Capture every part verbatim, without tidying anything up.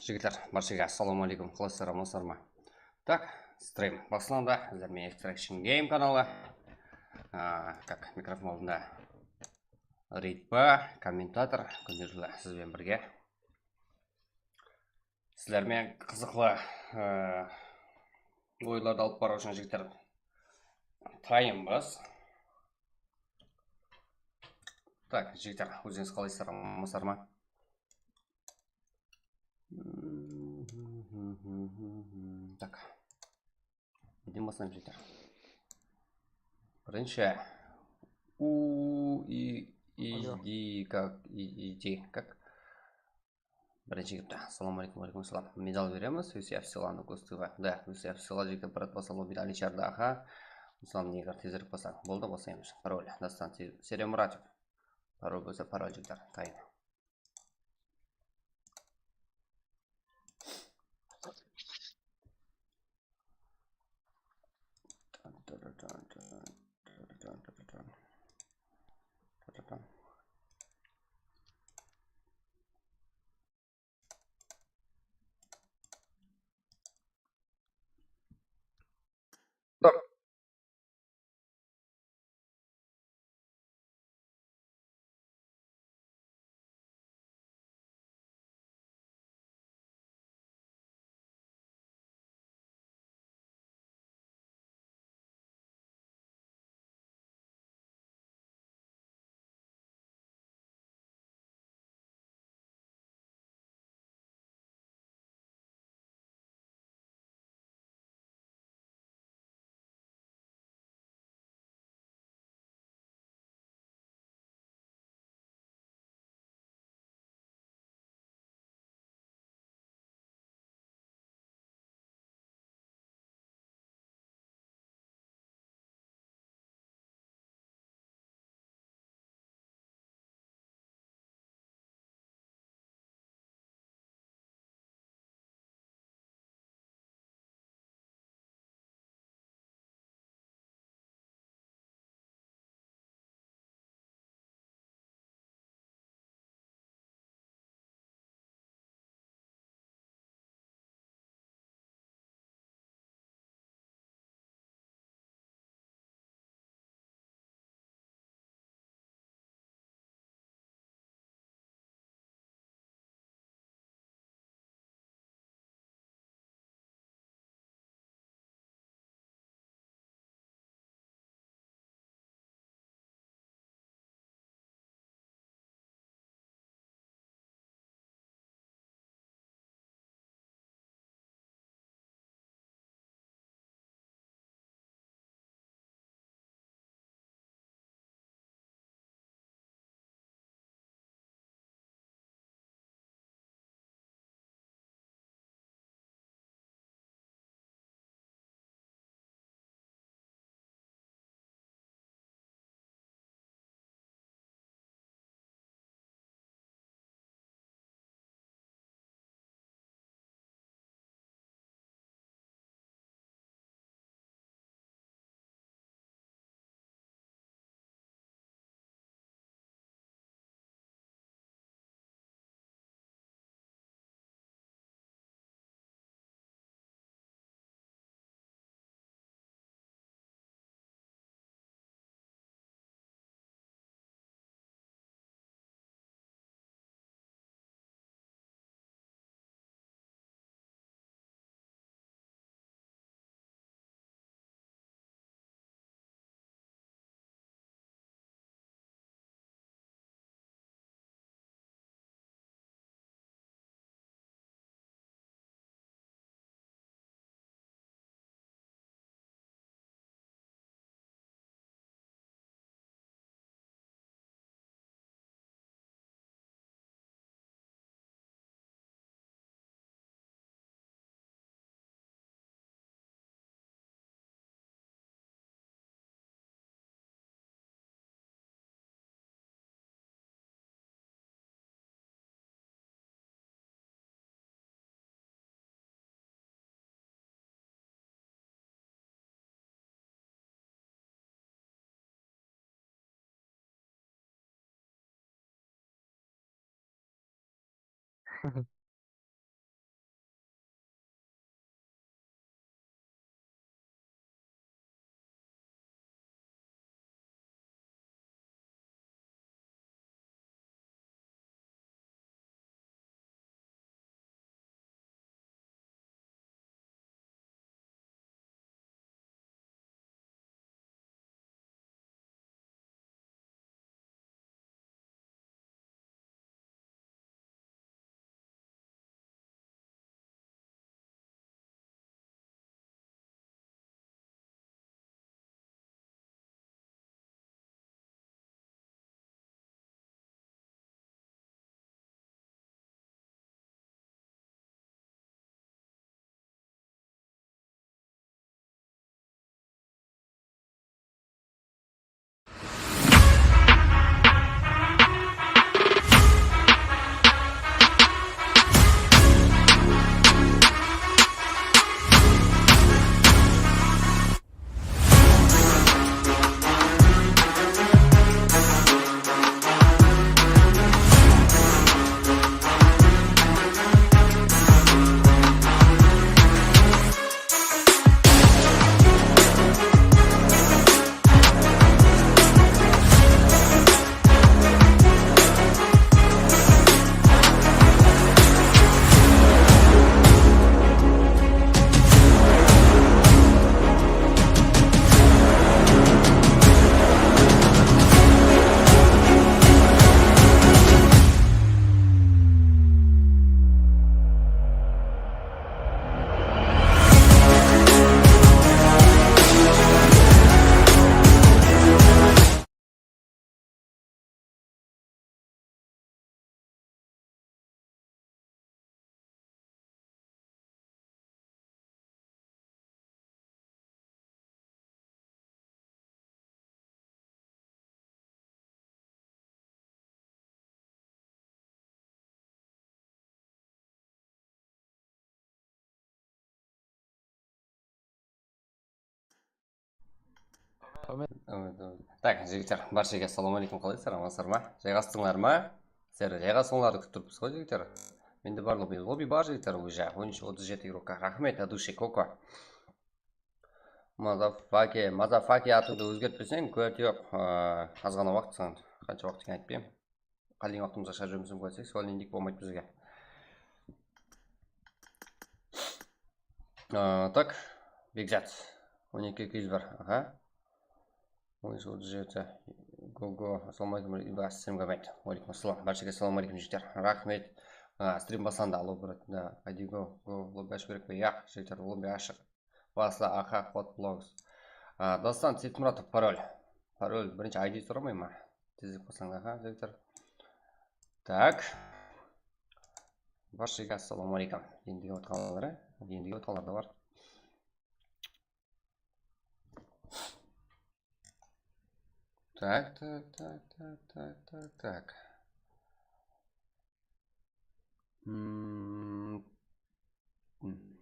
Jigitler, barshege assalamu aleykum, qalasızlar, amansızlar ma? Tak, stream baslandı. Sizler menen Extraction Game kanalı. A, kak, mikrofon aldında Ritpa, kommentator, kúnde júlá siz benen birge. Sizler menen qızıqlı, e, oyınlardı alıp barıw ushın, jigitler, tayınbız. Tak, jigitler, ózińiz qalaysızlar, amansızlar ma? Tak. Neden baslaymız, jigitler? Birinshi. U, i, i, Alo. Di, kak, i, i, di, kak. Birinshi giripti. Assalamu aleykum, aleykum assalam. Medal beremiz. Вы все в силах, ну, костыва. Да, вы все в силах, jigitler, brat, baslanıw bir alichar daha. Aslam, neger tezirek baslan. Boldı, baslaymız. Parol. Dastan, Seremuratov. Parol bolsa, parol, jigitler. Tayın. Tak, jigitler, bárshege assalawma aleykum, qalaysızlar, amansızlar ma? Jayǵastıńlar ma? Sizler jayǵasıńlardı kútip turıppız ǵoy, jigitler. Mende bar lobby, lobby bar, jigitler, уже on úsh, otız jeti игроka. Raxmet, от души, Koko. Mazafake, Mazafake atıńdı ózgertpeseń, kúwáti joq. Aa, azǵana waqıt saǵan. Qansha waqıt ekenin aytpayım. Qálegen waqtımızǵa shıǵarıp jibermeseń, kúwáti, svolnendik bolmaydı bizge. Aa, tak, Bekzat. On eki eki júz bar. Aha. On úsh, otız jeti. Go, go. Assalawma aleykum, Ibas, sen Gabet. Wa aleykum assalam. Bárshege assalawma aleykum, jigitler. Raxmet. Aa, strim baslandı. Alo, brat. Da, aydi go, go. Lobby ashıw kerek pe? Yaq, jigitler, lobby ashıq. Basla, aha, Hot Blogs. A, Dostan Seytmuratov, parol. Parol, birinshi I D soramayman. Tezlik qılsańlar, ha, jigitler. Tak. Bárshege assalawma aleykum. Endigi otqanlar, endigi otqanlar da bar. Tak, tak, tak. Hmm. Hmm.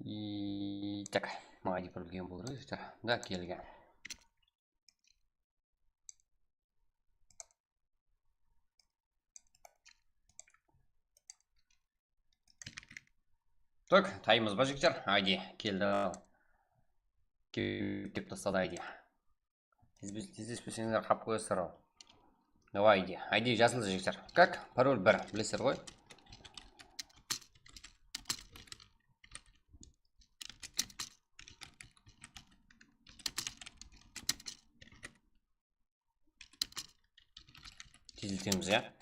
И, так, maǵan bir bilgen bolıw kerek. Da, kelgen. Tak, taymız ba, jigitler? Ayde, keldi al. Kep, kep tasladı, ayde. Tez, tezlespeseńler, qap qoyasızlar al. Давай, ayde. Ayde, jazıldı, jigitler. Как? Parol bir, bilesizler ǵoy. Tezletemiz, ya.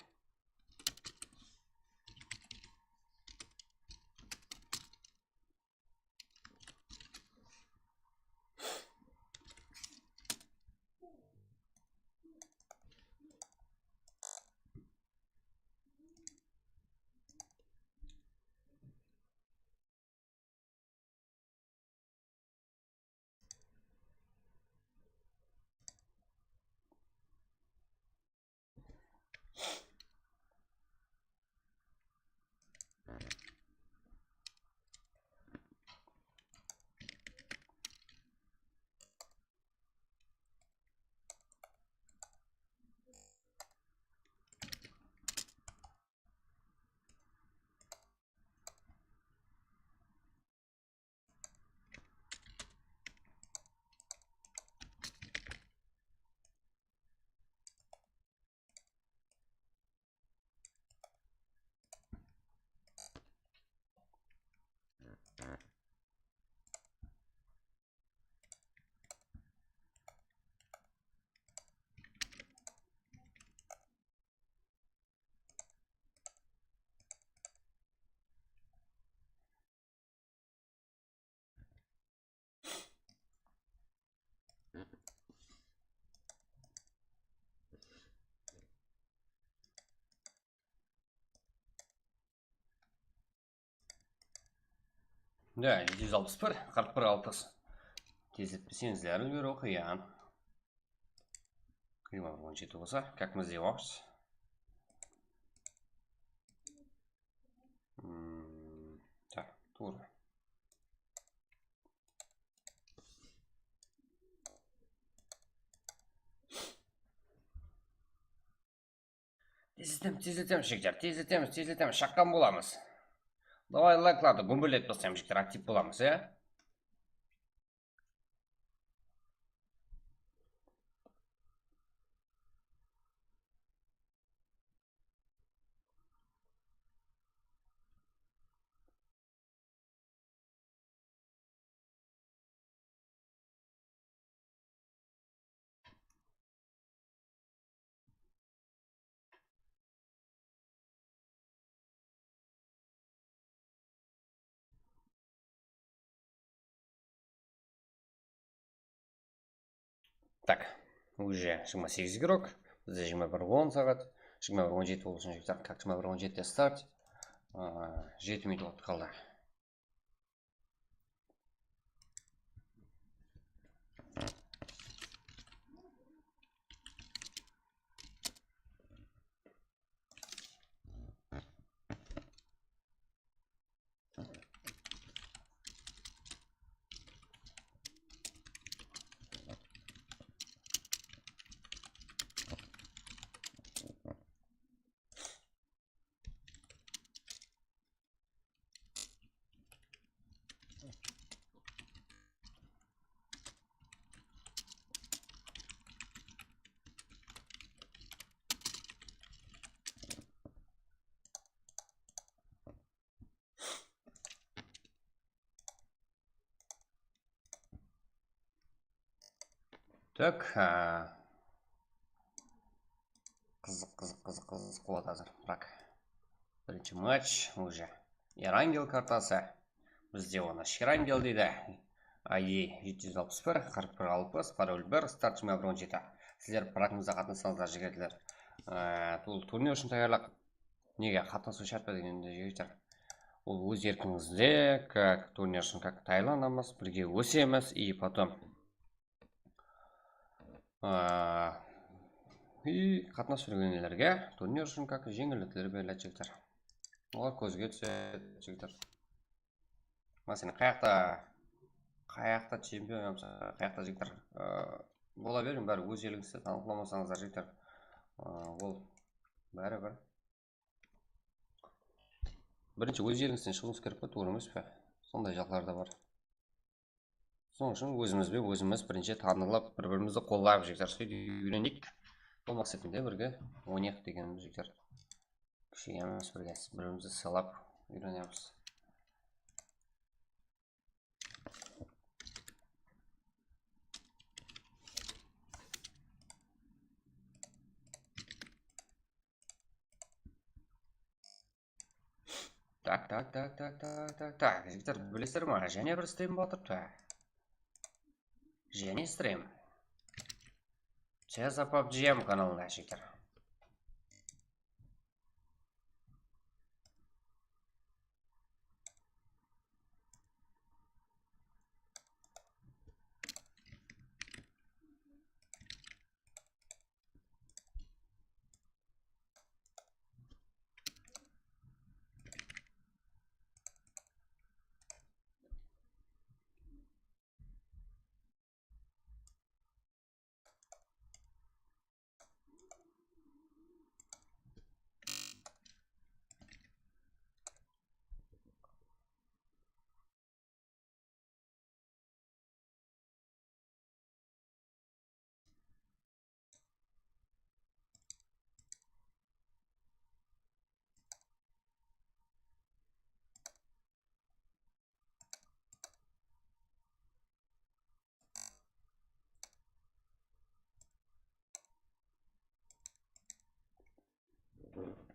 Да, jeti júz alpıs bir, qırq bir alpıs. Tezletpeseńiz, zárúr bir oqıyan. Qıyma bir on jeti bolsa, как мы сделаем? Hmm, так, tuwrı. Tezletemiz, tezletemiz, jigitler, tezletemiz, tezletemiz, shaqqan bolamız. Davay, layklardı gúmbirletip taslaymiz, jigitler, aktiv bolamız, ya? Так. Уже jigirma segiz igrok. Bizde jigirma bir on saǵat. Jigirma bir on jeti bolıwı ushın jigitler, как jigirma bir on jetide start. Aa, jeti minut waqıt qaldı. Tak, ha. Qızıq, qızıq, qızıq, qızıq, quwat házir. Bırak. Birinshi match, уже. Erangel kartası. Bizde onı Shirangel deydi. I D jeti júz alpıs bir, qırq bir alpıs, parol bir, start jigirma bir on jeti. Sizler bratımızda qatnassańızlar, jigerler. Ee, bul turnir ushın tayarlıq. Nege qatnasıw shárt pa degende, jigitler. Ol óz erkińizde, как turnir ushın, как tayarlanamız, birge ósemiz, и потом, aa, и qatnasıp júrgenlerge turnir ushın, как jeńillikler beriledi, jigitler. Olar kózge túsedi, jigitler. Máselen, qayaqta, qayaqta chempion yamasa, qayaqta jigitler, aa, bola beriń, bári óz elińizde tanıqlamasańızlar, jigitler. Aa, ol bári bir. Birinshi óz elińizden shıǵıwıńız kerek pe, tuwrı emes pe? Sonday jaqları da bar. Sonıń ushın ózimiz benen ózimiz birinshi tanılap, bir-birimizdi qollap, jigitler, sóytip úyreneyik. Bul maqsetinde birge oynayıq degenimiz, jigitler. Kishi emes, birge bir-birimizdi sıylap úyrenemiz. Tak, tak, tak, tak, tak, tak, tak. Jigitler, bilesizler ma? Jáne bir stream otırıptı. Jáne stream. Ceza pubg kanalında, jigitler.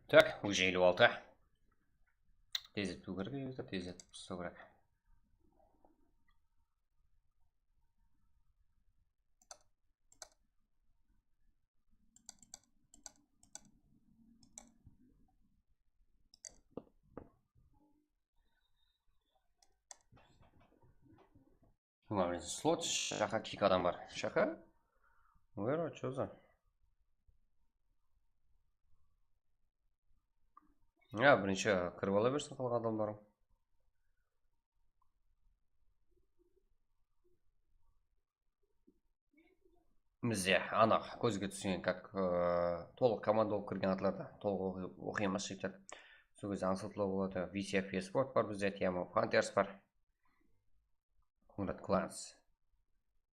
Tak, уже eliw altı. Tezletip kerek, tezletip taslıw kerek. Jigirma birinshi slot, shaqa kik adam bar. Shaqa? Where, chё za? Ya, birinshi kirip ala bersin qalǵan adamlarıń. Bizde anıq kózge túsken, как, ıı, tolıq komanda bolıp kirgen atlardı tolıq oqı-, oqıymız, jigitler. Sol gezde ańsatlaw boladı. V C F Esport bar bizde, Tiamo Hunters bar. Konrad Clans.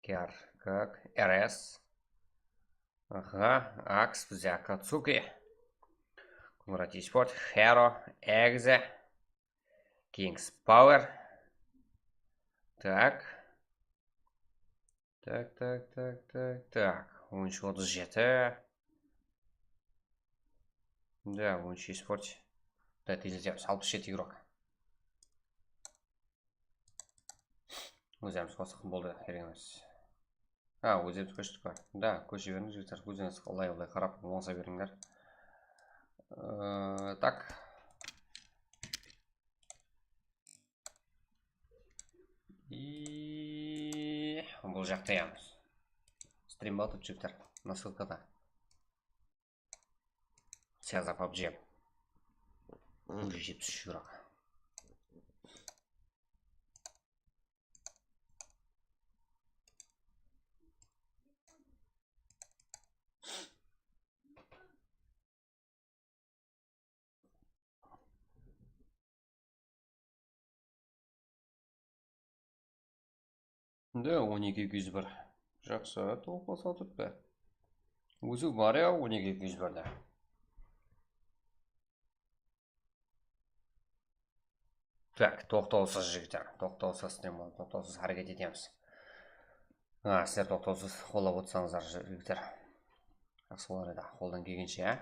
K R, как, R S. Aha, Axe bizde, Akatsuki. Konrad Esport, Hero, Exe. Kings Power. Tak. Tak, tak, tak, tak, tak. On úsh otız jeti. Da, on úsh Esport. Da, tezletemiz. Alpıs jeti igrok. Ózimiz qosıq boldı, kerek emes. Ha, ózimiz kóshtik pa? Da, kóshe berińiz, jigitler. Ózińiz ılay-ılay qarap, ońsa berińler. Ee, tak. I bul jaqta yalnız. Strim batıp, jigitler. Nasılkada. Siyazda pabji. Bir jetpis úsh euro. Mında on eki eki júz bir. Jaqsı, tolıq basıp atırıptı. Ózi bar ya, on eki eki júz birde. Tak, toqtawsız, jigitler, toqtawsız, ne boldı, toqtawsız háreket etemiz. Ha, sizler toqtawsız qollap otsańızlar, jigitler. Jaqsı bolar edi, qoldan kelgenshe, ya.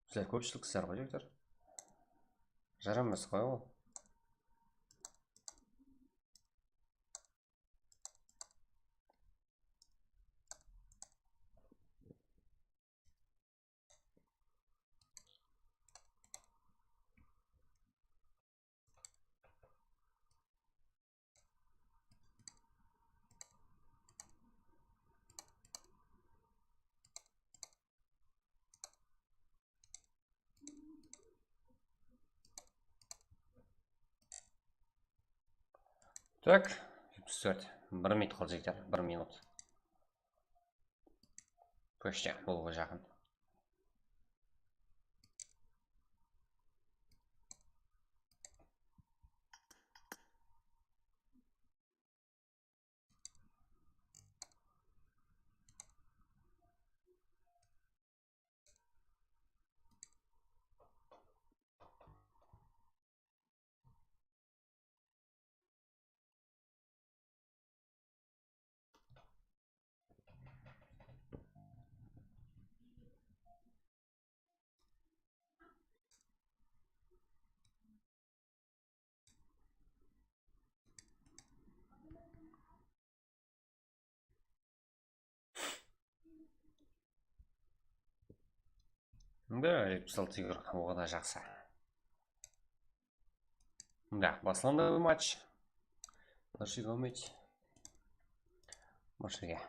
Sizler kópshilik sizler ǵoy, jigitler. Jaramas ǵoy ol. Tak, jetpis tórt. Bir minut qaldı, jigitler, bir minut. Почти bolıwǵa jaqın. Da, jetpis altı eur, o da jaqsı. Da, baslandı match. Başlayıq. Başlayıq.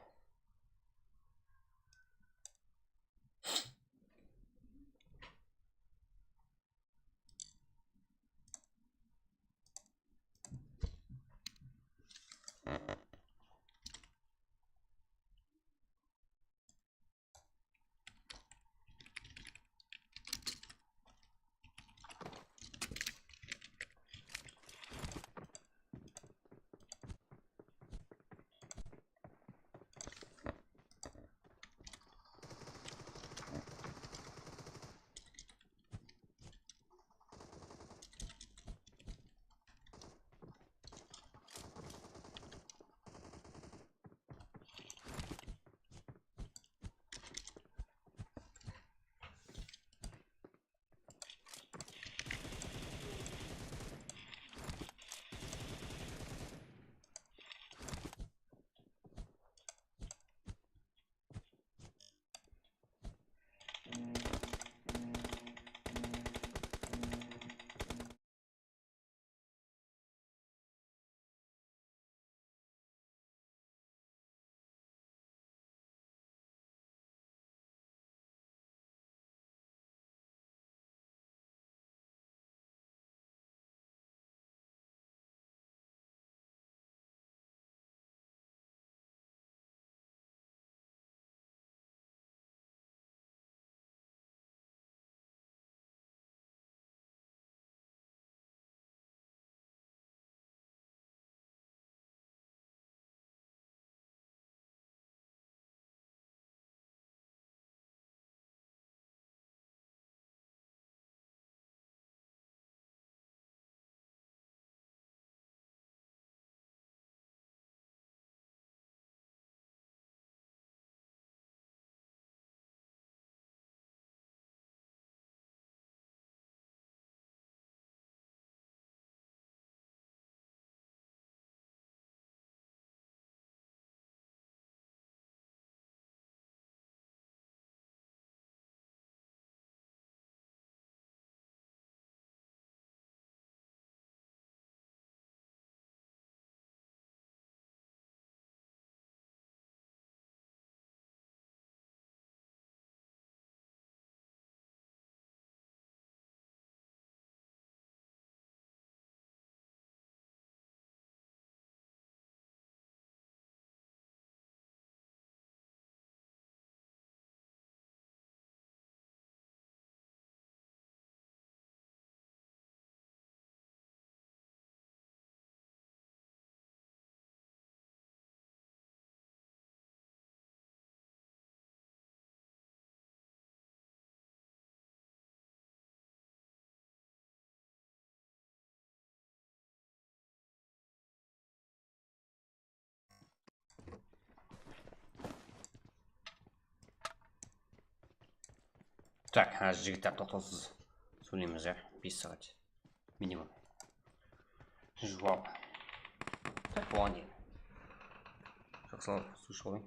Tak, házir jigitler toqtawsız sóyleymiz, ya, bes saat minimum. Juwap. Tak, buǵan deyin. Jaqsılar, suw iship alayın.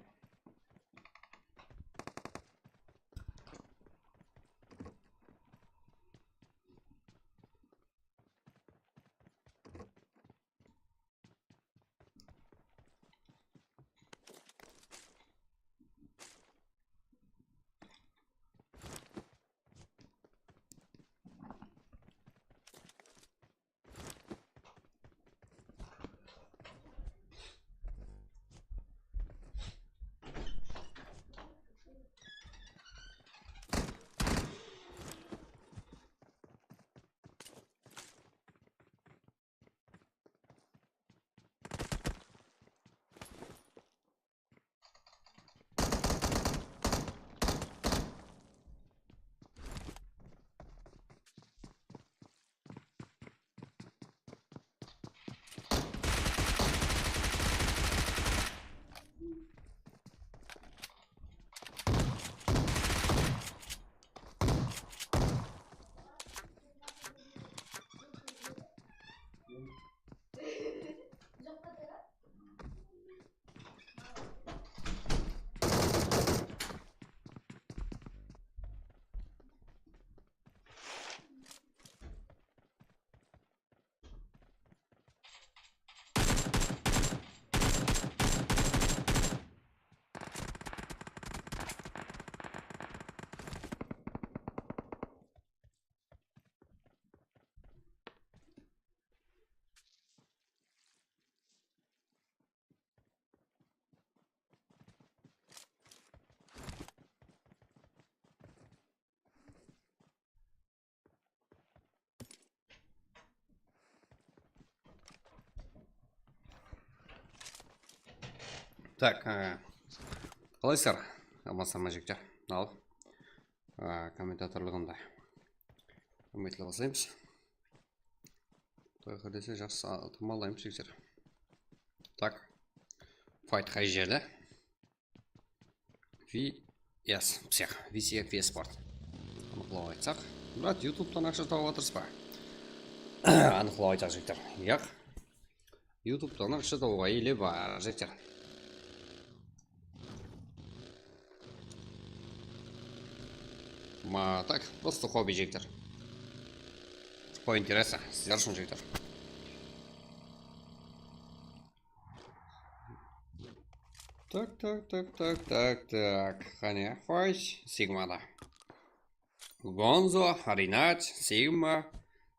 Tak, e, qalaysızlar? Amansızlar ma, jigitler? Al, e, kommentatorlıǵında. Húrmetli baslaymız. Quday qálerse, jaqsı, a, tırmallaymız, jigitler. Tak. Fight qay jerde? V S, psix, V S F Sport. Anıqlap aytsaq, Murat, YouTube'tan aqsha tawıp atırsız ba? Anıqlap aytsaq, jigitler, yaq. YouTube'tan aqsha tawıwǵa ele bar, jigitler. Ma, так, просто хобби, jigitler. По интересу, sizler ushın, jigitler. Так, так, так, так, так, так. Qáne, xosh, Sigmada. Gonzo, Rinat, Sigma,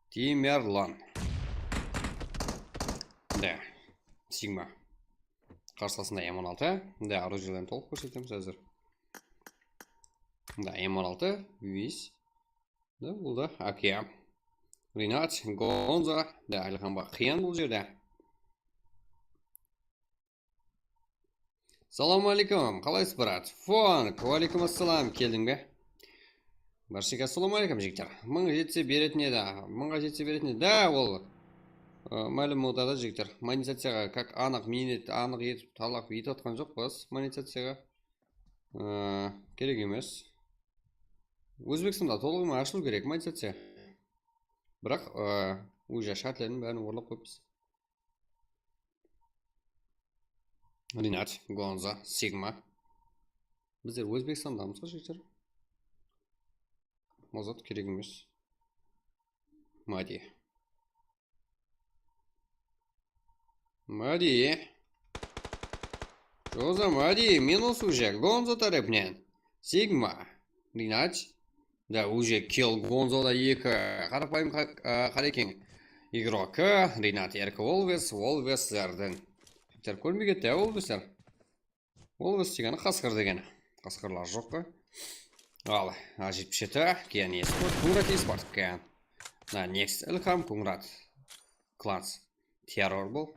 Timerlan. Da, Sigma. Qarsılasında M on altı. Da, orujiyelerin tolıq kórsetemiz házir. Da, M on altı, Viz. Da, bul da A K. Rinat, Gonzo, da, Alixan ba, qıyın bul jerde. Salam aleykum, qalaysız, brat? Fon, waleykum assalam, keldiń be? Bárshege assalawma aleykum, jigitler. Mıń jetse beretin edi, mıńǵa jetse beretin edi. Da, ol, ı, málim muǵdarda, jigitler. Monetizaciyaǵa, как, anıq, miynet, anıq etip, talap etip atqan joqpız monetizaciyaǵa. I, kerek emes. Ózbekstanda tolıǵıma ashılıw kerek monetizaciya. Biraq, ı, уже shártleriniń bárin orlap qoyıppız. Rinat, Gonza, Sigma. Bizler Ózbekstandamız ǵo, jigitler. Ozat kerek emes. Madi. Madi. Joza, Madi, minus уже. Gonza tárepinen. Sigma. Rinat. Da, уже kill Gonzoda eki qarapayım qa-, a, qarekeń igrok. Rinat, Erk, Wolves, Wolveslerdiń. Jigitler, kórmey ketti, á, Wolvesler. Wolves degeni qasqır degeni. Qasqırlar joq pa? Al, A jetpis jeti, Kian Esport, Kungrat Esport, Kian. Na, Next, Ilham, Kungrat. Klans. Terror bul.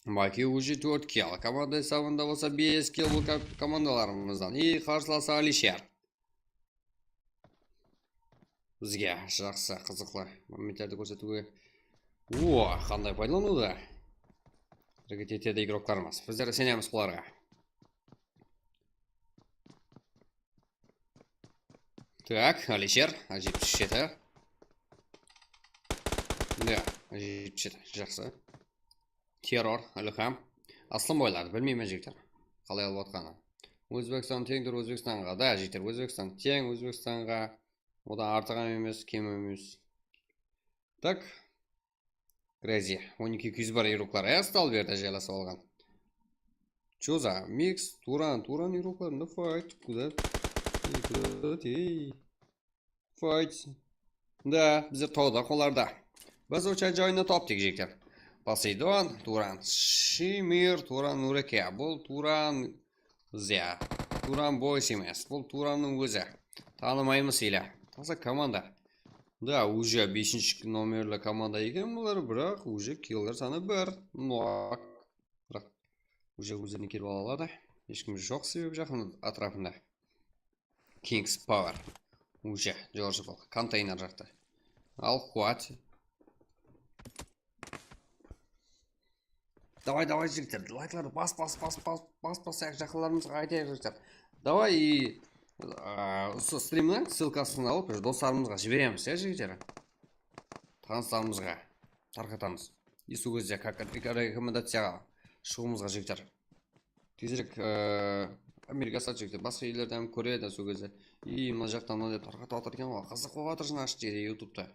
Maki уже tórt kill. Komanda esabında bolsa bes kill bul ko-, komandalarımızdan. I qarsılası Alisher. Bizge jaqsı, qızıqlı momentlerdi kórsetiwge. O, qanday paydalanıwda? Hareket etedi igroklarımız. Bizler isenemiz bularǵa. Tak, Alisher, jetpis jeti. Ya, jetpis jeti, jaqsı. Terror, Ilham. Aslanboylardı bilmeymen, jigitler. Qalay alıp atqanın. Ózbekstan teńdir Ózbekstanǵa. Da, jigitler, Ózbekstan teń Ózbekstanǵa. Odan artıq hám emes, kem hám emes. Tak. Crazy. On eki eki júz bar iruqlar. Esta al berdi, jaylasıp alǵan. Choza, Mix, Turan, Turan iruqlarında fight. Куда? Ey, куда? Ey. Fight. Da, bizler tawda, qolarda. Biz ocha joyını taptıq, jigitler. Poseydon, Turan, Shimir, Turan, Nureke, bul Turan, Zya, Turan boys emes, bul Turannıń ózi. Tanımaymız ele. Taza komanda. Da, уже besinshi nomerli komanda eken bular, biraq уже killer sanı bir. Nok. Biraq уже ózlerine kelip ala aladı. Hesh kim joq, sebebi jaqın átirapında. King's Power. Уже, George Ball. Konteyner jaqtı. Al, quat. Davay, davay, jigitler, layklardı bas, bas, bas, bas, bas, basayıq, jaqınlarımızǵa aytayıq, jigitler. Davay, i, a, usı strimniń ssılkasın alıp, bir doslarımızǵa jiberemiz, ya, jigitler. Tanıslarımızǵa tarqatamız. I sol gezde как rekomendaciyaǵa shıǵıwımızǵa, jigitler. Tezirek, e, Amerika sat, jigitler. Basqa ellerden hám kóredi sol gezde. I, mına jaqtan mına dep tarqatıp atır eken ǵoy. Qızıq bolıp atır, значит, YouTubeta.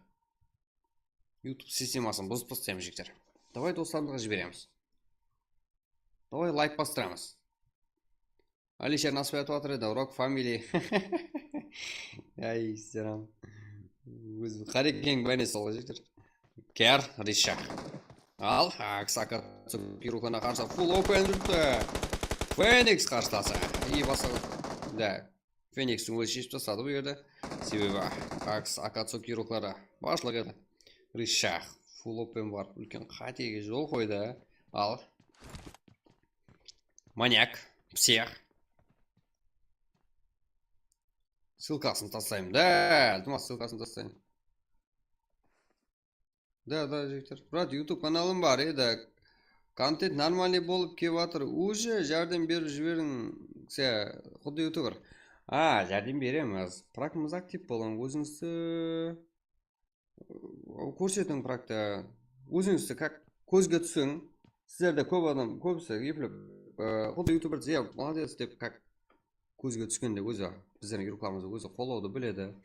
YouTube sistemasın buzıp taslaymız, jigitler. Davay, doslarımızǵa jiberemiz. Davay, layk bastıramız. Alisher nasıl aytıp atır edi, Rock Family. Ay, selam. Ózi Qarekeń báne sol, jigitler. Ker, Rishah. Al, Aks Akatsuki ruxına qarsı full open júripti. Feniks qarshılasa. I, basqa. Da. Fenikstiń ózi sheship tasladı bul jerde. Sebebi Aks Akatsuki ruxları bashlıq edi. Rishah, full open barıp, úlken qátege jol qoydı. Al. Manyak, psix. Ssılkasın taslayman da, iltimas, ssılkasın taslayman. Da, da, jigitler. Brat, YouTube kanalım bar edi. Kontent normalnıy bolıp kep atır. Уже járdem berip jiberiń, se, xuddi youtuber. A, járdem beremiz. Prakımız aktiv bolıń, ózińizdi, ı, kórsetiń prakta. Ózińizdi как kózge túsiń. Sizlerde kóp adam, kóbisi eplep, ı, xuddi youtuber, ya, молодец dep как kózge túskende ózi bizlerdiń iruqlarımızdı ózi qollawdı biledi.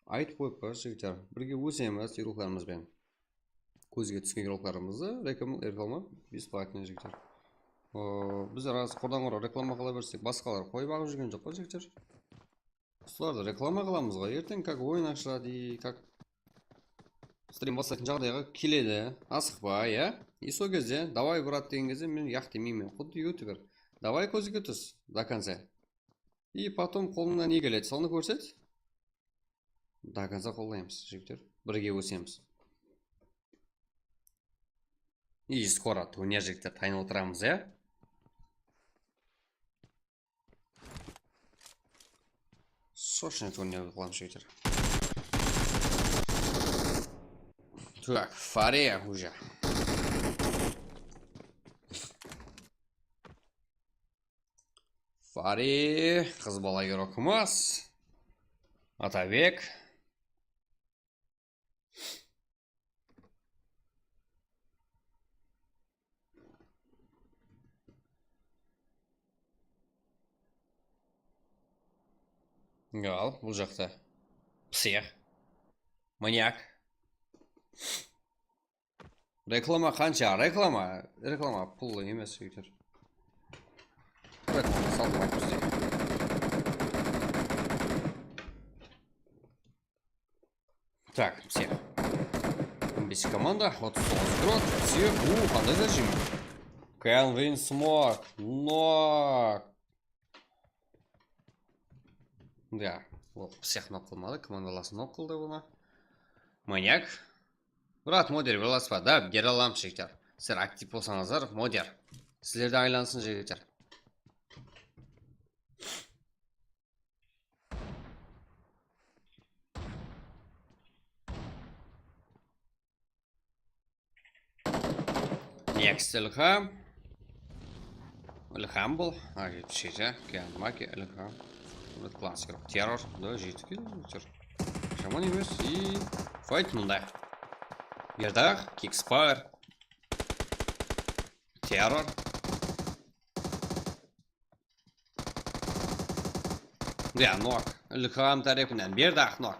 Aytıp qoyıp qoyayıq, jigitler. Birge ósemiz iruqlarımız benen. Kózge túsken iruqlarımızdı reklama, reklama бесплатно, jigitler. O, biz araz qurdan qura reklama qıla bersek, basqalar qoyıp aǵıp júrgen joq pa, jigitler? Usılardı reklama qılamız ǵoy. Erteń как oyın ashıladı, как strim baslaytın jaǵdayǵa keledi. Asıqpa, ya? И sol gezde, davay, brat, degen gezde men yaq demeymen. Xuddi youtuber. Davay, kózge tús, до конца. И потом qolıńnan ne keledi, sonı kórset. До конца qollaymız, jigitler. Birge ósemiz. И скоро turner, jigitler, tayın otıramız, ya? Сочный turner qılamız, jigitler. Так, Fare уже. Fare, qız bala игрок emas. Atabek. Al, bul jaqta. Psix. Manyak. Reklama qansha? Reklama, reklama pullı emes, jigitler. Reklama satıp aytıp bizde. Так, psix. On bes komanda, otız toǵız grot, psix, u, qanday zajim. Kelvin Smok, nok. Ya, ol psix nok qılmadı, komandalasın nok qıldı bunı. Manyak. Brat, moder, velosiped, da, bere alamız, jigitler. Sizler aktiv bolsańızlar, moder. Sizler de aylansın, jigitler. Next Ilham. Ilham bul. Ha, jetpis jeti. Keyin Maki, Ilham. Red Clans, terror. Da, jetik edi, terror. Jaman emes. И fight mında. Berdaq, Kings Power. Terror. Ya, nok. Ilham tárepinen Berdaq nok.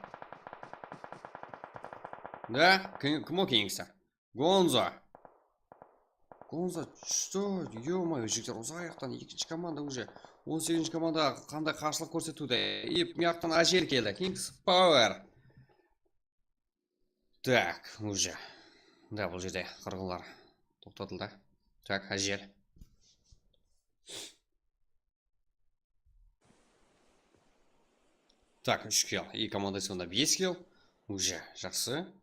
Da, kim, kim o keyingisi? Gonzo. Gonzo, что? Ё-моё, jigitler, uzaq ayaqtan ekinshi komanda уже. On segizinshi komanda qanday qarshılıq kórsetiwde. И mıyaqtan Ajel keldi. Kings Power. Так, уже. Да, bul jerde qırǵınlar toqtatıldı. Так, Ajel. Так, úsh kill. И komandası onda bes kill. Уже, jaqsı.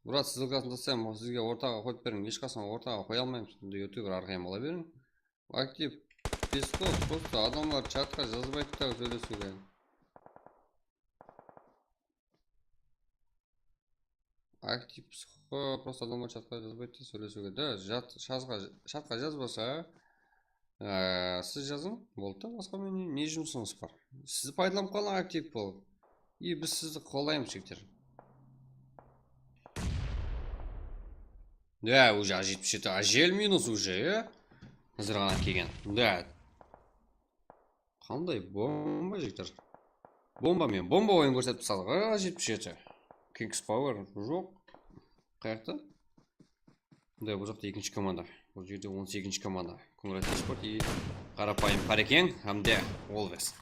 Murat, ssılkasın taslayman, sizge ortaǵa qoyıp beriń. Hesh qashan ortaǵa qoya almaymız. Endi youtuber arqayın bola beriń. Aktiv psixo, prosta adamlar chatqa jazbaydı da sóylesiwge. Aktiv psixo, prosta adamlar chatqa jazbaydı da sóylesiwge. Da, chat, chatqa, chatqa jazbasa, á, siz jazıń, boldı da, basqa menen ne, ne jumısıńız bar? Siz paydalanıp qalıń aktiv bolıp. И biz sizdi qollaymız, jigitler. Да, уже jetpis jeti, Ajel minus уже, ya? Házir ǵana kelgen. Да. Qanday bomba, jigitler? Bomba men, bomba oyın kórsetip salǵa, jetpis jeti. Kings Power joq. Qayaqta? Mında, bul jaqta ekinshi komanda. Bul jerde on segizinshi komanda. Konrad Esport и qarapayım Qarekeń hám de Olves.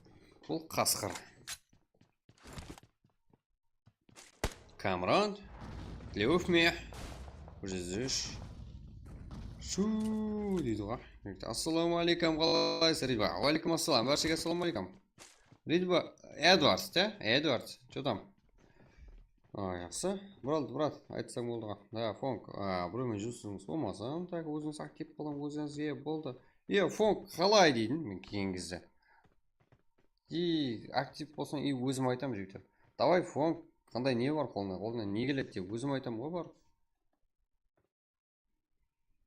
Bul qasqır. Kamran. Tlewfme. Bir júz úsh. Shu deydi ǵoy. Assalawma aleykum, qalaysız, Ridva? Wa aleykum assalam. Bárshege assalawma aleykum. Ridva, Edwards, te? Edwards. Что там? A, jaqsı. Brat, brat, aytsań boldı ǵoy. Da, Fong. A, birewmen jumısıńız bolmasa, так, ózińiz aktiv bolıń, ózińizge boldı. E, Fong, qalay deydim men kelgen gezde. И aktiv bolsań, и ózim aytamın, jigitler. Davay, Fong, qanday ne bar qolına, qolına ne keledi dep ózim aytamın ǵoy barıp.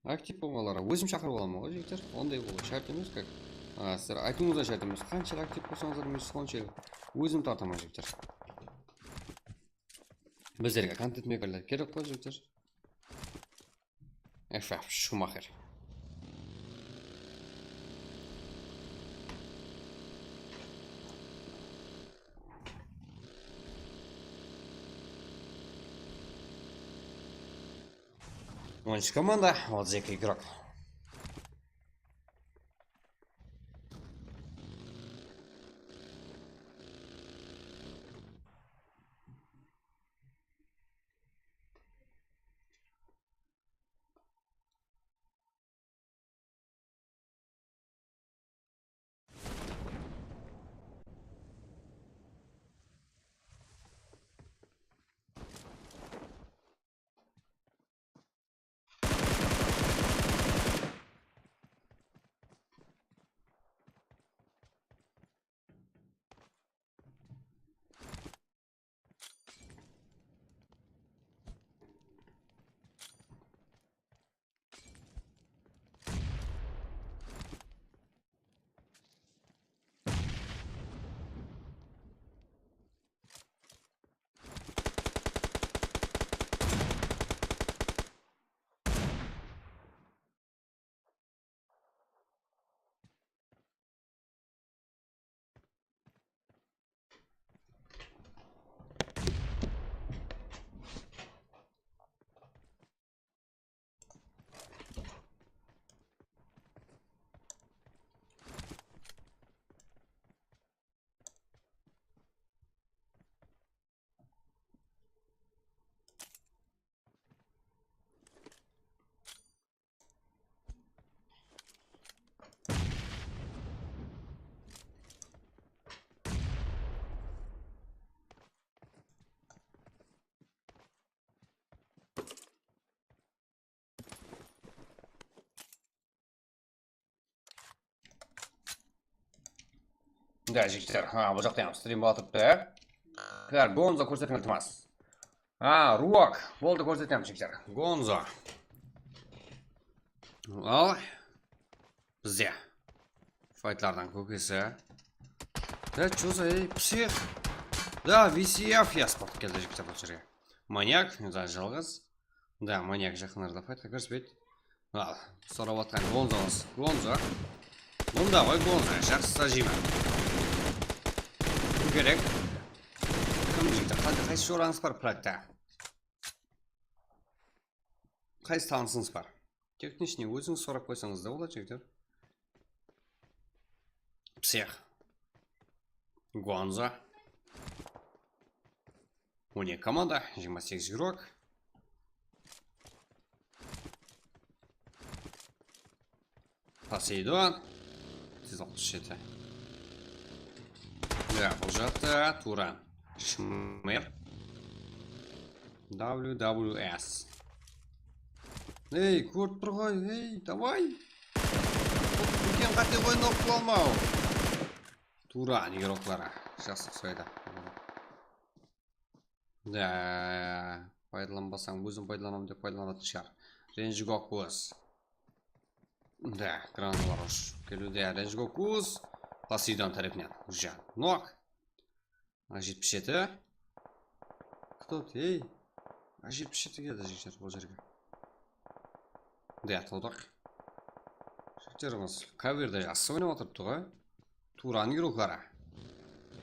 Aktiv bolǵanlarǵa ózim shaqırıp alaman ǵoy, jigitler. Onday bolıwı shárt emes, как, a, sizler aytıwıńız da shárt emes. Qanshelli aktiv bolsańızlar, men sonshelli ózim tartaman, jigitler. Bizlerge kontent mekerler kerek ǵoy, jigitler. F F Schumacher. On úsh komanda, otız eki igrok. Da, jigitler, ha, bul jaqta ham strim atırıptı, á? Qıyar, Gonzo kórsetken iltimas. A, Ruok. Boldı, kórsetemiz, jigitler. Gonzo. Al. Bizde. Faytlardan kókesi. Da, chozay, psix. Da, V C F, yas, batıp keldi, jigitler, bul jerge. Manyak, jalǵız. Da, manyak jaqınlarda faytqa kirispeydi. Al, sorap atqan Gonzomız. Gonzo. Bunda ǵoy Gonzo, jaqsısa jeymen. Kim kerek? Kim jigitler? Qaysı, qaysı jorańız bar, prakta? Qaysı tanısıńız bar? Tehnichniy ózińiz sorap qoysańız da boladı, jigitler. Psix. Gonzo. On eki komanda, jigirma segiz igrok. Poseidon. Segiz júz alpıs jeti. Ya, bul jaqta Turan. Shmer. W W S. Ey, kórip tur ǵoy, ey, davay. Úlken qáte ǵoy, nok qıla almaw. Turan igrokları. Jaqsı uqsaydı. Da, paydalanbasań, ózim paydalanamın dep paydalanatın shıǵar. Renjigok óz. Da, granatalar ushıp keliwde. Renjigok óz. Poseidon tárepinen. Уже. Nok. A jetpis jeti. Кто ты, ey? A jetpis jeti keldi, jigitler, bul jerge. Da, todaq. Jigitlerimiz, Kavir de jaqsı oynap atırıptı ǵoy. Turan igrokları.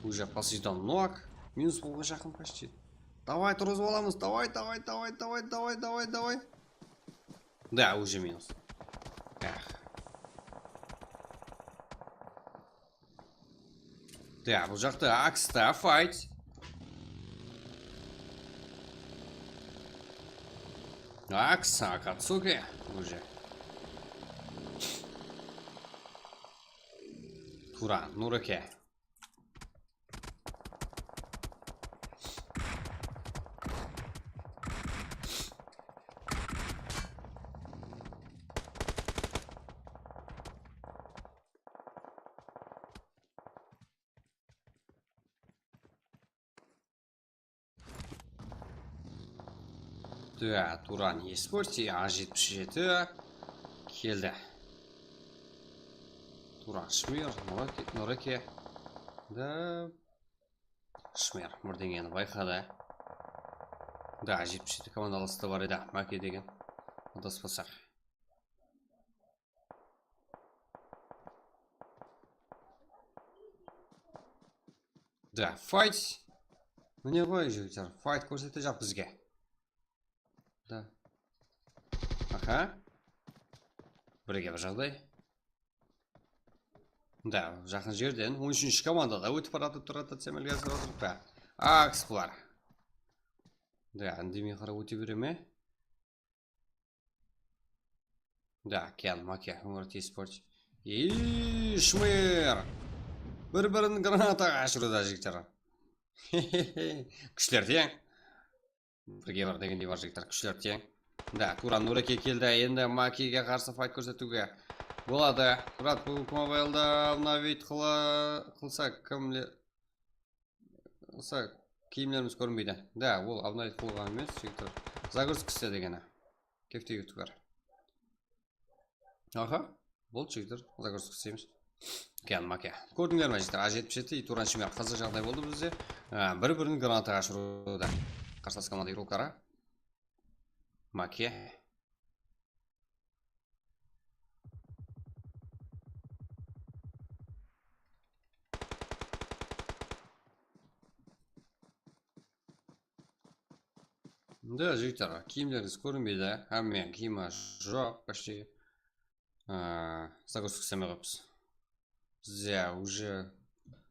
Уже Poseidon nok. Minus bolǵan jaqın почти. Davay, turǵızıp alamız. Davay, davay, davay, davay, davay, davay, davay. Da, уже minus. Ah. Da, bul jaqta Aksta fight. Aks, Akatsuki, уже. Turan, Nureke. Da, Turan eSports, A jetpis jeti keldi. Turan Shmer, Noreke, Noreke. Da, Shmer birdeńeni bayqadı. Da, A jetpis jeti komandalısı da bar edi, Make degen. Adaspasaq. Da, fight. Mine ǵoy, jigitler, fight kórsetejaq bizge. Da. Aha. Birge bir jaǵday. Da, jaqın jerden on úshinshi komanda da ótip baratır, turdı, Temel Gazir otırıp pa. Aks bular. Da, indemey qarap óte bere me? Da, kel, Make, umr tez port. Ey, Shmer! Bir-birin granataǵa ashırıwda, jigitler. Kúshler teń. Birge bir degendey bar, jigitler, kúshler teń. Da, Turan Nureke keldi, endi Makege qarsı fayt kórsetiwge boladı. Murat, bul mobilda obnovit qıla-, qılsa, kimle-, qılsa, kiyimlerimiz kórinbeydi. Da, ol obnovit qılǵan emes, jigitler. Загрузка isledi degeni. Kefte youtuber. Aha. Boldı, jigitler. Загрузка isleymiz. Kel, Make. Kórdińler me, jigitler? A jetpis jeti, Turan Shmer, qızıq jaǵday boldı bizde. Á, bir-birin granataǵa ashırıwda. Qarsılas komanda igrokları. Make. Da, jigitler, kiyimlerińiz kórinbeydi. Hámme kiyimi joq, почти. Á, загрузка islemey qoyıpsız. Bizde уже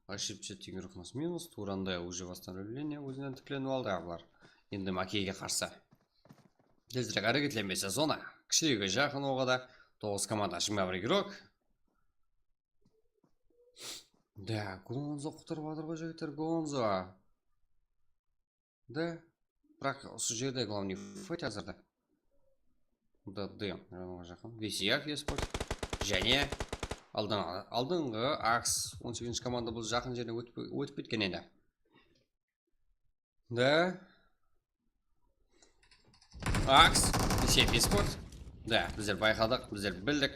ошибся, тренировкамız минус, Turanda уже восстановление, ózinen tiklenip aldı bular. Endi Makeyge qarsı. Tezirek háreketlenbese, zona. Kishireyge jaqın oǵada. Toǵız komanda, jigirma bir igrok. Da, Gonzo qutırıp atır ǵoy, jigitler, Gonzo. Da, biraq usı jerde главный fight házirde. Da, D M, jaqın. V C F eSport. Jáne aldın-, aldınǵı Aks on segizinshi komanda bul jaqın jerine ótip, ótip ketken edi. Da. Aks, V C F Esport. Da, bizler bayqadıq, bizler bildik.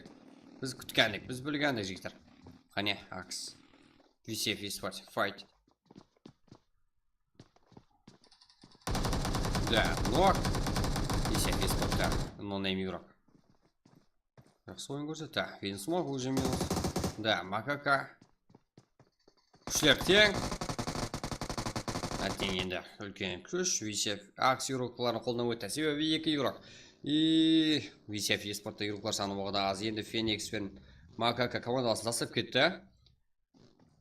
Biz kútkendik, biz bilgendik, jigitler. Qáne, Aks. V C F Esport, fight. Da, nok. V C F Esport, da. No name игрок. Jaqsı oyın kórsetti. Vinsmok уже minus. Da, Makaka. Kúshler teń. Átteń endi úlken kúsh. V C F Aks игроklarin qolına ótti. Sebebi eki игрок. I V C F Esportta игроklar sanı oǵada az. Endi Fenix penen Makaka komandalasın taslap ketti.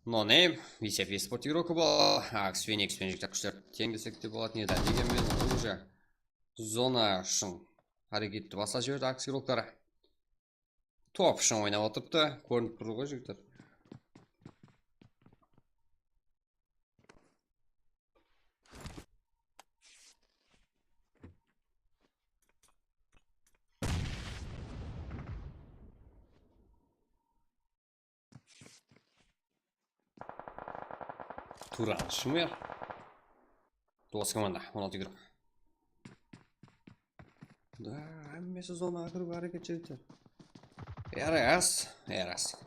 No name, V C F Esport игрокı bol. Aks Fenix penen jigitler kúshler teń desek te bolatın edi. Degenmen, уже zona ushın háreketti baslap jiberdi Aks игрокları. Top ushın oynap otırıptı. Kórinip tur ǵoy, jigitler. Turan Shmer. Doǵız komanda, on altı игрок. Da, hámmesi zonaǵa kiriwge háreket etedi. R S, R S.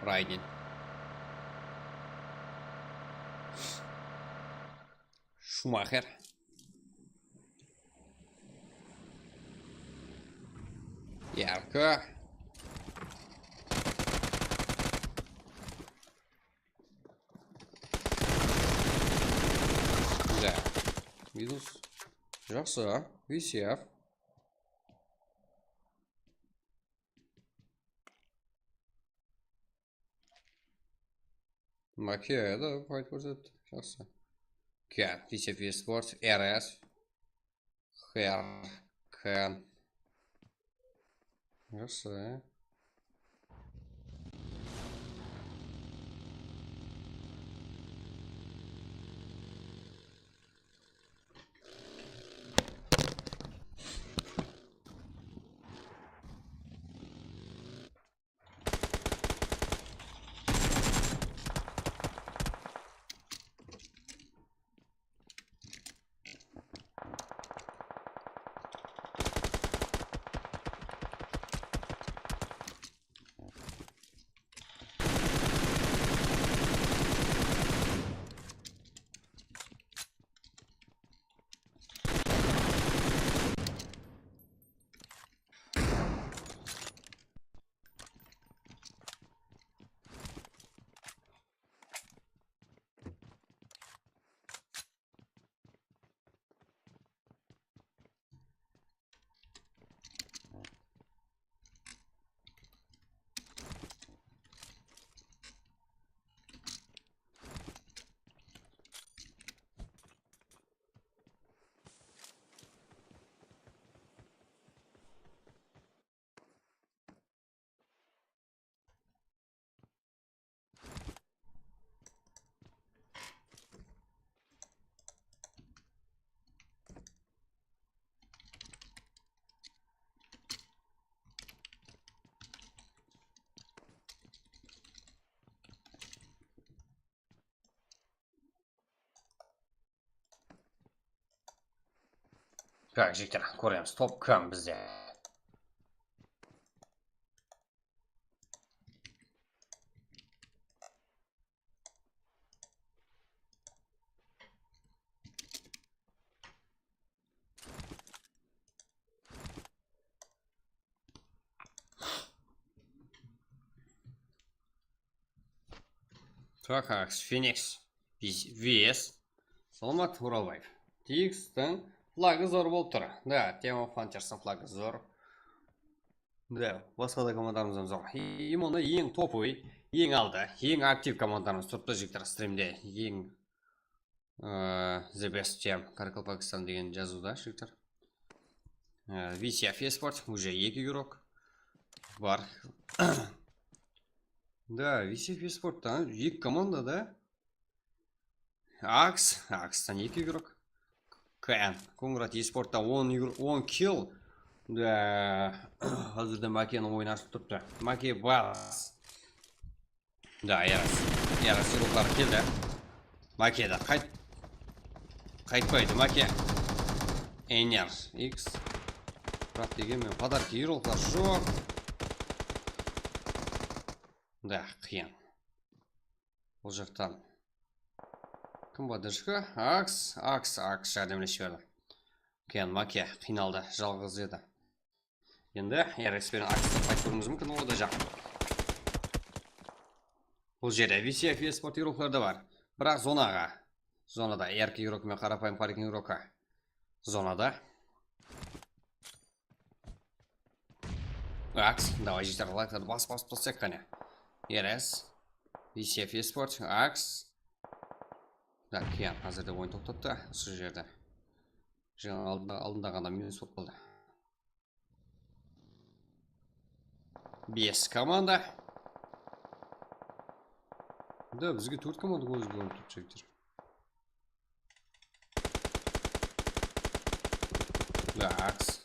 Raydin. Shumaxer. Yarko. Güzel. Minus. Jaqsı, V C F. Makiya da fight kórsetti. Jaqsı. Kán, V C F Esports, R S. Herkan. Jaqsı. Tak, jigitler, kóremiz, top kim bizde? Trakax, Fenix, V S. Salamat, Uralbaev. T X-tiń flagı zor bolıp tur. Da, Team of Hunters-tiń flagı zor. Da, basqa da komandalarımız zor. Именно eń topovıy, eń aldı, eń aktiv komandalarımız turıptı, jigitler, strimde. Eń Ee, The Best Team, Qaraqalpaqstan degen jazıwda, jigitler. Ee, V C F Esport, уже eki игрок bar. Da, V C F Esporttan eki komanda da. Aks, Akstan eki игрок. K N, Kongrad Esporttan on игр-, on kill. Da, házirde Makeniń oyını ashıp turıptı. Make bas. Da, Yaras. Yaras игроклары keldi. Make da qayt. Qaytpaydı, Make. Ener X. Biraq degenmen, podarki, yurolqlar joq. Da, qıyın. Bul jaqtan kim podderjka? Aks, Aks, Aks járdemlesip jiberdi. Qıyın, Make qıynaldı, jalǵız edi. Endi R S penen Aks qaytıp kóriwimiz múmkin, o da jaq. Bul jerde V C F esport yurolqlar da bar. Biraq zonaǵa. Zonada R K yurok menen qarapayım Qarikin yuroka. Zonada. Aks, davay, jigitler, layklardı basıp, basıp taslayıq qáne. R S, V C F esport, Aks. Da, Kiyan, házirde oyın toqtattı, usı jerde. Jańa aldında, aldında ǵana minus bolıp qaldı. Bes komanda. Da, bizge tórt komanda ózi kórinip turıptı, jigitler. Aks.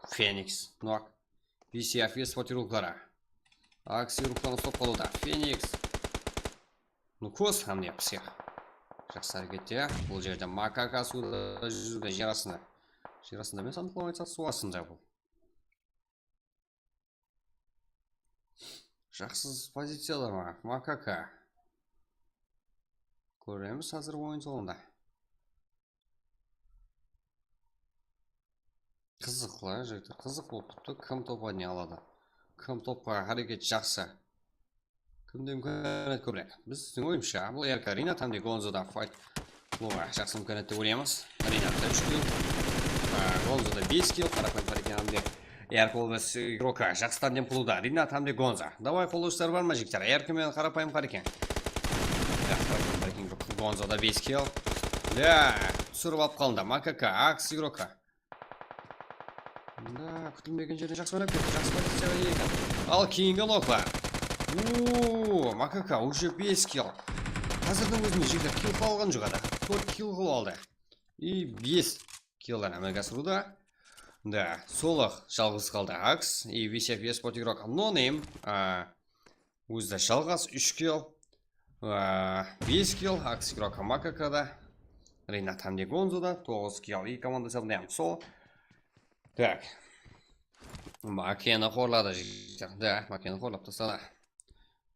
Feniks. Nok. V C F esport yurolqları. Aks yurolqların uslap qalıwda. Feniks. Nukos hám ne psix. Jaqsı háreket, ya. Bul jerde makaka suwda júziwde, jer astında. Jer astında emes, anıqlap aytsaq, suw astında bul. Jaqsı poziciyada ma, makaka. Kóremiz házir oyın sońında. Qızıqlı, jigitler, qızıq bolıp turıptı. Kim top ne aladı? Kim topqa háreket jaqsı? Kimde imkaniyat kóbirek? Bizdiń oyımsha, bul R K Rinat hám de Gonzoda fayt qılıwǵa jaqsı imkaniyat dep oylaymız. Rinat ta úsh kill. Á, Gonzoda bes kill, qarapayım Qarikin hám de R K Olves igroka jaqsı tandem qılıwda. Rinat hám de Gonzo. Davay, qollawshılar bar ma, jigitler? R K menen qarapayım Qarikin. Ya, qarapayım Qarikin igrok. Gonzoda bes kill. Ya, túsirip alıp qaldı. Makaka, Aks igroka. Mında kútilmegen jerden jaqsı oynap ketti, jaqsı poziciyaǵa iye eken. Al, keyingi loklar. Uuu, makaka, уже bes kill. Házirdiń ózinde jigitler kill qılıp alǵan joq edi. Tórt kill qılıp aldı. I bes killdan ámelge asırıwda. Da, solıq jalǵız qaldı Aks. I V C F esport igrok no name. A, Ózi de jalǵız, úsh kill. Aa, bes kill, Aks igrok makakada. Rinat hám de Gonzoda, toǵız kill, eki komanda esabında hám sol. Tak. Makeni xorladı, jigitler. Da, Makeni xorlap tasladı.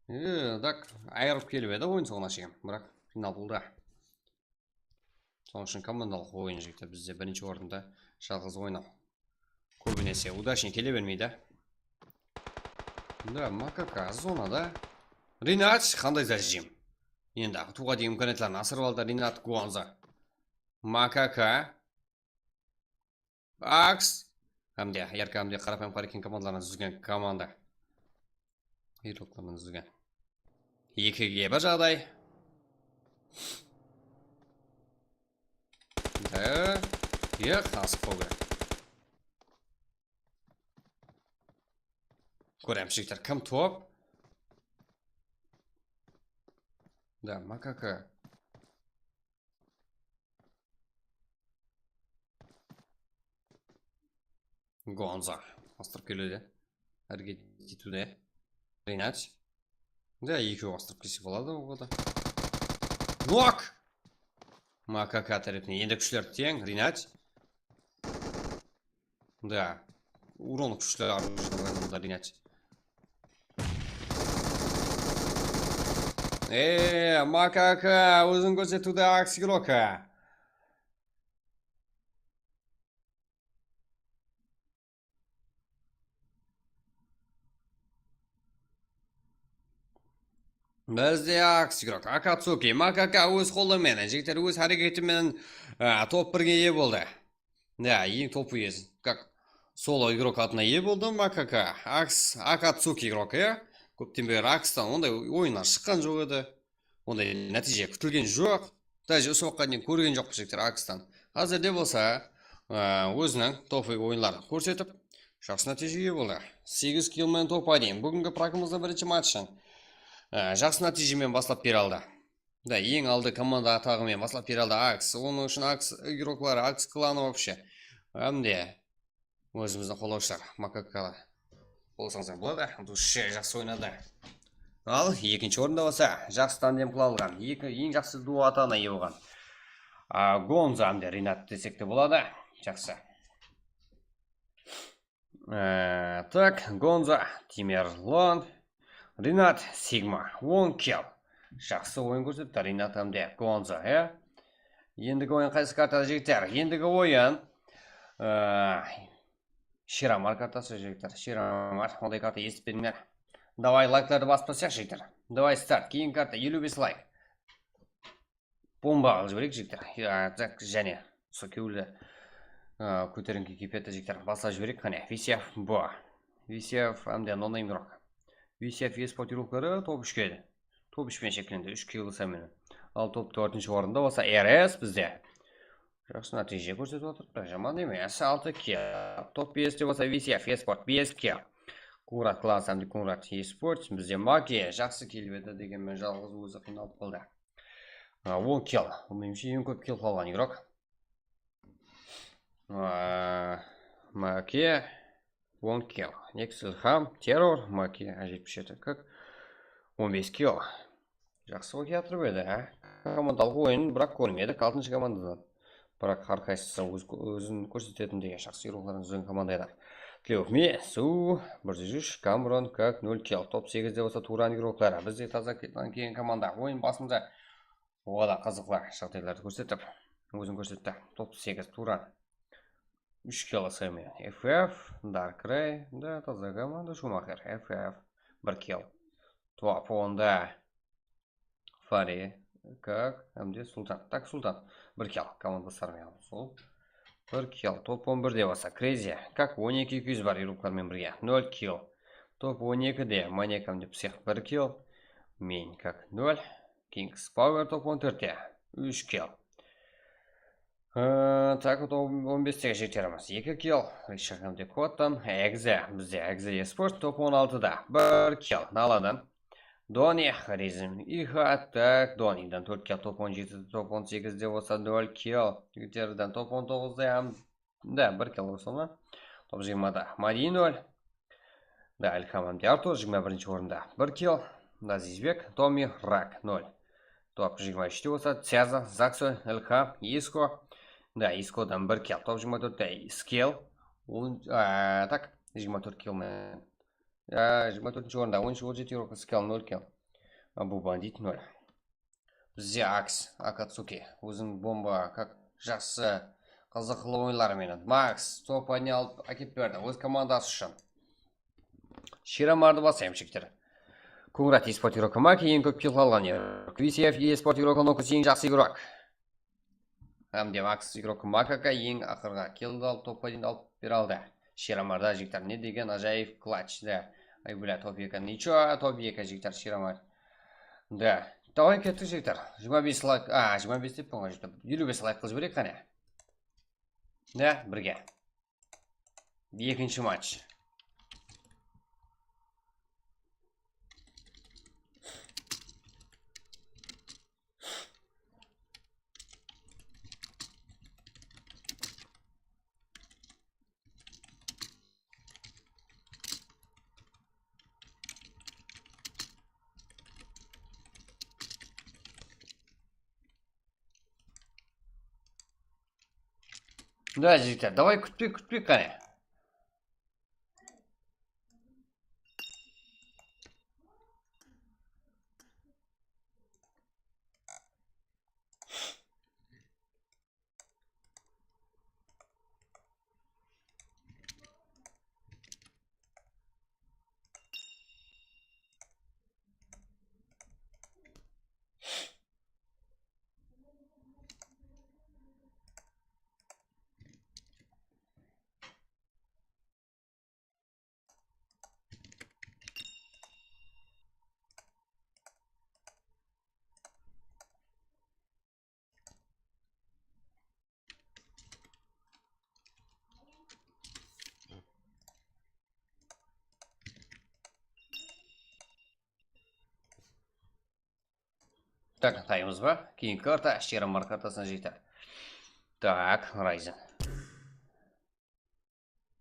E, tak, ayırıp kelip edi oyın sońına shekem. Biraq final boldı. Sonıń ushın komandalıq oyın, jigitler, bizde birinshi orında jalǵız oynaw kóbinese udachnıy kele bermeydi. Da, makaka zonada. Rinat, qanday zajim? Endi utıwǵa degen imkaniyatların asırıp aldı Rinat, Gonzo. Makaka. Aks. Hám de, R K hám de qarapayım Qarikin komandalarınan dúzgen komanda. Igroklarınan dúzgen. Ekige bir jaǵday. Da, ya, qasıq bolıw kerek. Kóremiz, jigitler, kim top? Da, makaka. Gonzo. Astırıp keledi. Háreket etiwde. Rinat. Da, ekewi astırıp kelse boladı oǵada. Nok! Makaka tárepinen endi kúshler teń. Rinat. Da. Uron kúshli arujıda Rinat. E, makaka, ózin kórsetiwde Aks igroka. Bizde Aks igrok, Akatsuki, makaka óz qolı menen, jigitler, óz háreketi menen, a, top birge iye boldı. Ya, eń top iye, как solo igrok atına iye boldı makaka. Aks, Akatsuki igrok, ya. Kópten beri Akstan onday oyınlar shıqqan joq edi. Onday nátiyje kútilgen joq. Даже usı waqıtqa deyin kórgen joqpız, jigitler, Akstan. Házirde bolsa, a, óziniń topuy oyınların kórsetip, jaqsı nátiyjege iye boldı. Segiz kill menen top aylayın. Búgingi prakımızdıń birinshi matchın, a, jaqsı nátiyje menen baslap bere aldı. Da, eń aldı komanda ataǵı menen baslap bere aldı Aks. Onıń ushın Aks igrokları, Aks klanı вообще. Hám de ózimizdiń qollawshılar, makakalar. Bolsańızlar boladı, dushe jaqsı oynadı. Al, ekinshi orında bolsa jaqsı tandem qıla alǵan, eki, eń jaqsı duo atağına iye bolǵan, a, Gonza hám de Rinat desek te boladı. Jaqsı. Á, tak, Gonza, Timerlon, Rinat, Sigma, on kill. Jaqsı oyın kórsetti Rinat hám de Gonza, ya. Endigi oyın qaysı karta, jigitler? Endigi oyın, á, Shiramar kartası, jigitler. Shiramar, onday karta esitpedińler. Davay, layklardı basıp taslayıq, jigitler. Davay, start. Keyingi karta, eliw bes layk. Bomba qılıp jibereyik, jigitler. Ya, tak, jáne sol kewildi, a, kóterińki keypiyatı, jigitler. Baslap jibereyik, qáne. Visyav, bu. Visyav, hám de no name igrok. Visyav esport igrokları top úshke, top úsh penen sheklendi, úsh kill sanı menen. Al, top tórtinshi orında bolsa R S bizde. Jaqsı nátiyje kórsetip atır, bir jaman emes, altı kill. Top beste bolsa Visyav esport, bes kill. Kurat Clans hám de Kurat esport, bizde Make, jaqsı kelip edi, degenmen jalǵız ózi qıynalıp qaldı. A, on kill. Bul, menimshe, eń kóp kill qalǵan igrok. A, Make, on kill. Next Ilham, Terror, Make, jetpis jeti kik, on bes kill. Jaqsı bolıp kiyatırıp edi, á. Komandalıq oyın, biraq kórmedik, altınshı komandadan. Biraq hár qaysısı óz, ózin kórsetetin degen jaqsı igroklarımız ózin komandada. Tleukmi, Su, bir júz úsh, Kamron, Kak, nol kill. Top segizde bolsa Turan igrokları. Bizde taza ke-, kelgen komanda. Oyın basında oǵada qızıqlı jaǵdaylardı kórsetip, ózin kórsetti. Top segiz Turan. Úsh kill sanı menen. F F, Dark Ray, da taza komanda, Schumacher, F F, bir kill. Top onda Fari, Kak, hám de Sultan. Tak, Sultan. Bir kill. Komandaslar menen sol. Bir kill. Top on birde bolsa Crazy, Kak, on eki eki júz bar igroklar menen birge. Nol kill. Top on ekide Manek hám de Psix, bir kill. Men, Kak, nol. Kings Power top on tórtte. Úsh kill. Ee, tak, on beste jigitlerimiz eki kill. Richard hám de Kottan. Egze, bizde Egze esport top on altıda. Bir kill. Naladan. Doni, Rizm, Iha, tak, Doniden tórt kill, top on jetide, top on segizde bolsa nol kill. Jigitlerden top on toǵızda hám da bir kill bolsa ma? Top jigirmada Madi nol. Da, Ilham hám de Artur jigirma birinshi orında. Bir kill. Da, Azizbek, Tomi, Rak, nol. Top jigirma úshte bolsa Tyaza, Zakso, Ilham, Isko. Da, Iskodan bir kill. Top jigirma tórtte Skill. On, a, tak, jigirma tórt kill menen. A, jigirma tórtinshi orında, onınshı, on jeti igrok, Skill, nol kill. A, bu Bandit, nol. Bizde Aks, Akatsuki, óziniń bomba, kak, jaqsı, qızıqlı oyınları menen. Max, top aytın alıp ákep berdi, óz komandası ushın. Shiramardı basayım, jigitler. Kungrat esport igrok Maki eń kóp kill alǵan igrok. V C F esport igrok Nokus eń jaqsı igrok. Hám de Max igrok Makaka eń aqırǵı killdi alıp, top aytın alıp bere aldı. Shiramarda, jigitler, ne degen ájayıp klach da. Ay, bля, top eki, nicho, top eki, jigitler, Shiramar. Da, davay, kettik, jigitler. Jigirma bes layk, a, jigirma bes deppen ǵoy, jigitler. Eliw bes layk qılıp jibereyik, qáne. Da, birge. Ekinshi match. Da, jigitler, davay, kútpey, kútpey, qáne. Tak, taymız ba? Keyingi karta, Shiraman kartasına jete. Tak, Ryzen.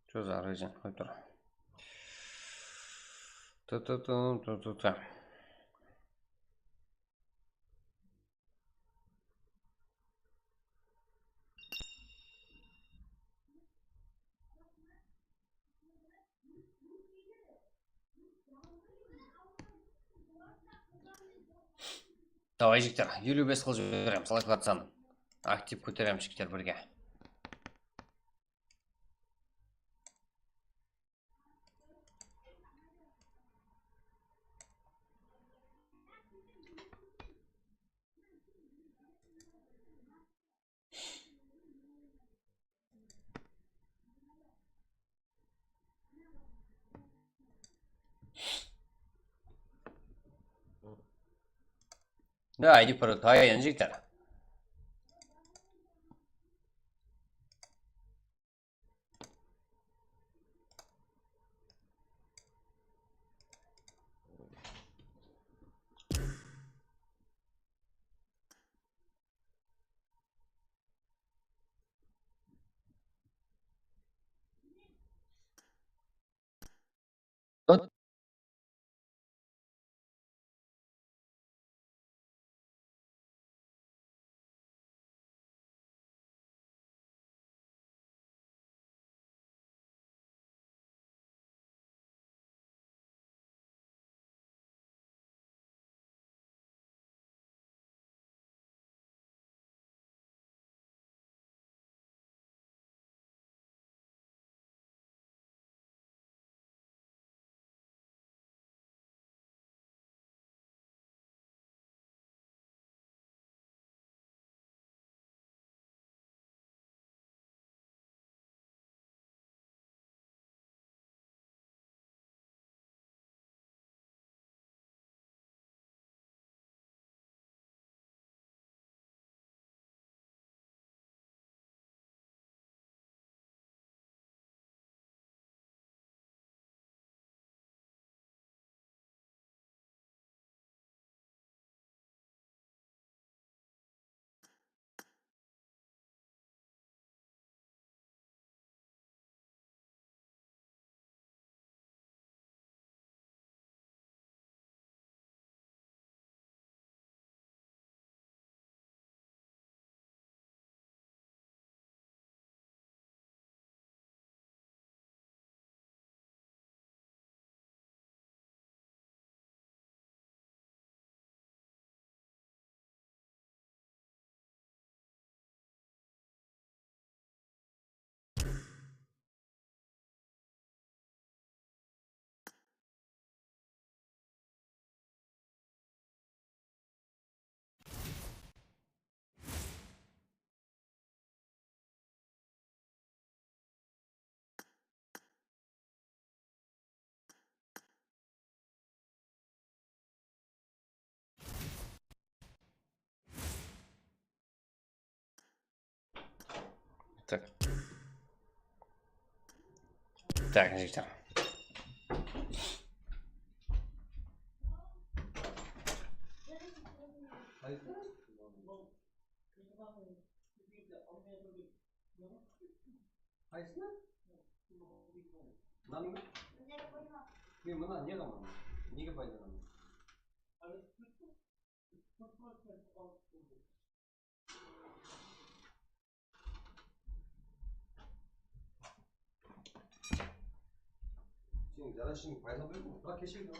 Chozar Ryzen, qoyıp tur. Ta, ta, ta, ta, ta, ta. Davay, jigitler, eliw bes qılıp jiberemiz, layk atsań. Aktiv kóteremiz, jigitler, birge. Da, aydı pırı, tayın jigitler. Так. Так, жігіттер. Qaysısına? Mınanıń ba? Men mına ne qılaman? Nege paydalanaman? Seniń jarashıń payda boldı ma? Biraq keshegide.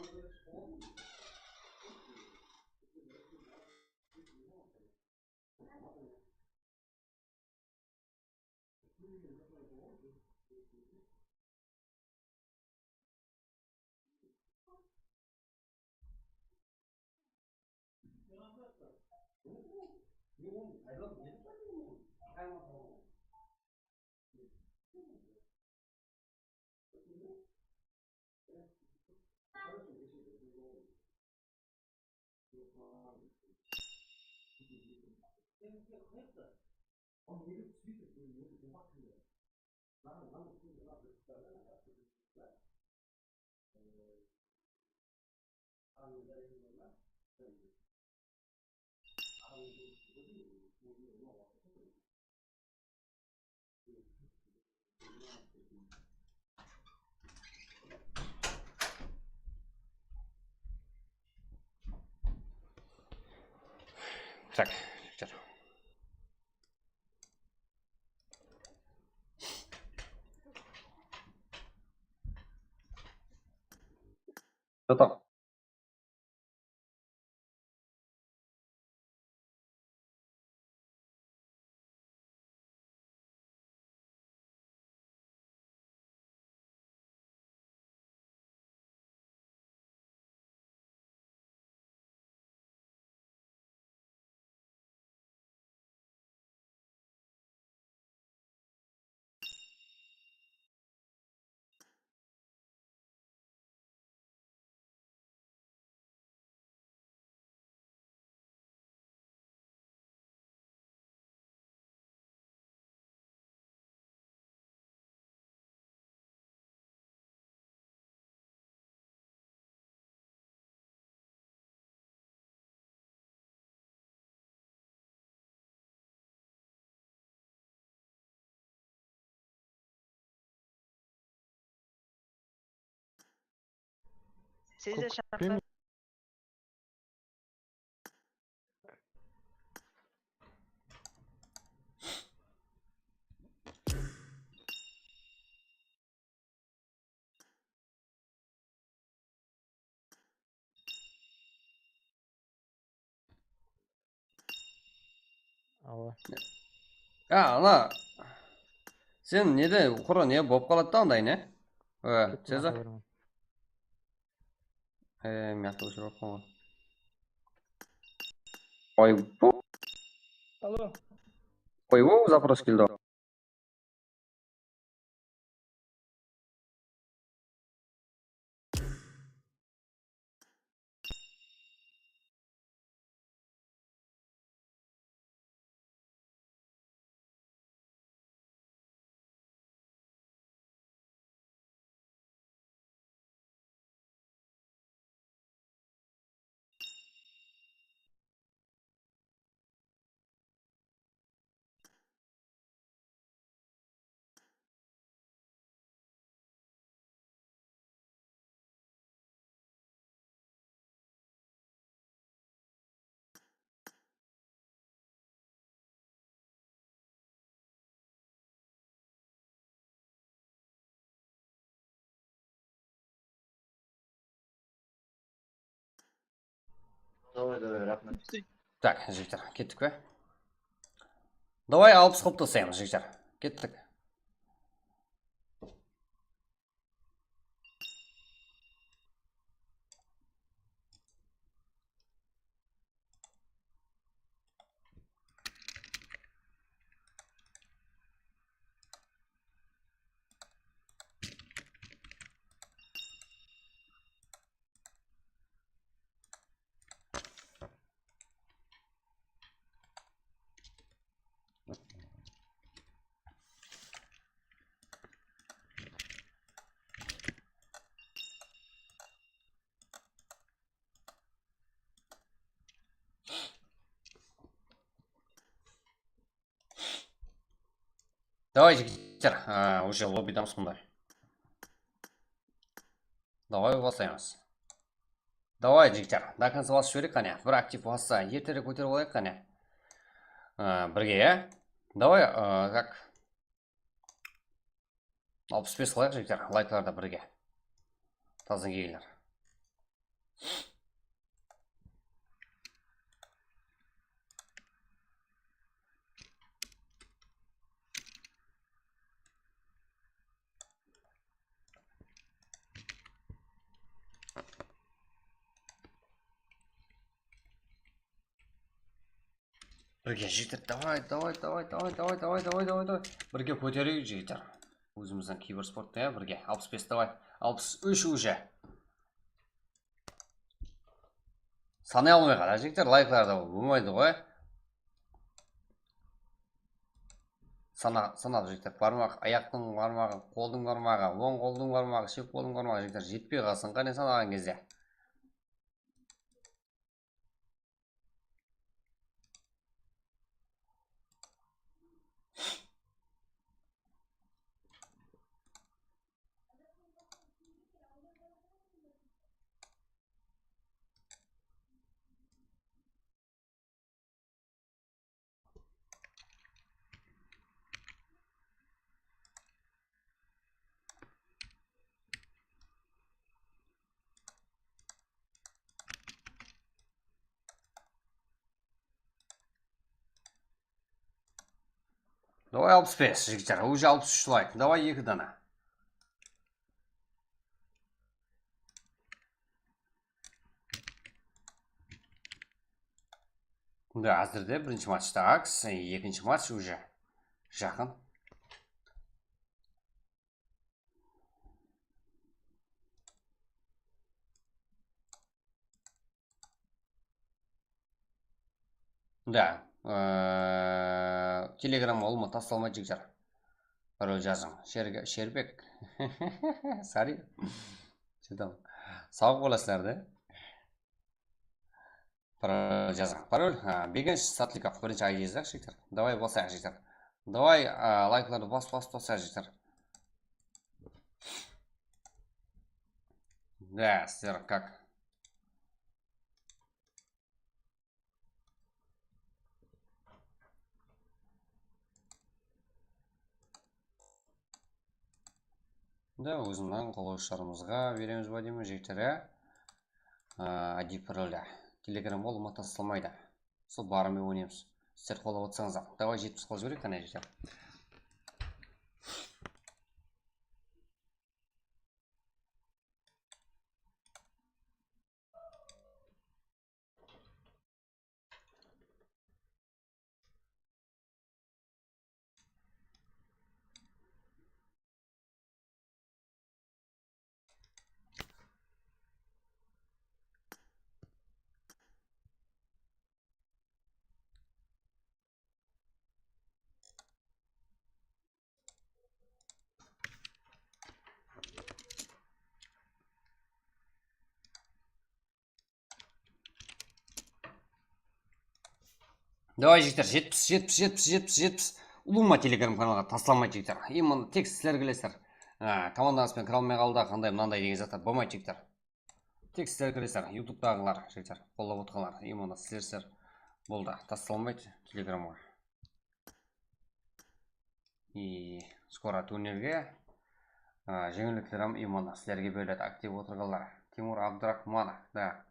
Так, jigitler. Что там? Siz de shaqırıp. Awa. Ya, ana. Sen nede qurı ne bolıp qaladı da onday ne? Ee, Seza? Ee, men atı óshirip atırman ǵoy. Oy, bu. Alo. Oy, bu zaпрос keldi. Davay, davay, raxmet. Tak, jigitler, kettik pe? Davay, alpıs qılıp taslaymız, jigitler. Kettik. Davay, jigitler, a, уже lobbidamız mında. Davay, baslaymız. Davay, jigitler, до конца basıp jibereyik qáne. Bir aktiv bassa, erterek kóterip alayıq qáne. A, birge, ya? Davay, a, так. Alpıs bes qılayıq, jigitler, layklarda birge. Tazdan kelingler. Birge, jigitler, davay, davay, davay. Birge kótereyik, jigitler. Ózimizdiń kibersportta, ya, birge. Alpıs bes, davay. Alpıs úsh уже. Sanay almay qala, jigitler, layklarda bolmaydı ǵoy. Sana-, sanap, jigitler, barmaq, ayaqtıń barmaǵı, qoldıń barmaǵı, oń qoldıń barmaǵı, shep qoldıń barmaǵı, jigitler, jetpey qalsın, qáne sanaǵan gezde. Davay, alpıs bes, jigitler, уже alpıs úsh layk. Davay, eki dana. Mında házirde birinshi match, tak, ekinshi match уже jaqın. Da, e, Telegramǵa ulıwma taslamay, jigitler. Parol jazıń. Sherge-, Sherbek. Sorry. Что там? Saw bolasızlar da. Parol jazıń. Parol, ha, Begensh Satlikov, birinshi I D-ńiz, jigitler. Davay, basayıq, jigitler. Davay, a, layklardı bas, bas, basayıq, jigitler. Да, sizler как? Да, ózimniń qollayıwshılarımızǵa beremiz ba deymen, jigitler, á? Á, I D parolda. Telegramǵa ulıwma taslamaydı. Sol barmay oynaymız. Sizler qollap otsańızlar. Davay, jetpis qılıp jibereyik, qáne, jigitler. Davay, jigitler, jetpis, jetpis, jetpis, jetpis, jetpis. Ulıwma Telegram kanalǵa taslamaydı, jigitler. Endi tek sizler kelesizler. Á, komandańız benen kire almay qaldı, qanday mınanday degen zatlar bolmaydı, jigitler. Tek sizler kiresiz, YouTube'daǵılar, jigitler, qollap otqanlar, именно sizler, sizler boldı, taslanbaydı Telegramǵa. И скоро turnirge, a, jeńillikler hám именно sizlerge beriledi, aktiv otırǵanlar. Timur Abduraxmanov, da.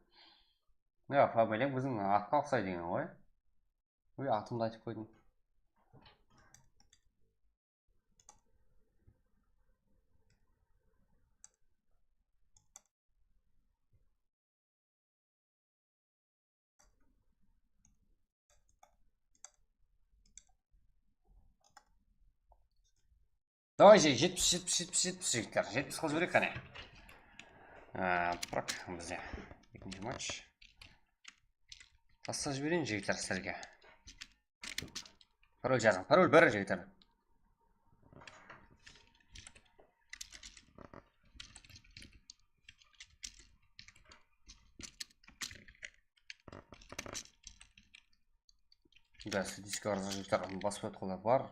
Ya, familiyań biziń atqa uqsaydı eken ǵoy. Oy, atımdı aytıp qoydım. Davay, jetpis, jetpis, jetpis, jetpis, jigitler. Jetpis qılıp jibereyik, qáne. Á, biraq bizde ekinshi match. Taslap jibereyin, jigitler, sizlerge. Parol jazıń. Parol bir, jigitler. Да, statistika, jigitler, basıp atqanlar bar.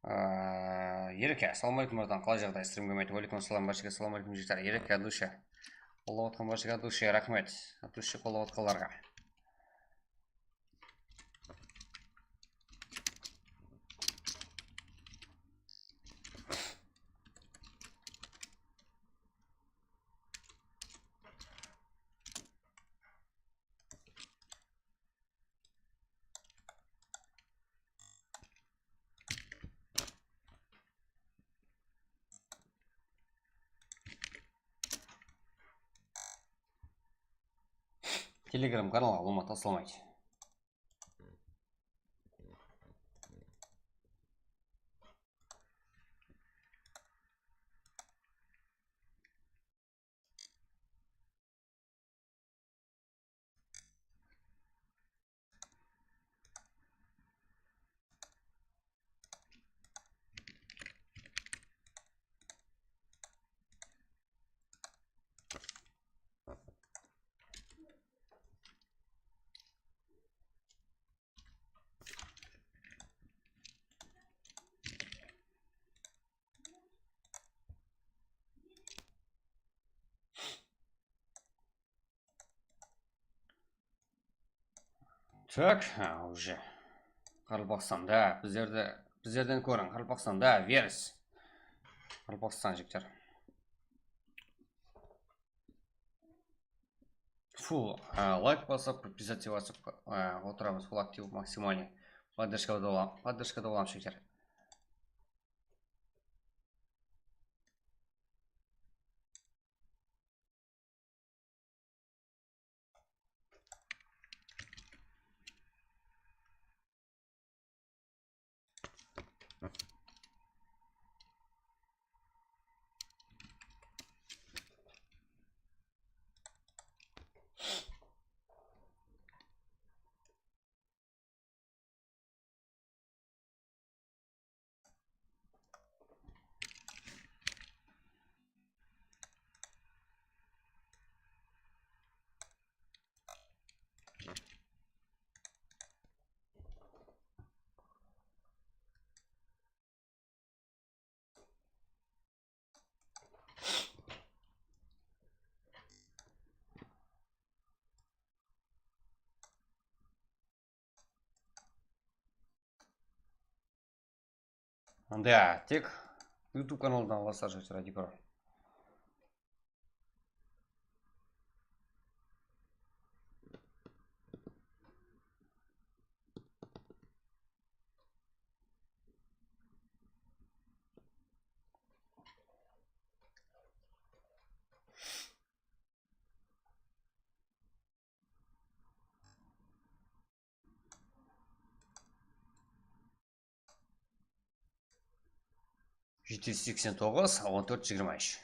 Á, Ereke, assalawma aleykum, bratan, qalay jaǵday? Strimge máyte. Wa aleykum assalam, bárshege assalawma aleykum, jigitler. Ereke, от души. Qollap atqan bárshege от души raxmet. От души qollap atqanlarǵa. Telegram kanalǵa ulıwma taslamaydı. Так, a, уже. Qaraqalpaqstan, da, bizlerdi, bizlerden kóriń, Qaraqalpaqstan, da, верность. Qaraqalpaqstan, jigitler. Full, a, layk basıp, подписаться basıp, a, otıramız, full aktiv, максимальный. Поддержкада bolam-, поддержкада bolamız, jigitler. Anda tek YouTube kanaldan alasızlar, jigitler, aytıp beraman. Jeti júz seksen toǵız, on tórt, jigirma úsh.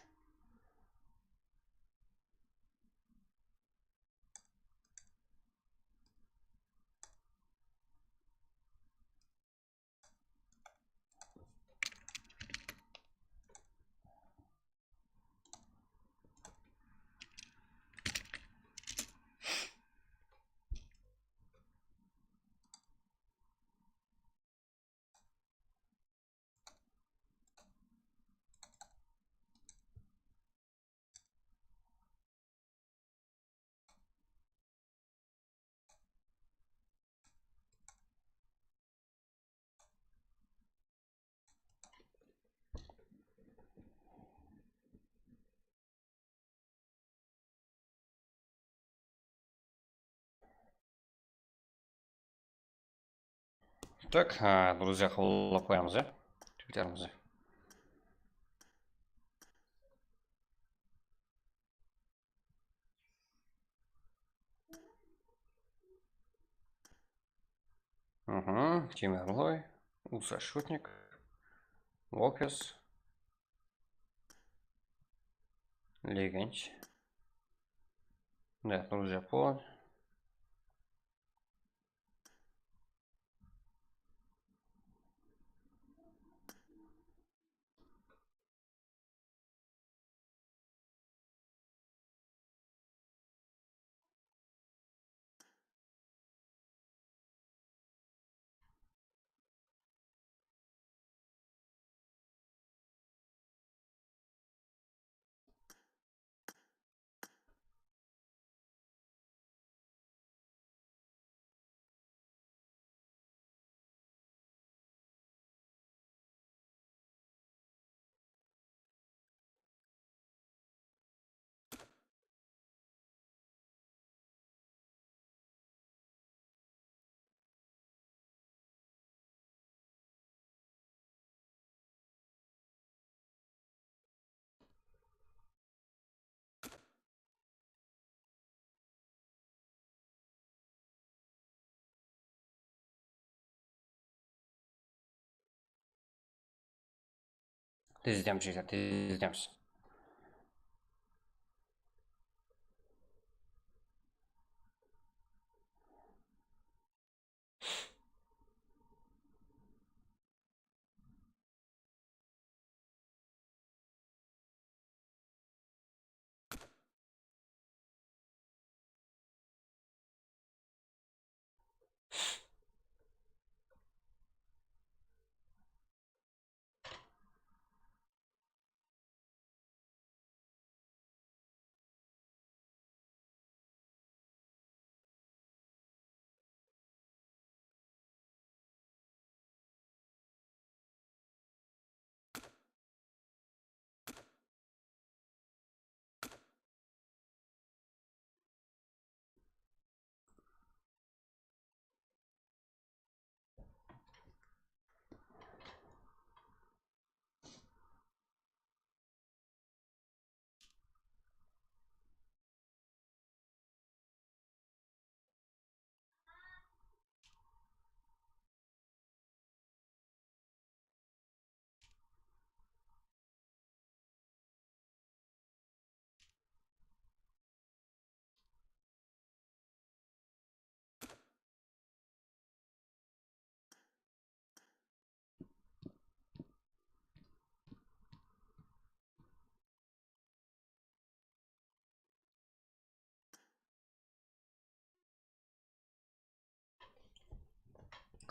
Так, a, друзья, qabıllap qoyamız, ya. Twitterimizi. Мгм. Тимурлой, Уса Шутник, Локес, Легенч. Да, друзья, по. Tez etemiz, jigitler, tez etemiz.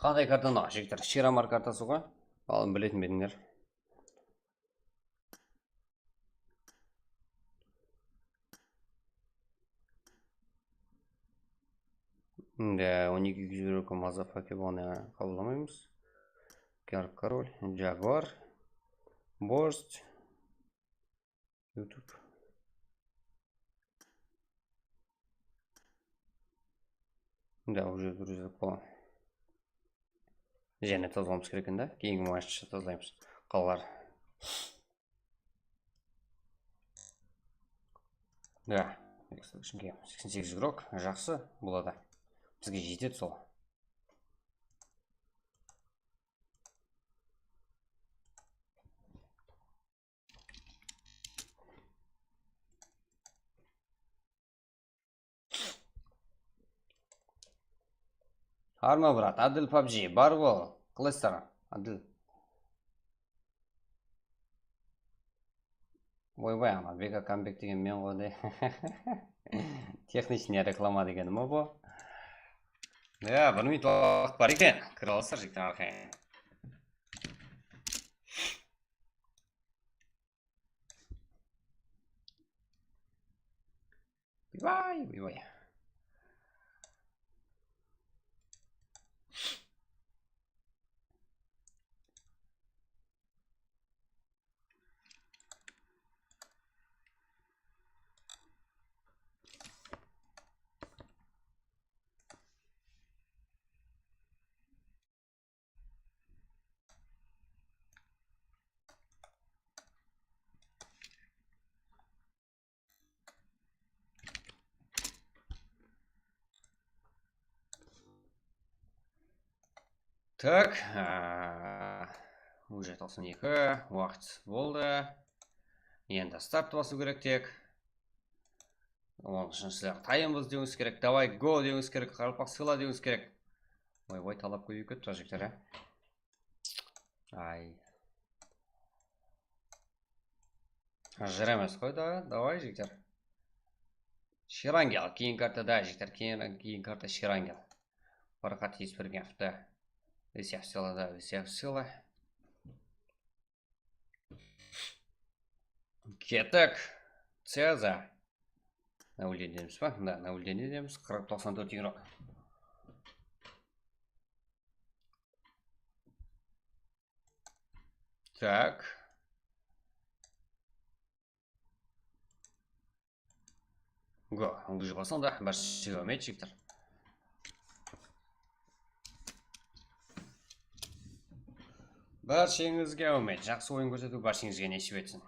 Qanday karta mınaw, jigitler? Shiramar kartası ǵoy. Aldın biletin bedińler. Mında on eki gigabit motherfucker, bunı qabıllamaymız. Kar-, Korol, Jaguar, Borst, YouTube. Да, уже грузилip qoyǵan. Jáne tazalawımız kerek eken da. Keyingi matchta tazalaymız. Qalalar. Да, seksen segiz igrok, jaqsı, boladı. Bizge jetedi sol. Arma brat, Adil pabji, bar bol. Qalaysızlar, Adil? Oybay, ana, Beka comeback degen men ǵoy de. Texnichniy reklama degenim ǵoy bu. Ya, bir minut waqıt bar eken. Kire alasızlar, jigitler, arqayın. Oybay, oybay. Так, a, уже toqsan eki, waqıt boldı. Endi start basıw kerek tek. Onıń ushın sizler tayınbız dewińiz kerek, davay go dewińiz kerek, qaraqalpaq sıyla dewińiz kerek. Oy-oy, talap kóbeyip ketti, jigitler, ya. Ay. Jır emes ǵoy da, davay, jigitler. Shirangel, keyin karta da, jigitler, keyin, keyin karta Shirangel. Farxat Esbergenovtı. Висяв сила, da, висяв сила. Ketek. Ceza. Naulden deymiz ba? Da, Naulden deymiz. Qırq, toqsan tórt igrok. Так. Go, уже baslandı. Bárshege úmit, jigitler. Bársheńizge úmit. Jaqsı oyın kórsetiw bársheńizge nesip etsin.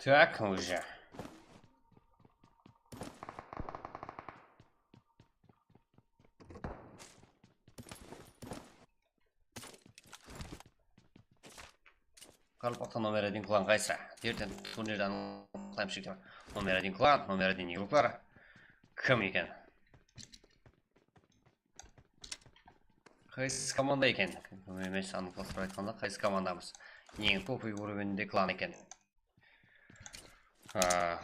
Так, уже. Qaraqalpaqta nomer один klan qaysı? Erteń turnirdi anıqlaymız, jigitler. Nomer один klan, nomer один игроклар kim eken? Qaysı komanda eken? Emes, anıqlastırıp aytqanda, qaysı komandamız? Eń topoy уровеньde klan eken. Aa,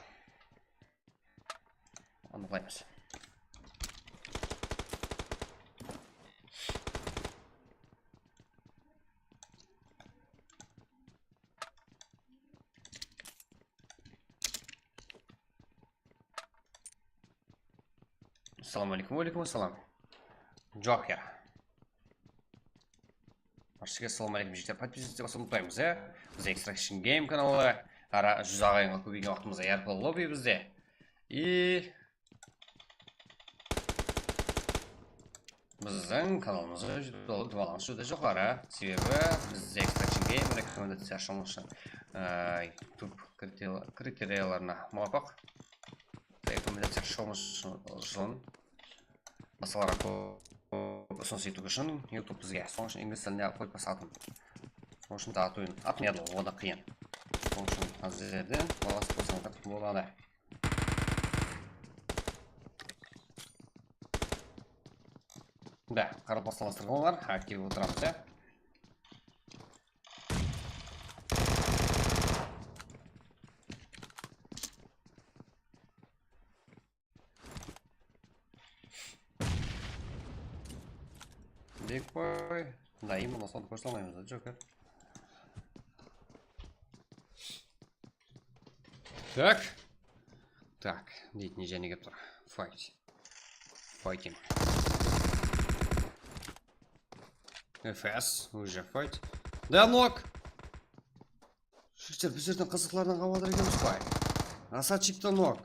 anıqlaymız. Assalawma aleykum. Wa aleykum assalam. Joker. Barshege assalawma aleykum, jigitler. Podpischиться bolsa unıtpaymız, ya. Biz Extraction Game kanalı. Ara júz aǵayinge kóbeygen waqtımızda yarqılı lobby bizde. I bizdiń kanalımızda júdá, dubalańız júdá joqarı. Sebebi biz Extraction Game rekomendaciya shıǵıwımız ushın, e, YouTube kriter-, kriteriyalarına muwapıq rekomendaciya shıǵıwımız ushın basqalarǵa kóp usınıs etiw ushın YouTube bizge, sonıń ushın inglis tiline qoyıp basatın. Sonıń ushın tatıwın atın yadı oǵada qıyın. Sonıń ushın házirden balasıp qoysańızlar boladı. Da, qaraqalpaqstanlastırǵan olar, aktiv otıramız, ya. Big boy. Da, именно sonı kórse almaymız da, Joker. Tak. Tak, deytini jáne kelip tur. Fight. Fighting. F S, уже fight. Da, nok. Jigitler, bizlerden qızıqlardan xabardar ekenbiz bay. Asatchik ta nok.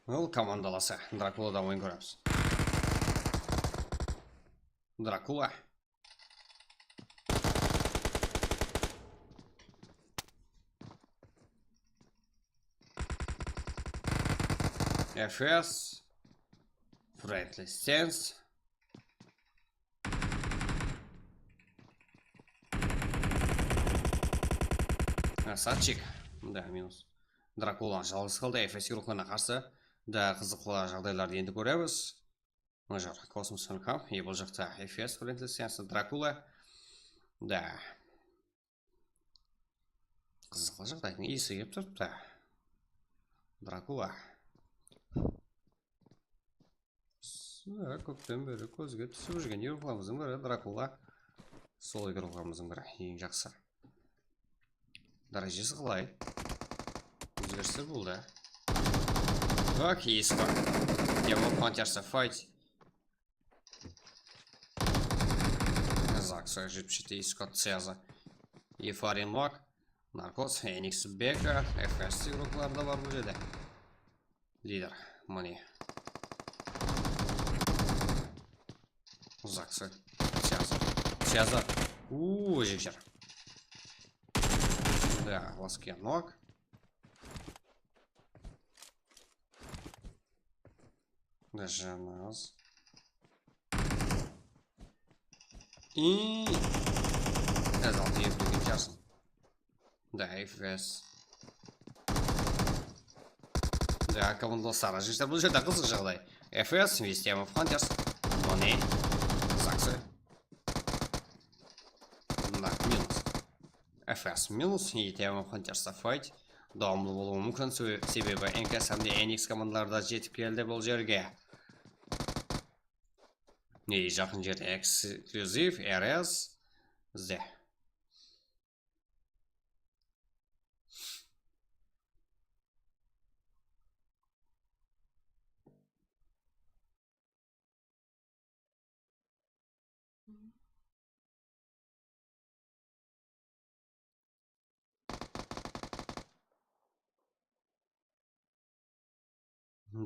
Ol komandalası. Drakuladan oyın kóremiz. Drakula. F S. Friendly Sense. Asatchik. Da, minus. Drakula jalǵız qaldı, F S igroklarına qarsı. Da, qızıqlı jaǵdaylardı endi kóremiz. Mına jaq, Kosmos F N K, e, bul jaqta F S, Friendly Sense, Drakula. Da. Qızıqlı jaǵdaydıń iyisi kelip turıptı. Drakula. Kópten beri kózge túsip júrgen igroklarımızdıń biri Drakula. Sol igroklarımızdıń biri, eń jaqsı. Dárejesi qalay? Ózgerisler boldı. Так, iyisi bar. Demo Pantersa fight. Zaksa jetpis jeti, Iskot Ceza. Efarin Mak. Narkos, Enix Beka, F S igrokları da bar bul jerde. Lider, mine. Zaksa. Ceza. Ceza. Uuu, jekshar. Da, Laskiya Nok. Janaz. I gaz altı ep degen jarsın. Da, F S. Da, komanda sara jigitler, bul jerde qızıq jaǵday. F S, Vistemov Hunters. Mone. Zaksı. Mına, minus. F S minus, Vistemov Hunters fight. Dawamlı bolıwı múmkin, sebe-, sebebi N K S hám de N X komandaları da jetip keldi bul jerge. Ne, jaqın jerde eksklyuziv R S bizde.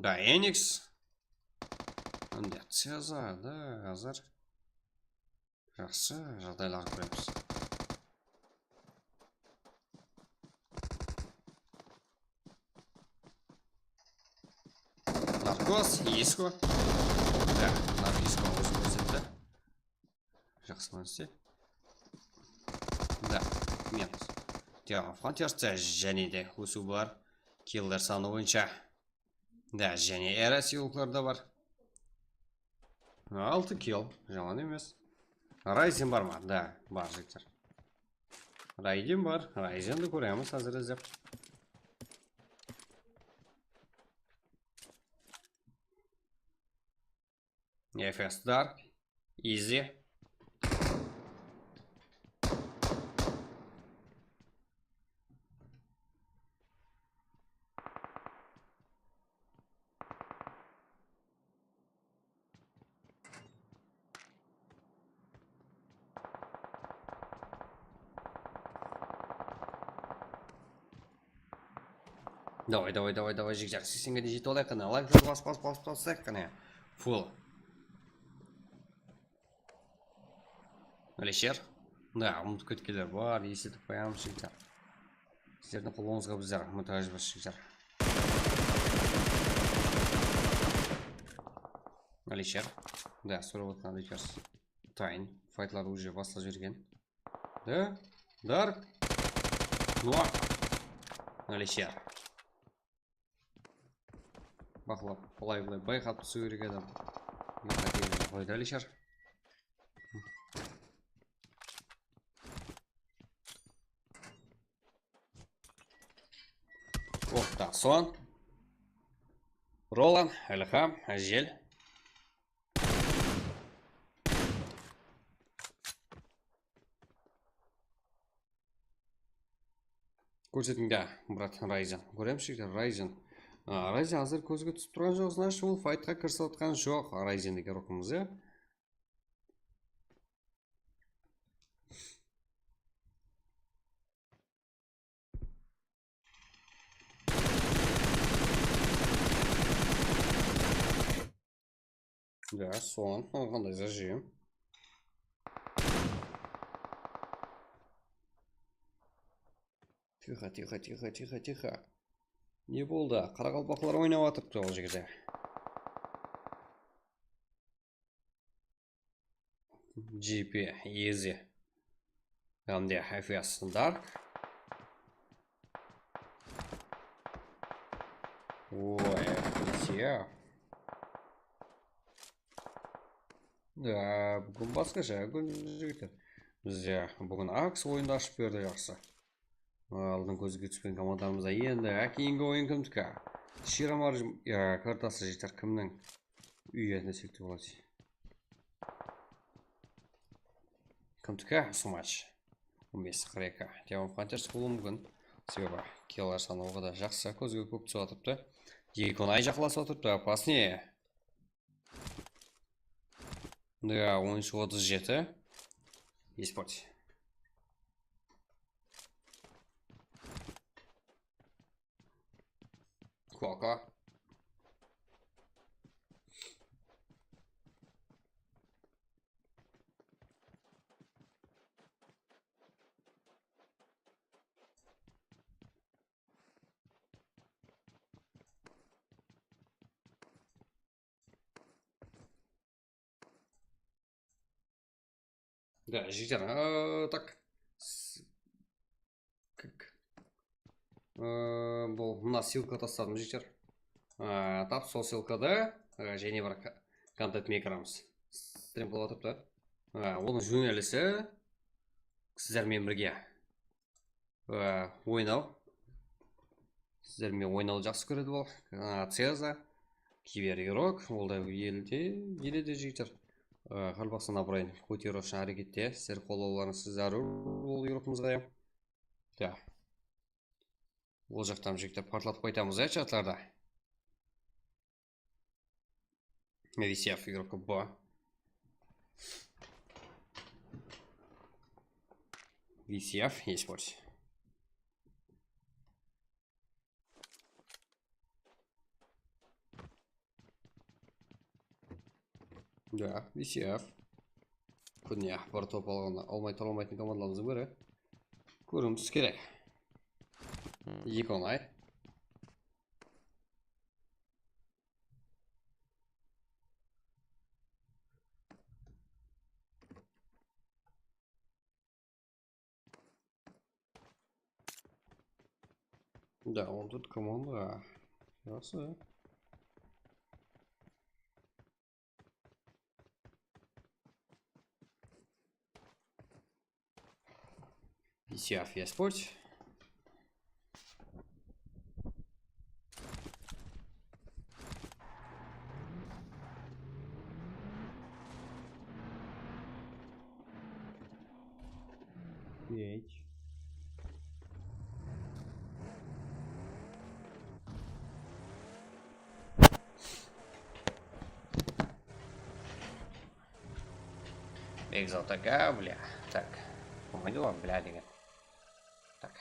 Da, Enix. Mında Ceza da házir jaqsı jaǵdaylar kóremiz. Esco. Da, mına Esco ózi kórsetti. Jaqsı, молодцы. Da, minus. Diamond Hunters-ta jáne de ósiw bar. Killer sanı boyınsha. Da, jáne era sıyıqlıqlar da bar. Altı kill, jaman emes. Ryzen bar ma? Da, bar, jigitler. Ryzen bar. Ryzendi kóremiz házir izlep. F S Dark. Easy. Davay, davay, davay, davay, jigitler, seksenge de jetip alayıq qáne. Layklardı bas, bas, bas, basayıq qáne. Full. Alisher. Da, umıtıp ketkenler bar, esletip qoyamız, jigitler. Sizlerdiń qollarıńızǵa bizler muhtajbız, jigitler. Alisher. Da, sorap otırǵan Alisher. Tayın. Faytlardı уже baslap jibergen. Da, Dark. Noak. Alisher. Baqlap, bılay-bılay bayqap túsiw kerek adam. Yoq, qoydı Alisher. Okta son. Roland, Ilham, Jel. Kórsetiń de, brat, Ryzen. Kóremiz, jigitler, Ryzen. A, Ryzen házir kózge túsip turǵan joq, значит, ol faytqa kirisip atqan joq, Ryzendegi ruqımız, ya. Ya, son, qanday zajim. Тихо, тихо, тихо, тихо, тихо. Ne boldı? Qaraqalpaqlar oynap atırıptı ol jerde. G P, easy. Hám de F S Dark. Oy, ya. Ya, búgin basqasha kún, jigitler. Bizde búgin Aks oyındı ashıp berdi, jaqsı. Aldın kózge túspen komandalarımızda endi keyingi oyın kimdiki? Shiramar, ya, kartası, jigitler, kimniń úyine sektip aladı? Kimdiki usı match? On bes qırq eki. Diamond Hunters bolıwı múmkin. Sebebi killer sanı o qadar jaqsı, kózge kóp túsip atırıptı. Gekonay jaqlasıp atırıptı, опаснее. Да, on úsh otız jeti. Esport. Koka. Да, jigitler, aa, так. S-, k-, k-, aa, bul, mına ссылка tasladım, jigitler. Aa, tap sol ссылкада, aa, jáne bir ko-, kontent mekramız. Strim bolıp atırıptı. Aa, onıń jónelisi sizler menen birge. Á, oynaw. Sizler menen oynawdı jaqsı kóredi ol. Á, Ceza, kiber igrok, ol da ele de, ele de jigitler. Á, Qaraqalpaqstan abırayın kóteriw ushın hárekette. Sizler qollawlarıńız zárúr ol igrogımızǵa. Ya. Ol jaqtan jigitler partlatıp qaytamız, ya, chatlarda. Visyav игрока B. Visyav, esports. Да, Visyav. Kúnine bir top alǵanda almay tura almaytın komandalarımızdıń biri. Kóriwimiz kerek. Eki onay. Да, он tórt komanda. Jaqsı. P C F eSports. Пять. Экзотага, бля. Так. Помнила, бля, деген. Так.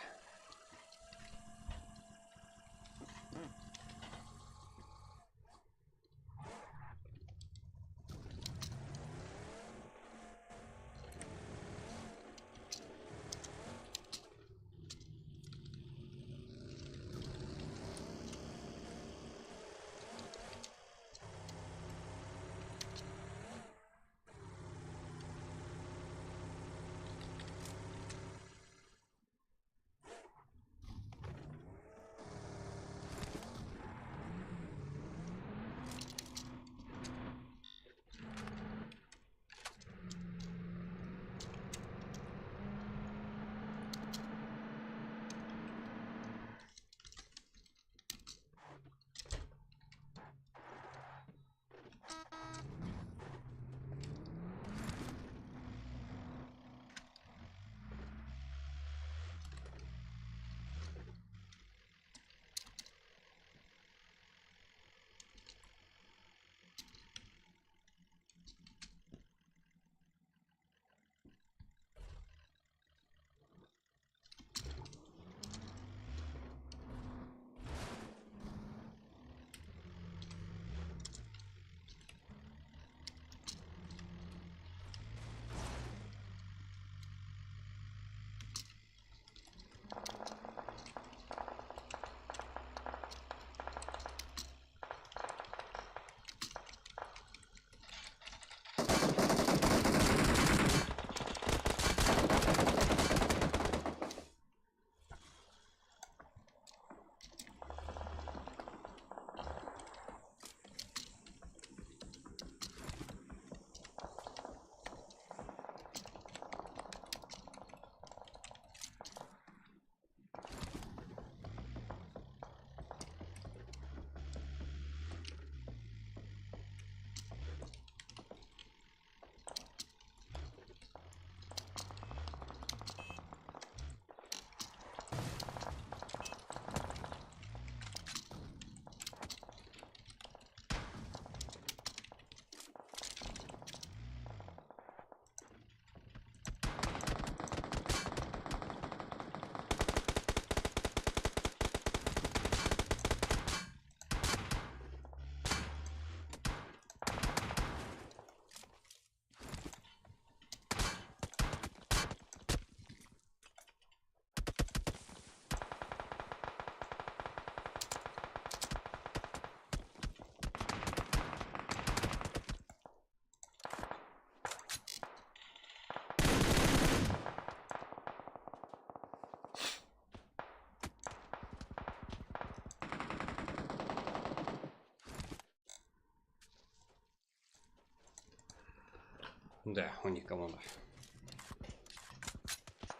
Да, он eki komanda.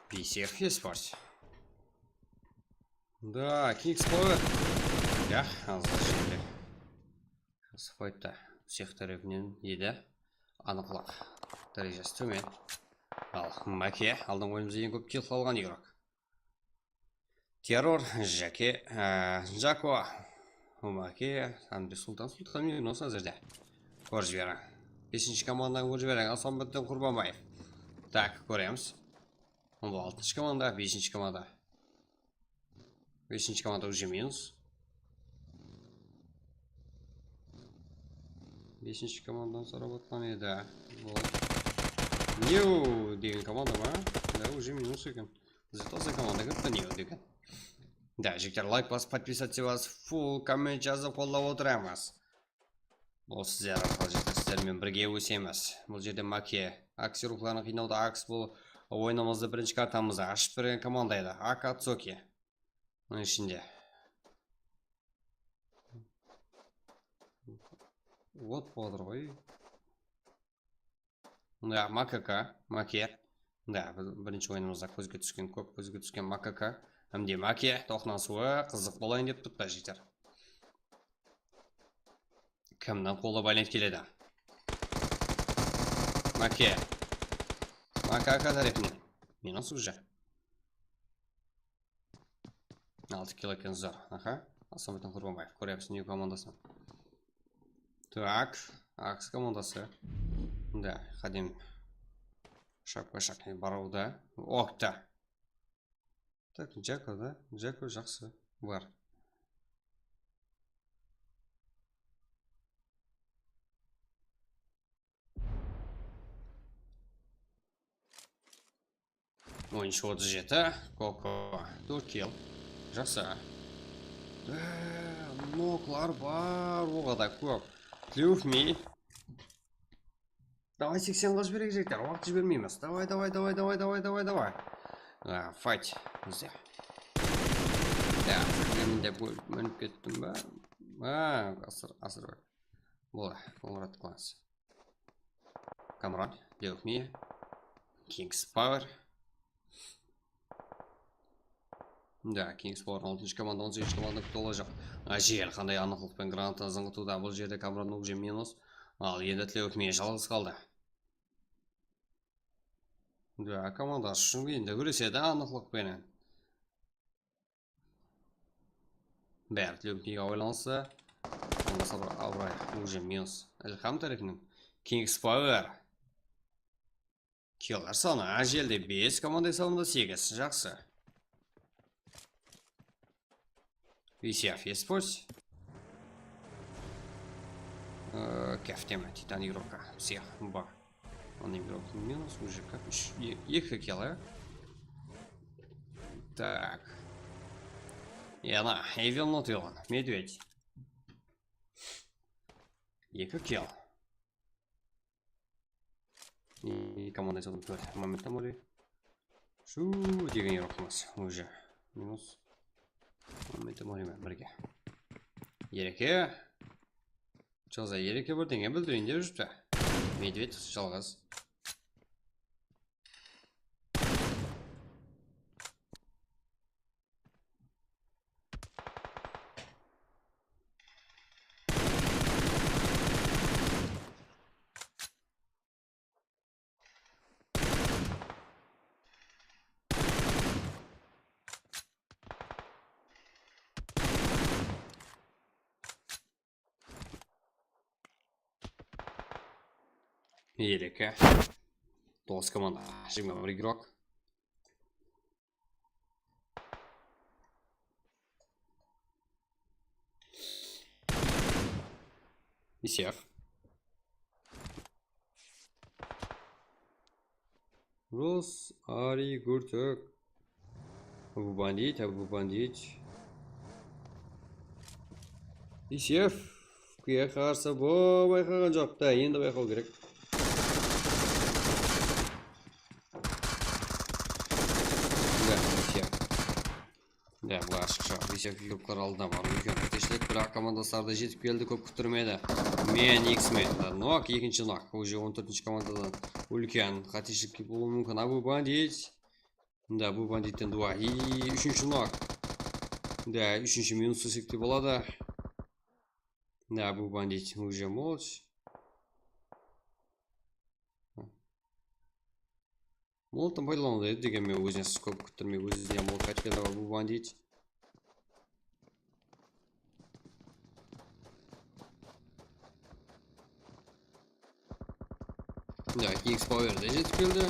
P C F eSports. Да, Kings Power. Ya, azır şimdi. Sıfaytta. Всех tárepinen edi. Anıqlıq. Dárejesi tómen. Al, Make, aldın oyınımızda eń kóp kill alǵan igrok. Terror, Jake, e, Jako, Umake, Anbek Sultan, Sultan Yunus házirde. Kórip jiberiń. Besinshi komandanı kórip jiberiń, Asanbettin Qurbanbaev. Tak, kóremiz. Bul altınshı komanda, besinshi komanda. Besinshi komanda уже minus. Besinshi komandanı sorap atqan edi. Bul New degen komanda ma? Da, уже minus eken. Зато за komanda kiripti New degen. Da, jigitler, layk basıp, podpisаться basıp, full komment jazıp qollap otıramız. Bul sizler arqalı jigitler, sizler menen birge ósemiz. Bul jerde Make, Aksi ruwxların qıynawda Aks bul oyınımızdı birinshi kartamızda ashıp bergen komanda edi. Akatsuki. Onıń ishinde Ot bolıp atır ǵoy. Mına makaka, make. Mına bir-, birinshi oyınımızda kózge túsken, kóp kózge túsken makaka. Hám de make toqnasıwı qızıq bolayın dep turıptı, jigitler. Kimniń qolı bálent keledi? Make. Makaka tárepinen. Minus уже. Altı kill eken, zor. Aha. Aslanbay Qurbanbaev. Kóremiz, New komandasın. Tak. Aks komandası. Da, qádem. Shapka shapka barawda. Okta. Tak, Jeko da. Jeko jaqsı. Bar. On úsh otız jeti, Koko, tórt kill. Jaqsı. Eee, noklar bar, oǵada kóp. Tlewxmi. Davay, seksen qılısh berek, jigitler, waqıt jibermeymiz. Davay, davay, davay, davay, davay, davay, davay. A, fight bizde. Ya, men de bu, minip kettim ba? A, asır, asır bar. Bola, Murat Klas. Kamran, Tlewxmi, Kings Power. Da, Kings Power altınshı komanda, on segizinshi komanda kútip olajaq. Ájel, qanday anıqlıqpen granata zıńǵıtıwda. Bul jerde Kamran уже minus. Al, endi Tlewxmi jalǵız qaldı. Da, komandası ushın endi gúresedi anıqlıq penen. Bári Tlewxmiga baylanıslı. Onda sabır, abıray, уже minus. Ilham tárepinen. Kings Power. Killer sanı, Ájelde bes, komanda esabında segiz. Jaqsı. Visyav esports. Ee, Káfteme, Titan Игрока. Всех, ba. Onıń игрок minus, уже как, úsh, e-, eki kill, a? Tak. Yana, Evil Not Villain, Medved. Eki kill. I komanda esabında tórt. Momento mori. Shu degen yoqmız, уже. Minus. Momento mori menen birge. Ereke. Jaza, Ereke, birdeńe bildireyin dep júripti. Medved jalǵız. Ereke. Toǵız komanda, jigirma bir игрок. Visyav. Rus, Ari, Gurtuk. Bu bandit, bu bandit. Visyav. Kúye qarsı bul bayqaǵan joq ta, endi bayqaw kerek. Da, Visyav. Da, bul ashıqsha, Visyav yurtlar aldına barıp úlken qáteeshilik, biraq komandasları da jetip keldi, kóp kúttirmedi. Men X-men, da, nok, ekinshi nok. Уже on tórtinshi komandadan úlken qáteeshilik bolıwı múmkin. A, bu bandit. Da, bu banditten два. I, úshinshi nok. Da, úshinshi minus desek te boladı. Da, bu bandit уже молодец. Molottan paydalanıwdı edi, degenmen, ózine siz kóp kúttirmey, ózine molot qaytıp keldi, bu bandit. Ya, Kings Power de jetip keldi.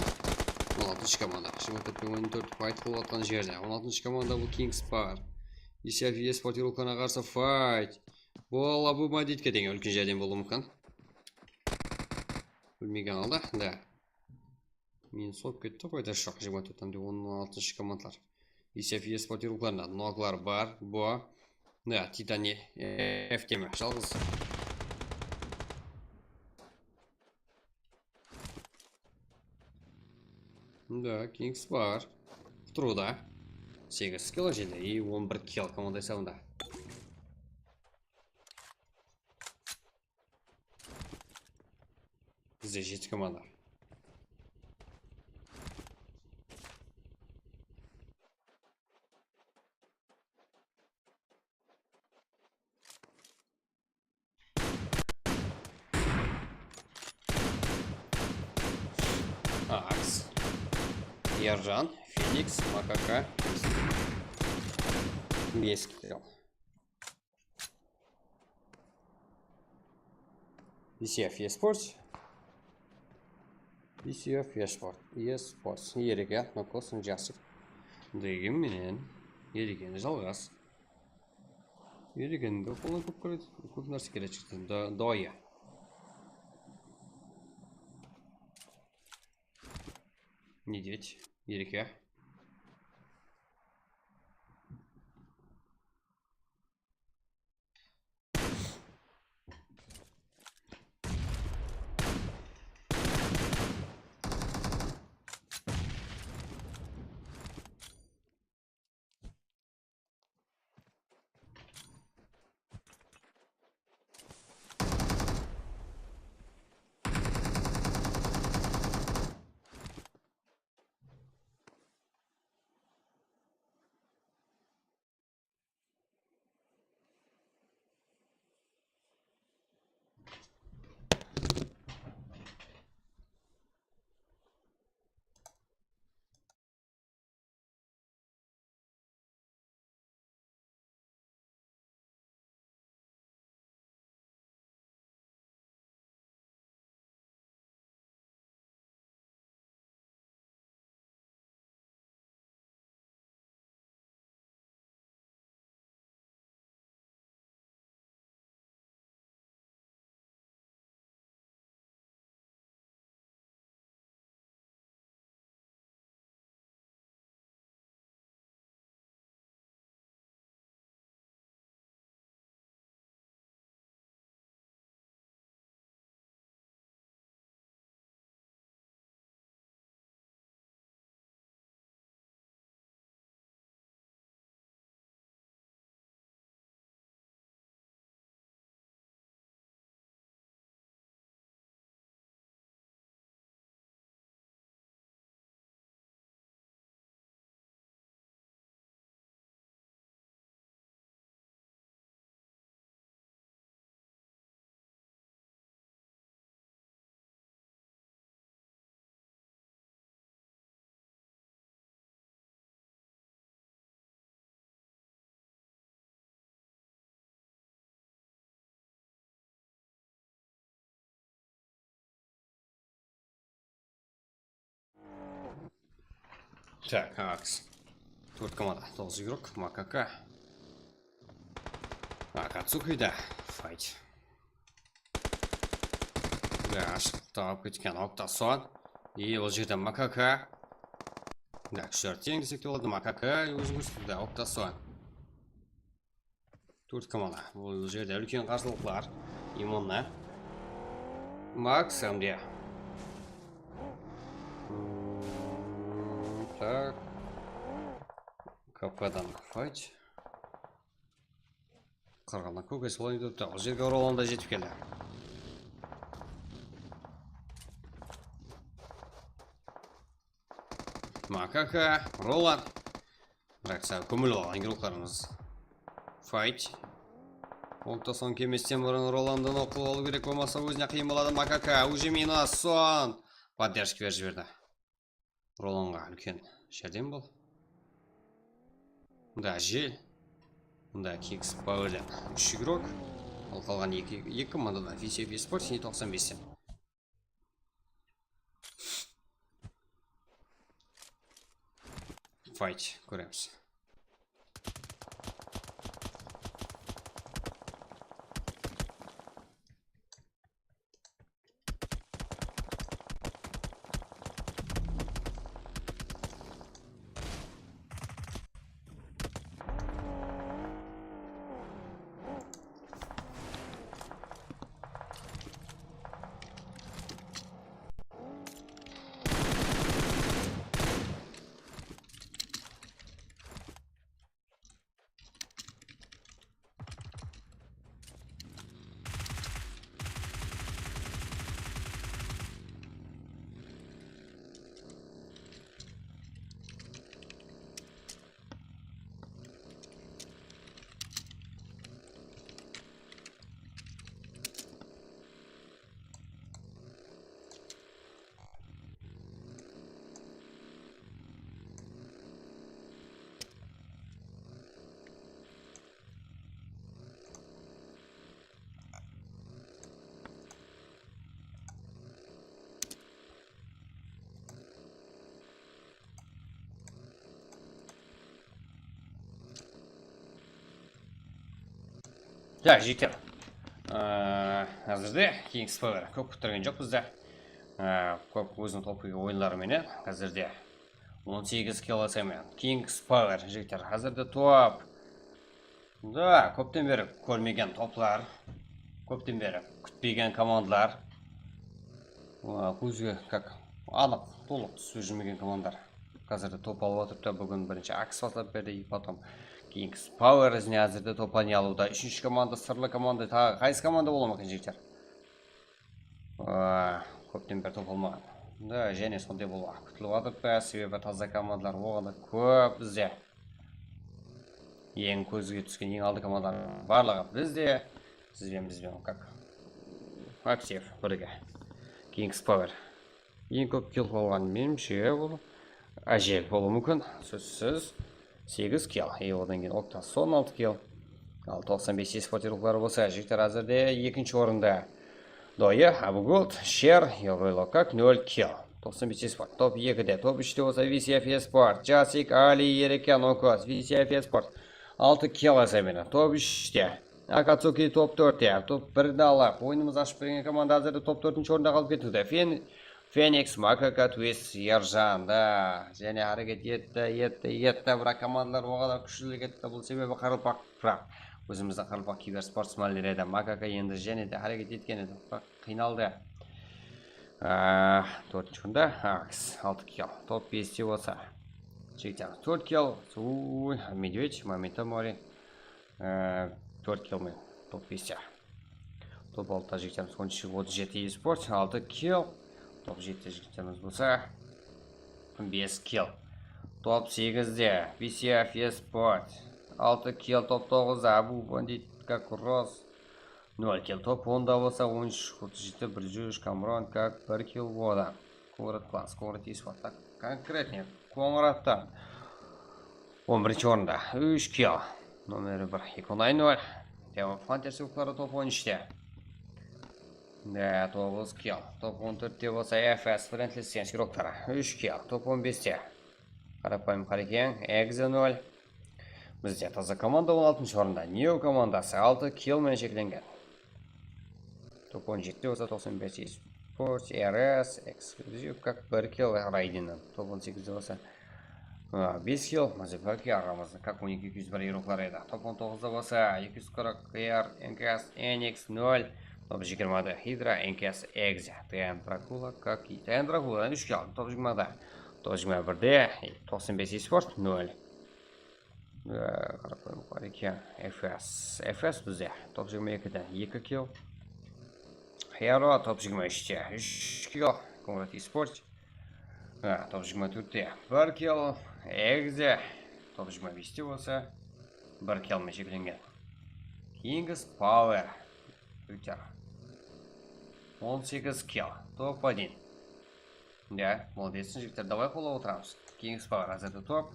On altınshı komanda. Jigirma tórt penen on tórt fight qılıp atqan jerde. On altınshı komanda bul Kings Power. Visyav esportirovkana qarsı fight. Bul, a, bu banditke degen úlken járdem bolıwı múmkin. Bilmegen halda, da. Men solıp ketti, foyda joq, jigirma tórt hám de on altınshı komandlar. Visyav esportirovkana noklar bar, bu. Da, Titani, e, F teme, jalǵız. Da, Kings bar. Qutırıwda. Segiz kill jedi, i on bir kill komanda esabında. Bizde jeti komanda. Aks. Erjan, Feniks, Makaka. Bes kill. B C F eSports. B C F eSports. eSports. Ereke, Nokos, Jasik. Degen menen. Erekeni jalǵas. Erekeni de qolına kóp kiredi. Kóp nárse kiredi. Do-, doya. Ne deydi? Ereke. Tak, Aks. Tórt komanda, toǵız igrok, Makaka. Akatsuki da, fight. Da, ashıq tawıp ketken Oktason. E, ol jerde Makaka. Da, kúshler teń desek te boladı, Makaka, ózin kórsetedi, Oktason. Tórt komanda. Bul jerde úlken qarsılıqlar. Imonna. Maks hám de. Hmm, tak. K P dan fight. Qırǵannan kókes olayın turıptı. Bul jerge Roland da jetip keldi. Makaka, Roland. Bırak, sál kómilip alǵan igroklarımız. Fight. Oktason kelmesten burın Rolandın oq qılıp alıw kerek, bolmasa ózine qıyın boladı. Makaka, уже minus on. Поддержка berip jiberdi. Rolandǵa úlken járdem bul. Mında jel. Mında Kicks Powerden úsh igrok. Al qalǵan eki, eki komanda da V C F Esports, toqsan besten. Fight kóremiz. Ja, jigitler. Ee, házirde King's Power kóp kúttirgen joq bizde. Ee, kóp óziniń topıǵı oyınları menen házirde on segiz kilogramm. King's Power, jigitler, házirde top. Da, kópten beri kórmegen toplar, kópten beri kútpegen komandalar. Aa, kózge, как, anıq, tolıq túsip júrmegen komandalar. Házirde top alıp atırıptı, búgin birinshi Aks baslap berdi, и потом King's Power izine házirde top alıwda. Úshinshi komanda, sırlı komanda, taǵı qaysı komanda bolıwı múmkin, jigitler? Aa, kópten beri top almaǵan. Da, jáne sonday bolıwı kútilip atırıptı, sebebi taza komandalar oǵada da kóp bizde. Eń kózge túsken, eń aldı komandalar barlıǵı bizde. Sizben, bizben, как, aktiv birge. King's Power. Eń kóp kill alǵan, menimshe, bul Ájel bolıwı múmkin, sózsiz. Segiz kill. E, odan keyin Oktas on altı kill. Al, toqsan bes esport ruxları bolsa, jigitler, házirde ekinshi orında. Doya, Abugold, Sher, Yelroy Lokak, nol kill. Toqsan bes esport. Top ekide, top úshte bolsa V C F Esport, Jasik, Ali, Ereken, Okoz, V C F Esport. Altı kill esabına. Top úshte. Akatsuki top tórtte, top birdi alıp, oyınımızdı ashıp bergen komanda házirde top tórtinshi orında qalıp ketti. Fen-, Feniks, Makaka, Twist, Erjan da jáne háreket etti, etti, etti. Biraq komandalar oǵada kúshlilik etti. Bul sebebi qaraqalpaq, biraq ózimizdiń qaraqalpaq kibersportsmenler edi. Makaka endi jáne de háreket etken edi. Biraq qıynaldı. Aa, tórtinshi kúnde Aks, altı kill. Top beste bolsa, jigitler, tórt kill. Uy, Medved, Momento Mori. Ee, tórt kill men, top beste. Top altıda jigitlerimiz on úsh, otız jeti esport, altı kill. Top jetide jigitlerimiz bolsa bes kill. Top segizde V C F Esport, altı kill. Top toǵızda Abu Bandit, Kakuros, nol kill. Top onda bolsa on úsh, otız jeti, bir júz úsh, Kamron, Kak, bir kill, odan Konrad Klans, Konrad Esport, так, конкретно Konradtan on birinshi orında, úsh kill. Nomeri bir, Ekonay nol. Demon Hunters ruxları top on úshte. Da, toǵız kill. Top on tórtte bolsa F S, Friendly Sense ruxları, úsh kill. Top on beste Qarapayım Qarekeń, Egze nol. Bizde taza komanda on altınshı orında. Neo komandası altı kill menen sheklengen. Top on jetide bolsa toqsan bes Esports, R S, Exclusive, как, bir kill Raiden. Top on segizde bolsa, a, bes kill Mazepaki aǵamızdıń, как, on eki eki júz bir ruxları edi. Top on toǵızda bolsa eki júz qırq R, N K S, Enix nol. Top jigirmada Hydra, N K S, Egze, T N Dracula, как, T N Draculadan úsh kill aldı. Top jigirmada. Top jigirma birde toqsan bes Esport nol. Ee, qaraqalpaq eken. F S. F S bizde. Top jigirma ekide eki kill. Hero top jigirma úshte úsh kill. Konrad Esport. Ha, top jigirma tórtte bir kill. Egze top jigirma beste bolsa bir kill menen sheklengen. King's Power. Jigitler, on segiz kill. Top один. Ya, молодец, jigitler, давай qollap otıramız. King's Power házirde top.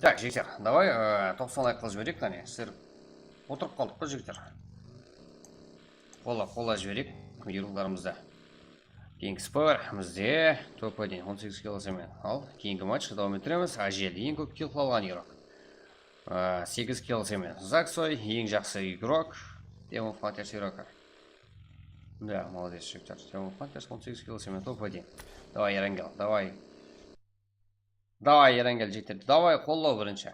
Так, jigitler, давай, e, toqsan layk qılıp jibereyik, qáne, sizler otırıp qaldıq ǵoy, jigitler. Qolla, qolla jibereyik videoroliklarımızdı. King's Power bizde top один, on segiz kill alsam men. Al, keyingi match dawam ettiremiz. Ájel eń kóp kill alǵan igrok. E, segiz kill alsam men. Zaksoy eń jaqsı igrok. Demon Hunters igrok. Да, молодец, jigitler. Demon Hunters on segiz kill alsam men, top один. Давай, Erangel, давай. Давай, Erangel, jigitler. Давай, qollaw birinshi.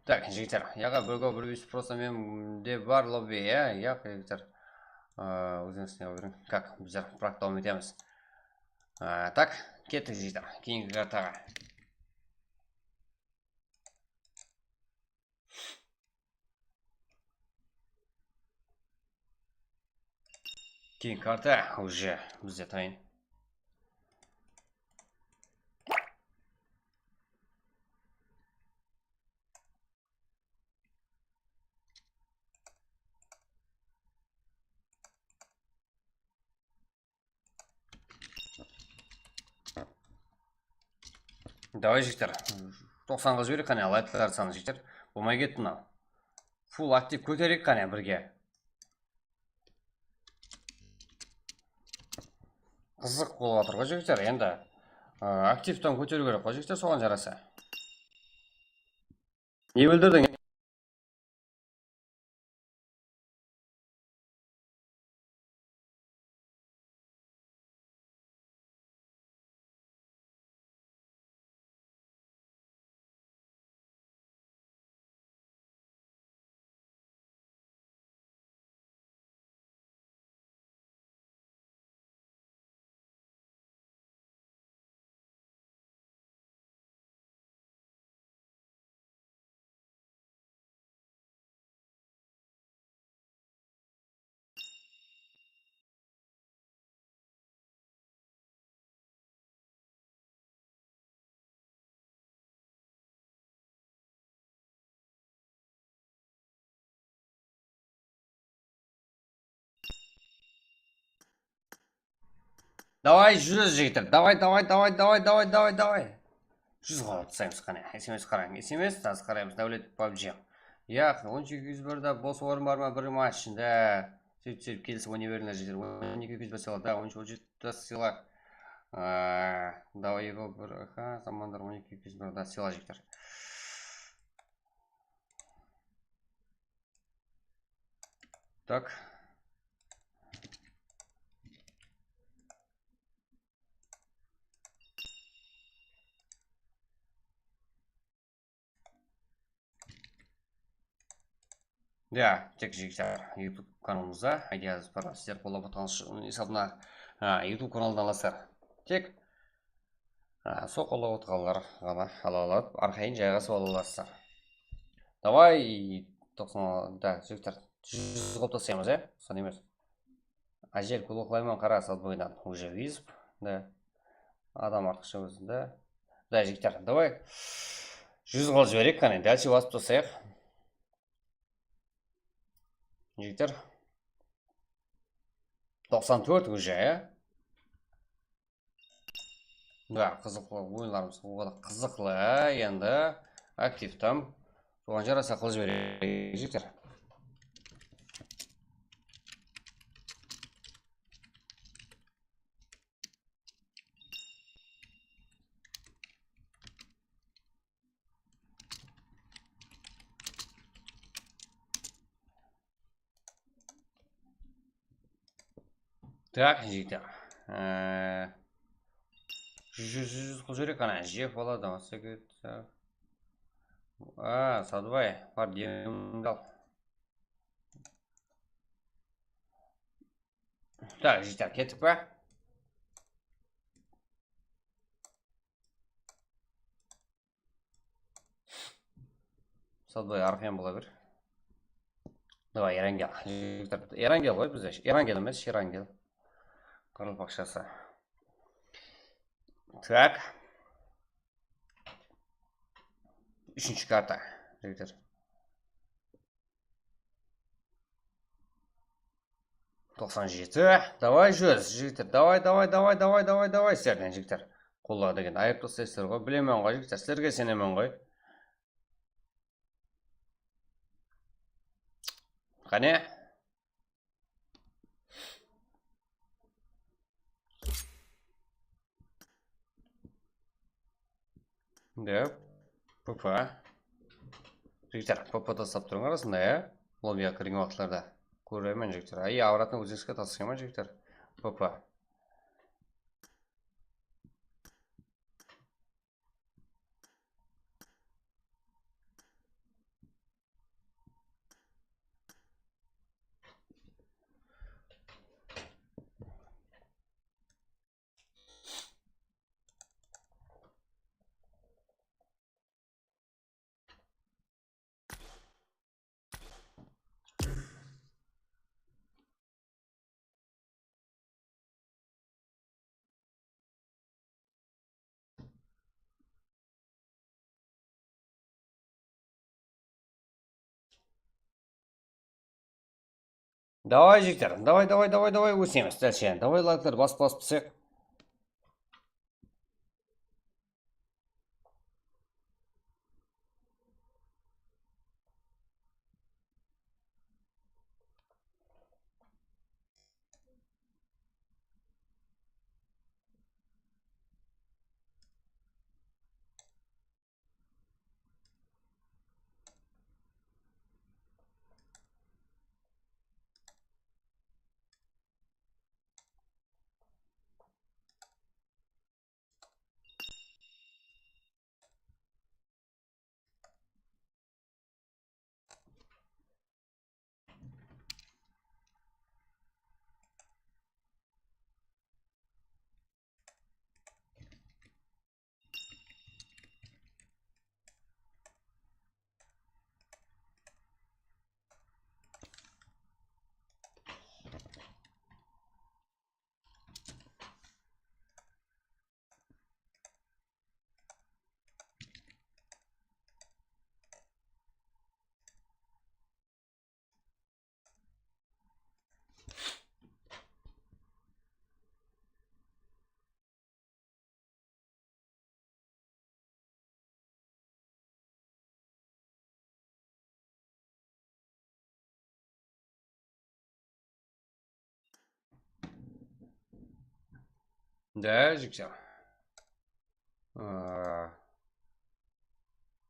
Tak, jigitler, yaǵa bir go bir yuz prosta mende bar lobby, ya, ya, jigitler. Aa, ózińiz ne beriń. Kak, bizler brak dawam etemiz. Aa, tak, kettik, jigitler. Keyingi kartaǵa. Keyin karta уже bizde tayın. Davay, jigitler. Toqsanǵa jibereyik qáne, laytlar sanı, jigitler. Bolmay ketti mınaw. Full aktiv kótereyik qáne birge. Qızıq bolıp atır ǵoy, jigitler, endi. A, aktivtan kóteriw kerek ǵoy, jigitler, soǵan jarasa. Ne bildirdiń? Davay, júz, jigitler. Davay, davay, davay, davay, davay, davay, davay. Júz qolǵa tısaymız qáne. S M S qarań, S M S, házir qaraymız. Dáwlet pabji. Yaq, on eki eki júz bir de bos orın bar ma? Bir ma ishinde. Sóytip, sóytip kelisip oynay berińler, jigitler. On eki eki júz bir sıyla, da, on eki eki júz bir sıyla. Aa, davay, ego, bir, aha, zamanlar on eki eki júz bir de sıyla, jigitler. Tak. Ya, tek jigitler YouTube kanalımızda, aytayız, bir sizler qollap atqan sh-, esabına, ha, YouTube kanaldan alasızlar. Tek Ha, sol qollap otırǵanlar ǵana ala aladı, arqayın jayǵasıp ala alasızlar. Davay, toqsan, da, jigitler, júz qılıp taslaymız, e? Son emes. Ájel, kúlip qoyman, qara, Sadboydan. Уже визп, da. Adam artıqsha ózinde. Da, jigitler, davay. Júz qılıp jibereyik, qáne, dálshe basıp taslayıq. Jigitler. Toqsan tórt уже, e? Da, qızıqlı oyınlarımız, o qadar qızıqlı, endi aktivtam. Soǵan jarasa qılıp jibereyik, jigitler. Так, jigitler. Ee, júz, júz, júz qılıp jibereyik, ana, jep aladı, masa ketsa. A, Sadıbay, bar, demińdi al. Так, jigitler, kettik pa? Sadbay, arqayın bola ber. Davay, Erangel. Jigitler, Erangel ǵoy bizde. Erangel emes, Sherangel. Qaraqalpaqshası. Так. Úshinshi karta, jigitler. Toqsan jeti. Davay, júz, jigitler. Davay, davay, davay, davay, davay, davay, sizlerden, jigitler. Qulla degen ayıp taslaysızlar ǵoy. Bilemen ǵoy, jigitler. Sizlerge isenemen ǵoy. Qáne? Dep, P P. Jigitler, P P taslap turıń arasında, ya. Lobbyǵa kirgen waqıtlarda. Kóremen, jigitler. Ay, обратно ózińizge taslayman, jigitler. P P. Davay, jigitler, davay, davay, davay, davay, ósemiz, dálshe. Davay, layklar basıp, basıp tursaq. Да, jigitler. Aa,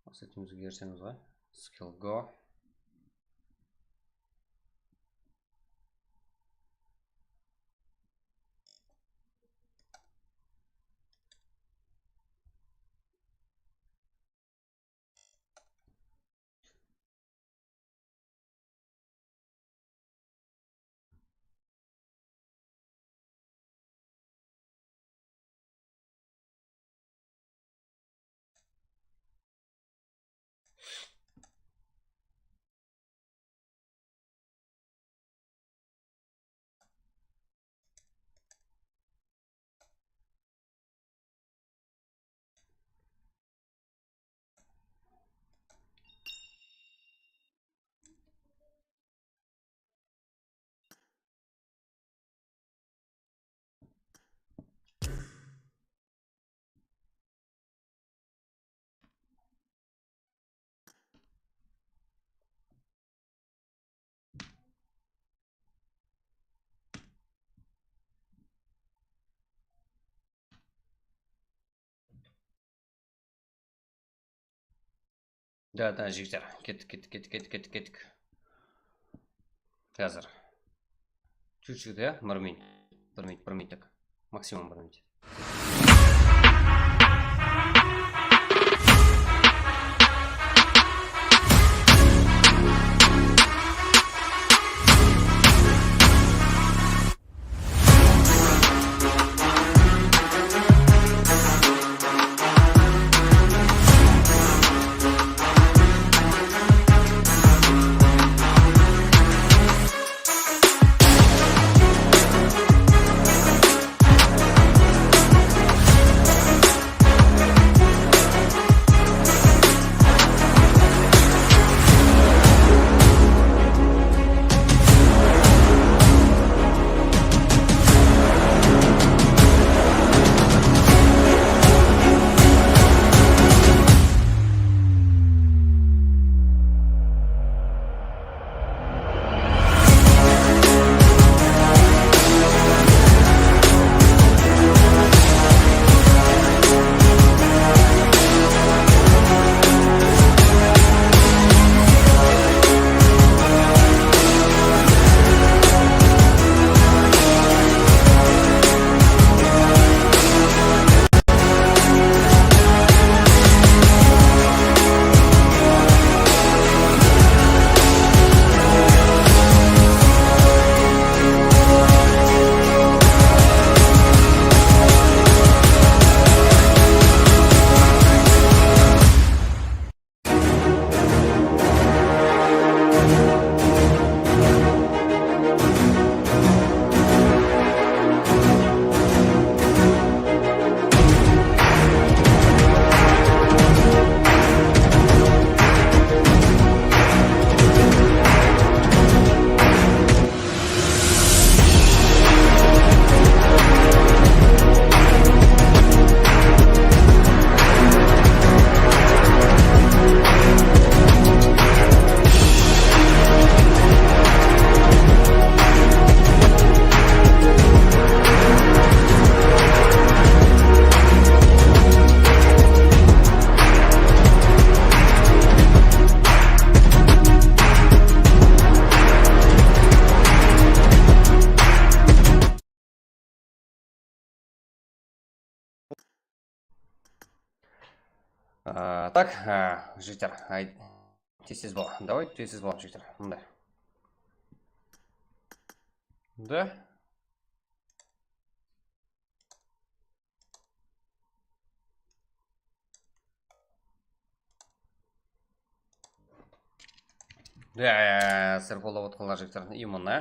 Assetimiz berseńiz ǵoy. Skill go. Да, да, jigitler. Kettik, kettik, kettik, kettik, kettik, kettik. Házir. Чуть-чуть, ya, bir minut. Bir minut, bir minut, tak. Maksimum bir minut. A, tak, a, jigitler, ay, tez-tez bol. Давай, tez-tez bol, jigitler. Mınday. Mınday. Ya, sizler qollap otqanlar jigitler, именно.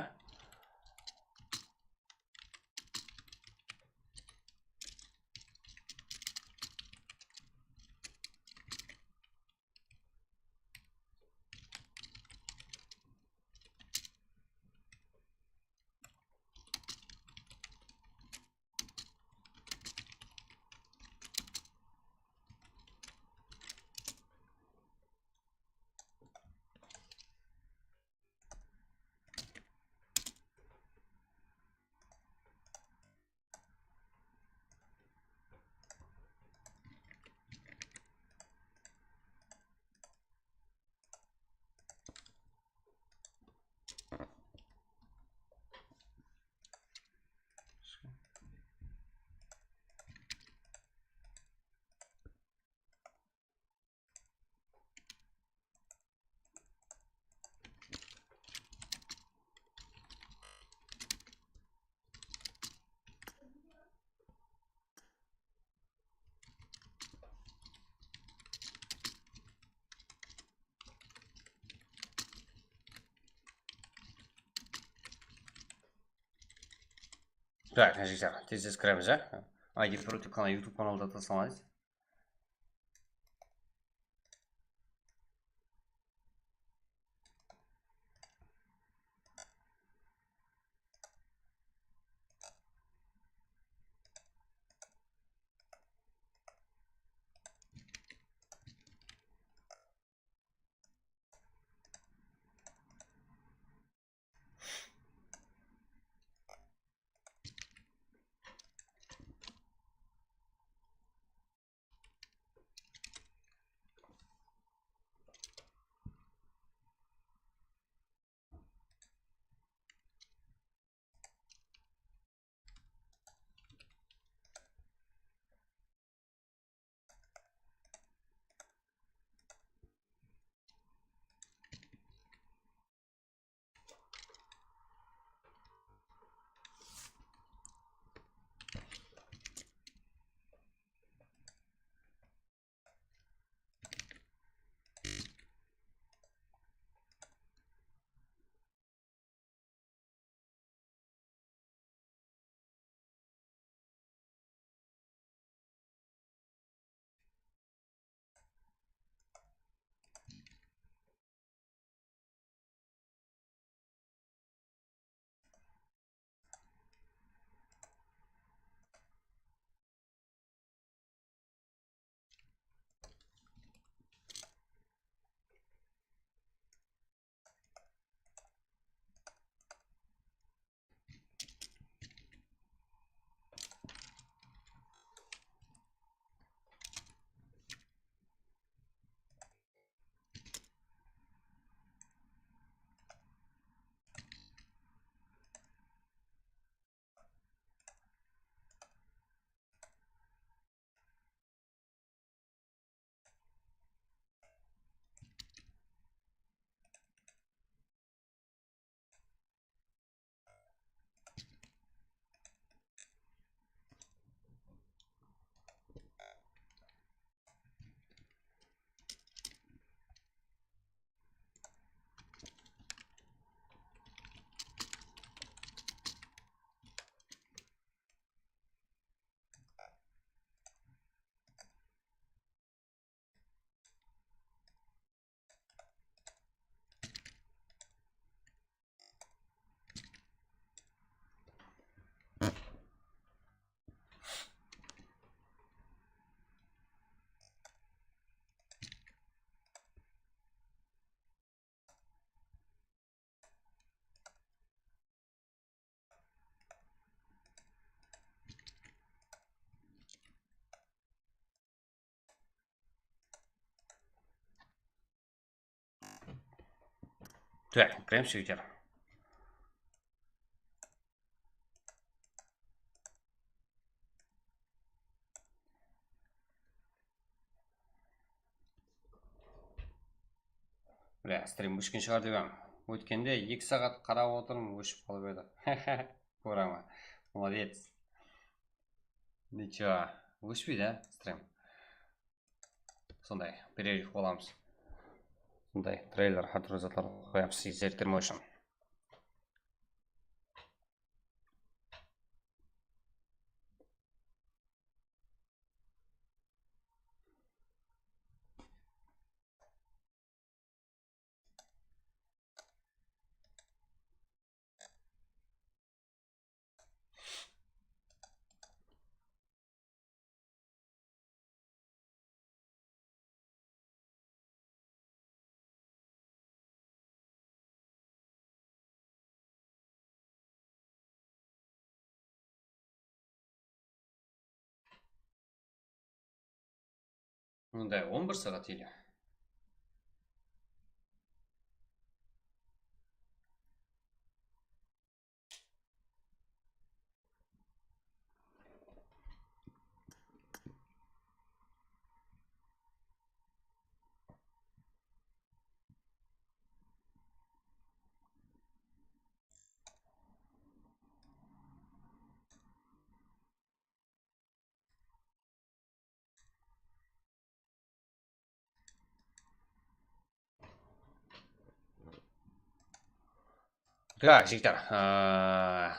Так, jigitler, tez-tez kiremiz, ya. I D Pro kanal, YouTube kanalda taslamaz. Так, прям все. Bile, stream óshken shıǵar dep edim. Ótkende eki saat qarap otırdım, óship qalıp edi. Koraman. Молодец. Ничего, óshpeydi, á, stream. Sonday, перерыв qoyamız. Sonday treyler, hár túrli zatlar qoyamız, zeriktirmew ushın. Mınday on bir saat ele. Так, jigitler, aa,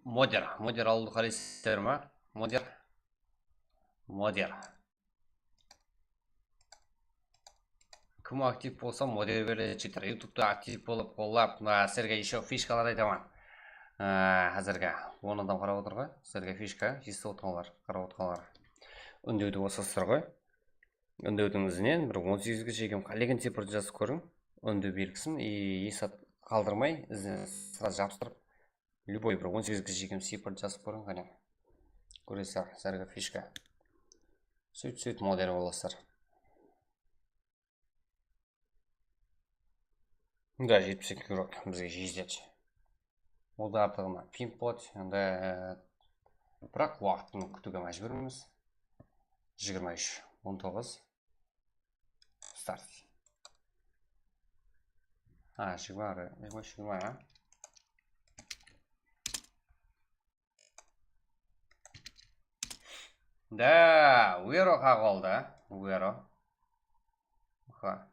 moder, moder alıwdı qalaysızlar ma? Moder. Moder. Kim aktiv bolsa, moder beredi, jigitler. Youtubeda aktiv bolıp, qollap, mına, sizlerge ещё fishkalar aytaman. Aa, házirgi on adam qarap otır ǵoy. Sizlerge fishka, esitip otırǵanlar, qarap otırǵanlar. Úndewdi qosasızlar ǵoy. Úndewdiń izinen bir on segizge shekem qálegen cifrdı jazıp kóriń. Úndew belgisin, и esat qaldırmay, izinen srazı jabıstırıp, любой bir on segizge shekem cifrdı jazıp kóriń, qáne. Kóresizler, sizlerge fishka. Sóyt-sóyt moder bolasızlar. Da, jetpis eki urok bizge jetedi. Ol da artıǵına pin pot, endi, biraq waqtın kútiwge májbúrmiz. Jigirma úsh, on toǵız. Start. Ha, jigirma, jigirma úsh, jigirma, ha. Da, Uero qaǵıp aldı, Uero. Ha.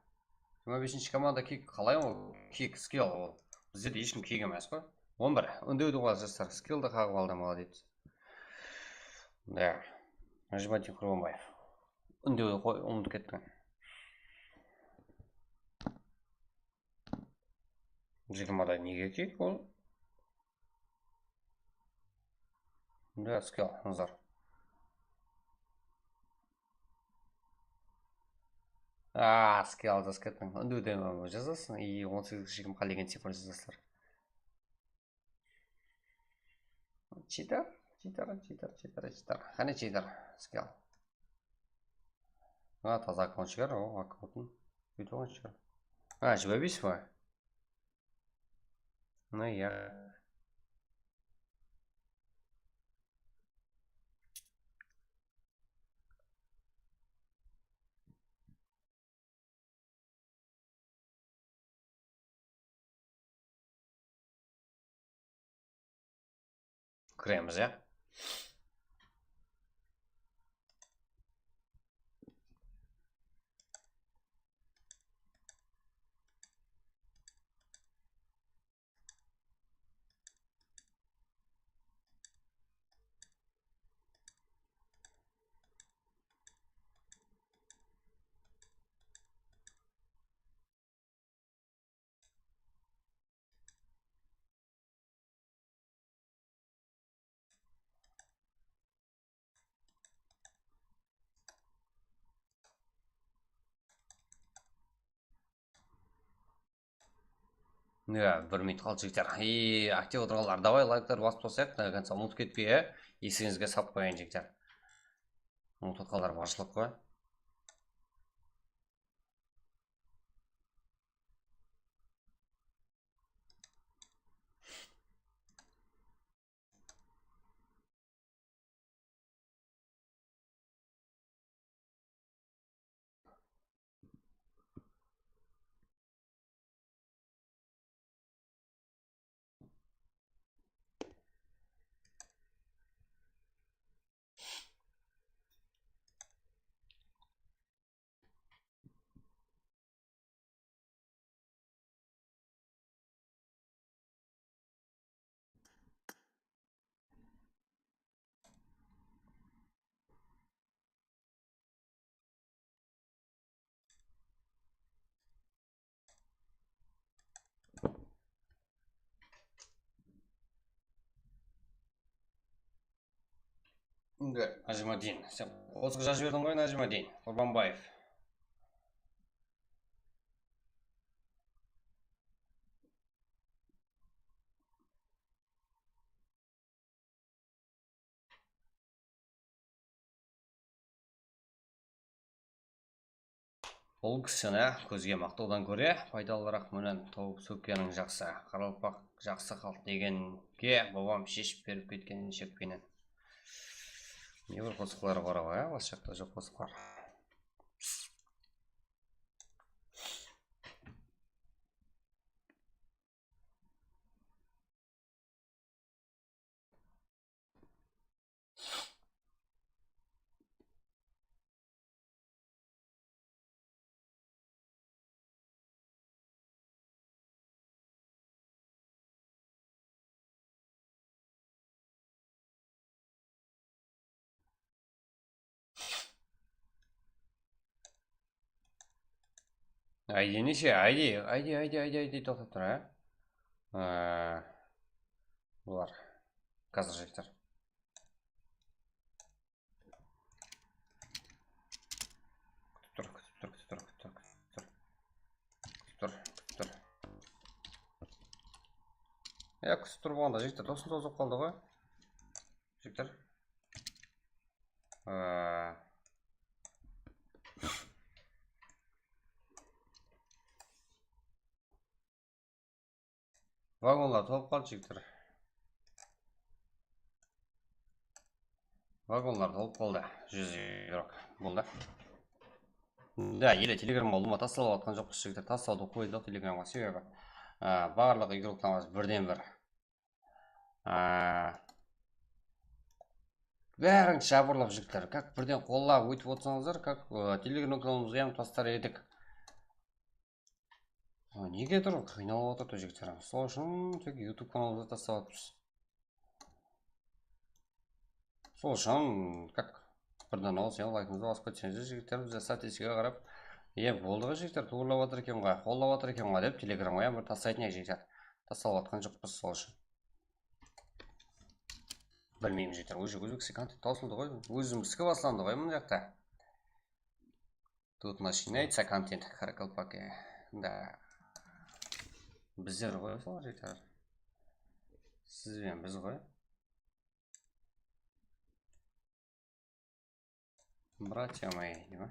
Jigirma besinshi komanda kick, qalay ol? Kick, skill ol. Bizde de hesh kim kick emes ǵoy. On bir. Úndewdi qoyasız, jaslar. Skilldi qaǵıp aldı, молодец. Da. Najmatdin Qurbanbaev. Úndewdi qoy, umıtıp kettiń. Jigirmada nege kick ol? Da, skill, nazar. Aa, skill jazıp kettiń. Úndewden jazasız, и on segizge shekem qálegen cifr jazasızlar. Cheater, cheater, cheater, cheater, cheater. Qáne cheater, skill. Ha, taza akkaunt shıǵar, o, akkauntın. Búytip alǵan shıǵar. Ha, jigirma bes pa? Ну, ya. Kiremiz, ya. Ya, bir minut qaldı, jigitler. Ey, aktiv otırǵanlar, davay, layklardı basıp taslayıq, до конца umıtıp ketpey, ya. Esińizge salıp qoyayın, jigitler. Umıtıp atqanlar barshılıq qoy. Najmaddin, sen qosıq jazıp jiberdiń ǵoy, Najmaddin Qurbanbaev. Bul kisini kózge maqtawdan kóre paydalıraq menen tawıp sókkeniń jaqsı. Qaraqalpaq jaqsı xalıq degenge bobam sheship berip ketkenin shekpenen. Ne bir qosıqlar bar ǵoy, a, bas jaqta joq qosıqlar. Aydi neshe? Aydi, aydi, aydi, aydi, aydi, toqtap tur, a? Aa, bular. Házir jigitler. Kútip tur, kútip tur, kútip tur, kútip tur, kútip tur. Kútip tur, kútip tur. Ya, kútip tur bolǵanda, jigitler, toqsan toǵız bolıp qaldı ǵoy. Jigitler. Aa. Vagonlar tolıp qaldı, jigitler. Vagonlar tolıp qaldı. Júz igirma boldı. Da, ele Telegramǵa ulıwma taslap atqan joqpız, jigitler. Taslawdı qoydıq Telegramǵa, sebebi, a, barlıq igroklarımız birden bir. A, bárin jabırlap, jigitler. Kak birden qollap óytip otsańızlar, kak, a, Telegram kanalımızǵa hám taslar edik. A, negedur qıynalıp atır, jigitler? Sol ushın tek YouTube kanalımızdı taslap atırmız. Sol ushın, kak, birden awız, ya, laykımızdı basıp ketseńizler, jigitler, bizler statistikaǵa qarap, e, boldı ǵoy, jigitler, tuwrılap atır eken ǵoy, qollap atır eken ǵoy dep, Telegramǵa hám bir taslaytın edik, jigitler. Taslap atqan joqpız, sol ushın. Bilmeymen, jigitler, ózi Ózbekstan kontent tawsıldı ǵoy, ózimizki baslandı ǵoy mına jaqta. Тут начинается контент Qaraqalpaqı. Da. Bizler ǵoy, sol jigitler. Siz benen biz ǵoy. Братья мои, deymen.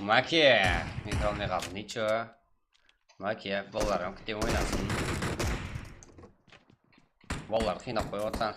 Máke! Men kire almay qaldım, nicho. Máke, balalar hám kútip oynasın. Balalardı qıynap qoyıp atırsań.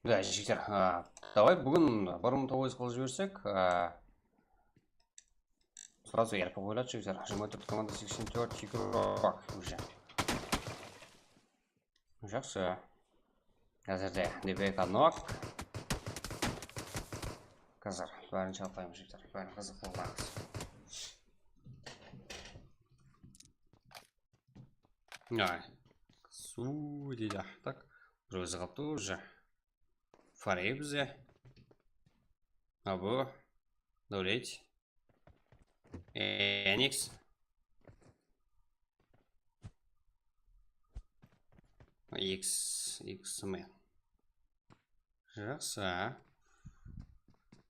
Da, jigitler, a, davay, búgin bir mıń toǵız júz qılıp jibersek, a, srazu R P qoyıladı, jigitler. Jigirma tórt komanda, seksen tórt igrok, уже. Jaqsı. Házirde D B K nok. Házir bárin shalqaymız, jigitler. Bárin qızıq bolıp. Ay. Su deydi. Tak. Bir ózi qalıptı уже. Farey bize. A bu. Davlet. Enix. X, X men. Jaqsı.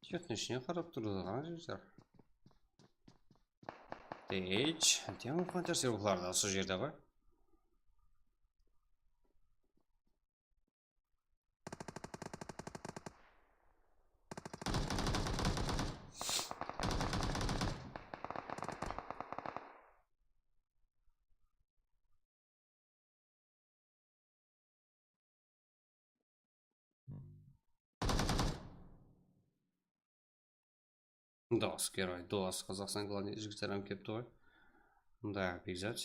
Jerdiń ishine qarap turdı ǵo, jigitler. Stage, Demon Hunter serverlarda usı jerde ǵoy. Dos, geroy, dos, Qazaqstan, главный, jigitler hám kelipti ǵoy. Da, Bekzat.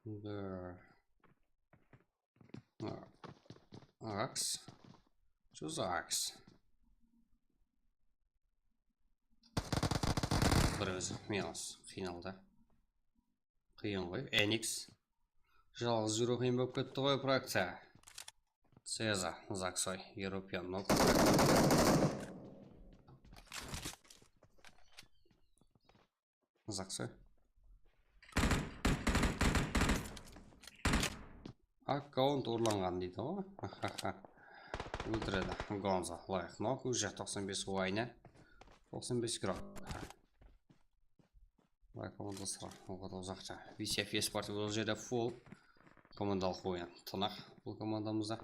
Da. Aks. Juz Aks. Bir ózi minus, qıynaldı. Qıyın ǵoy, Enix. Jalǵız júriw qıyın bolıp ketti ǵoy, frakciya. Ceza, Zaksoy, European nok. Zaksoy. Akkaunt urlanǵan deydi ǵoy. Óltiredi. Gonzo, layıq. Nok, уже toqsan bes wayne. Toqsan bes igrok. Vay, komandası bar. Ol qadar uzaqta. V C F Esports ol jerde full komandalıq oyın. Tınıq bul komandamızda.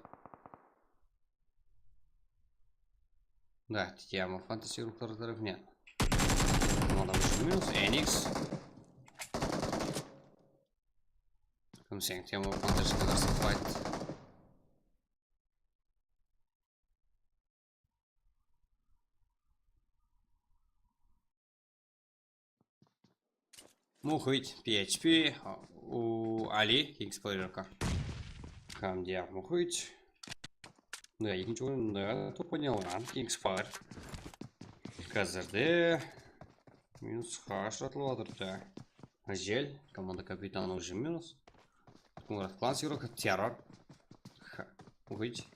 Da, Tiyamo Fantasy ruhları tarafınan. Komandamız minus, Enix. Kim sen, Tiyamo Fantasy tarafı fight. Muxit, P H P, u, Ali, King's Player ka. Hamdiya Muxit. Da, ekinshi orında top oynay alǵan King's Player. Házirde minusqa ajıratılıp atırıptı. Jel, komanda kapitanı уже minus. Murat Klans igroki, Terror. Ha, uxit.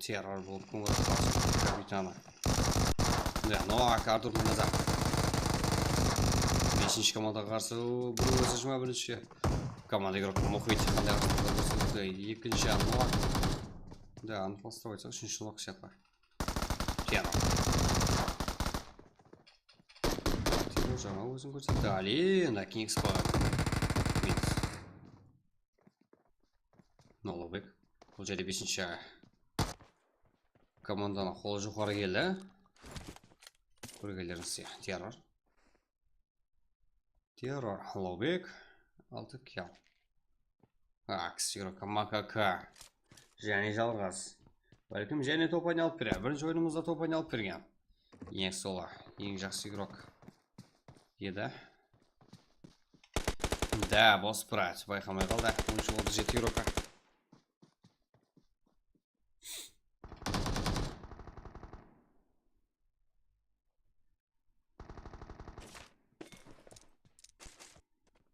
Terror bolıp, Murat Klans kapitanı. Da, Noak, Artur Mırnazar. Besinshi komandaǵa qarsı, bul ózi jigirma birinshi komanda igroki Muxit. Qanday qarsı, ekinshi Noak. Da, anıqlastırıp aytsaq, úshinshi Noak sıyaqlı. Terror. Terror jańa ózin kórsetti. Ali, na King's bar. King's. Bul jerde besinshi komandanıń qolı joqarı keldi. Kórgenlerińizshe, Terror. Terror, Ullıbek, altı kill. Aks, Yuraka, Makaka. Jáne jalǵız. Bálkim, jáne top aynalıp berer. Birinshi oyınımızda top aynalıp bergen. Eń sola, eń jaqsı igrok edi. Da, bosıp turadi, bayqamay qaldı. On úsh otız jeti Yuraka.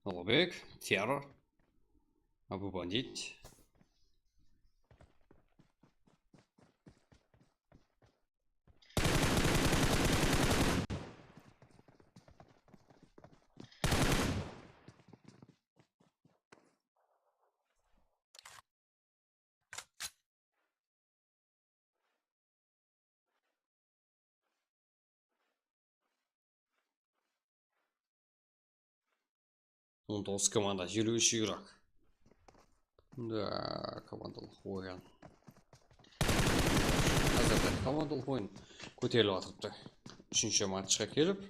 Ullıbek, Terror. Abu Bandit. On toǵız komanda, elli úsh igrok. Da, komandalıq oyın. Házirde komandalıq oyın kóterilip atırıptı. Úshinshi matchqa kelip.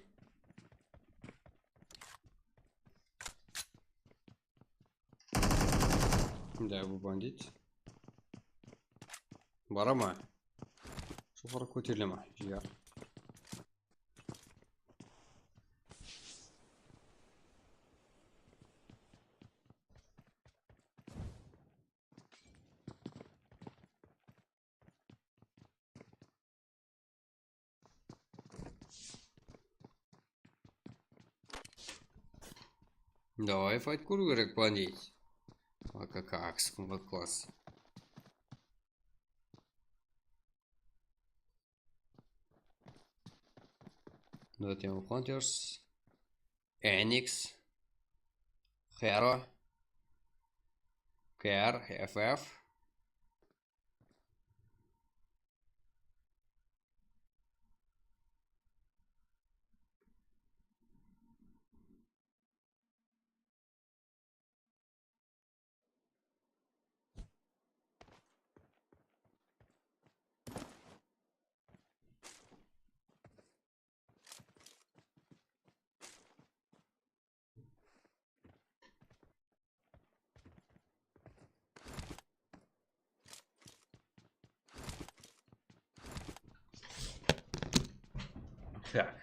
Da, bu bandit. Bara ma? Joqarı kóterile ma? Ya. Davay, fayt kóriw kerek, bandit. A K K, aks, qımbat klass. Dotemu Hunters. Enix. Hero. K R, F F. Так.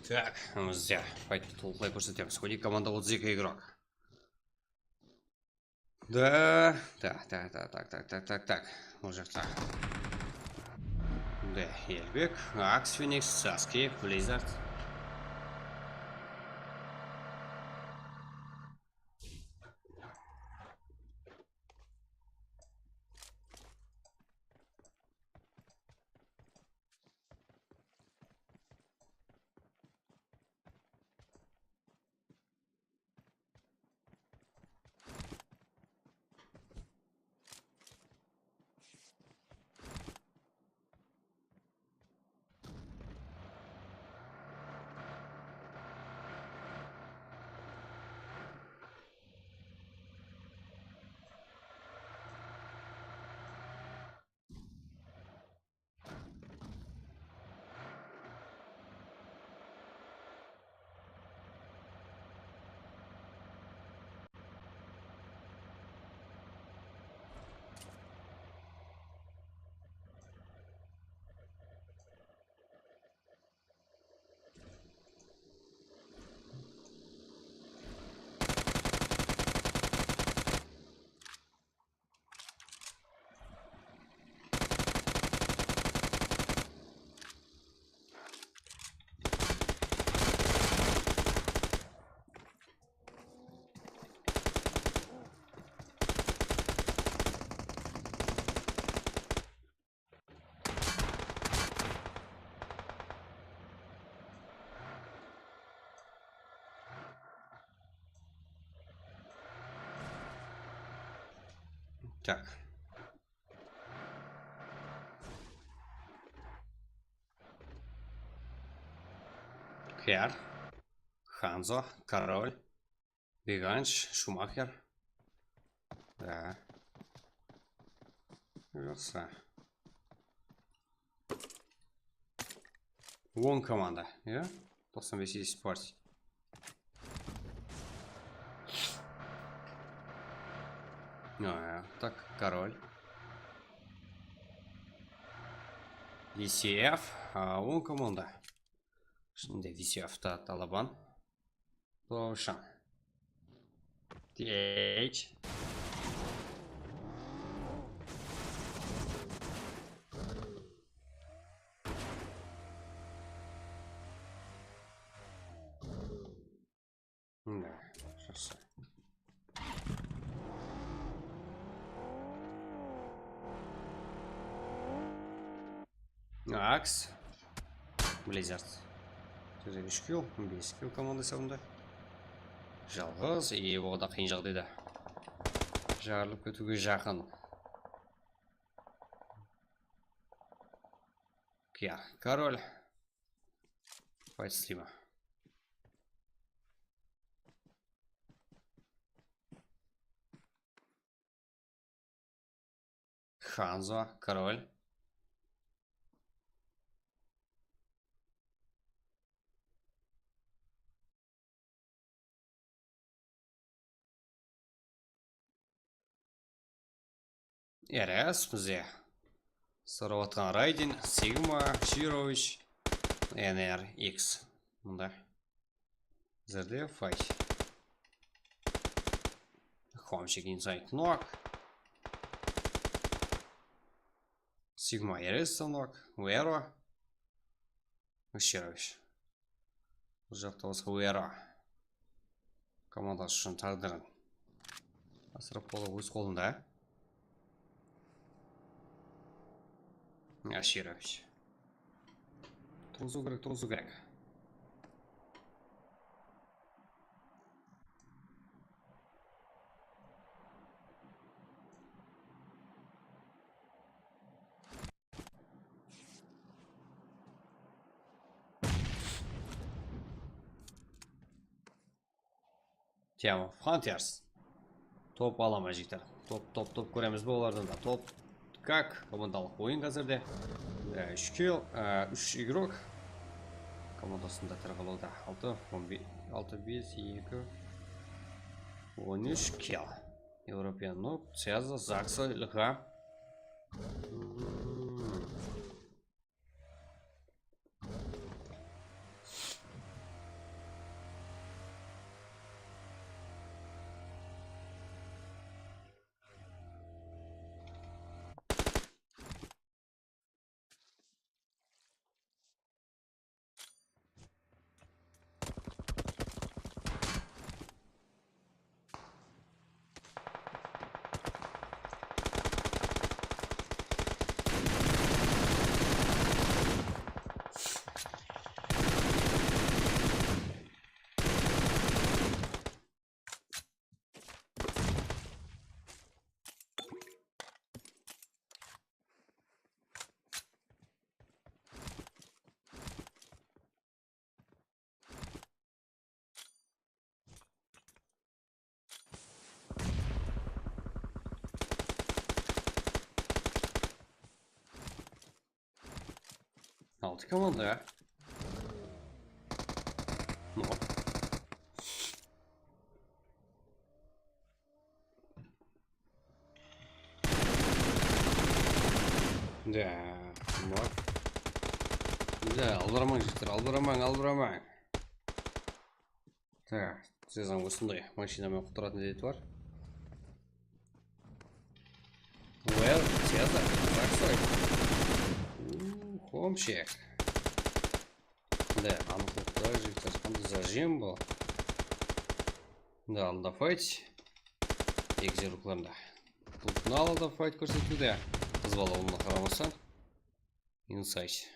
Tak, bizde fayttı tolıqlay kórsetemiz. On eki komanda, otız eki igrok. Da, da, da, da, tak, tak, tak, tak, tak. Bul jaqta. Da, Elbek, Aks, Feniks, Saske, Blizzard. Tak. Kiyar. Hanzo, Korol. Begansh, Shumaxer. Da. Jaqsı. On komanda, ya? Toqsan bes esip partiya. Ya, ya, tak, Korol. V C F, a, on komanda. Şimdi V C F-ta Talaban. Tovshan. T H. Mine, jaqsı. Aks. Blizzard. Úsh kill, bes kill komanda esabında. Jalǵız, e, o da qıyın jaǵdayda. Jarılıp ketiwge jaqın. Kiyar, Korol. Fayt isleymen. Hanzo, Korol. R S bizde. Sorawatqan Raydin, Sigma, Shirovich, N R X. Mında. Bizlerde fayt. Homchik inside knock. Sigma R S knock. Uero. Shirovich. Bul jaqta basqa Uero. Komandası ushın táǵdirin asırap bola óz qolında. Ashirovich. Turǵızıw kerek, turǵızıw kerek. Tema Frontiers. Top ala ma, jigitler? Top, top, top kóremiz be olardan da? Top. Kak, komandalıq oyın házirde. E, úsh kill, e, úsh igrok. Komandasında tiri qalıwda. Altı, on bes, altı, bes, eki, on úsh kill. Evropian Noob, Ceza, Zaksa, Ilha. Hmm. Altı komanda. Mor. Da, mor. Da, albıramań, jigitler, albıramań, albıramań. Tak, sizden usınday mashina menen qutqaratuǵın adeti bar. Well, teatr, так сказать. Uuu, homshek. Mınday anıqlıqta jigitler, qanday zajem bul. Mında aldında fight. Egizeruklarında. Bul final aldında fight kórsetiwde. Qız bala onına qaramastan. Inside.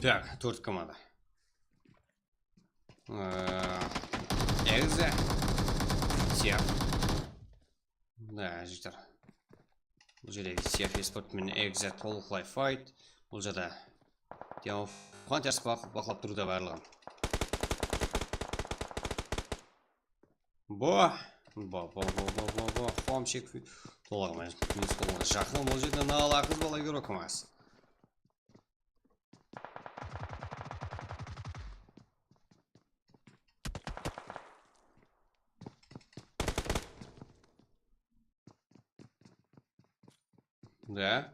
Так, tórt komanda. Eee, Egze. Siyaq. Da, jigitler. Bul jerde Siyaq esport menen Egze tolıqlay fight. Bul jerde Diamond Hunters baq-, baqlap turıwda barlıǵın. Bo, bo, bo. Homshek tolaǵıma minus bolǵanǵa jaqın. Bul jerde nala qız bala yúrip atırmız. Da.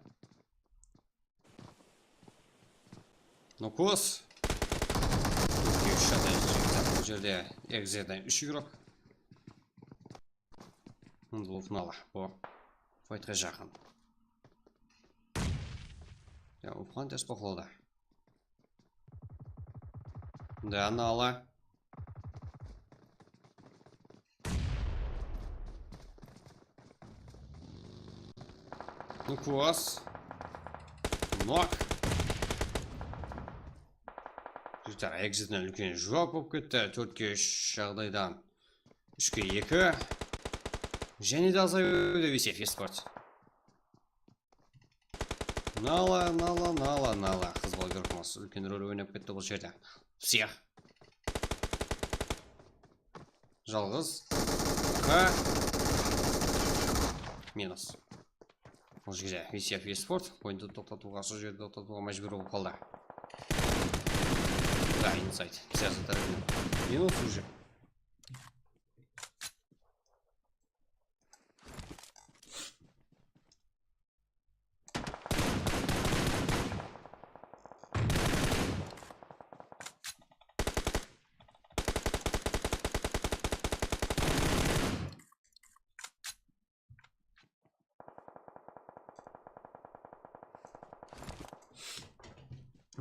Nukos. Bul jerde Egzeden úsh igrok. Mında ufnala. Bu faytqa jaqın. Ya, ufqan tez toqladı. Da, nala. Nukos. Nok. Jigitler, Egzeden úlken juwap bolıp ketti. Tórtke úsh jaǵdaydan úshke eki. Jáne de azayıp Vesev esport. Nala, nala, nala, nala. Qız bala yúrip atırmız. Úlken rol oynap ketti bul jerde. Siyaq. Jalǵız. Qa. Minus. Bul jerde Vesiyev esport oyındı toqtatıwǵa, usı jerde toqtatıwǵa májbúr bolıp qaldı. Da, insayt. Siyasat tárepinen. Minus уже.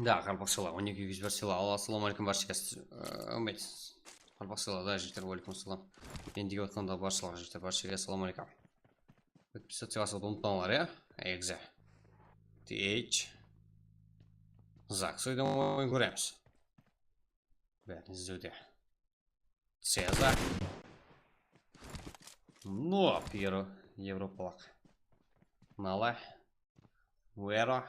Da, qaraqalpaqshalar, on eki yuz bir sıyla al, assalawma aleykum, barshagá. Ee, úmmet. Qaraqalpaqshalar da, jigitler, wa aleykum assalam. Meni dep otqanda barshalarǵa, jigitler, barshagá assalawma aleykum. Podpisаться jasawdı umıtpańlar, ya? Exe. T H. Zaksoydan oyın kóremiz. Bárin izlewde. Ceza. Nop, Euro-, evropalıq. Nala. Uero.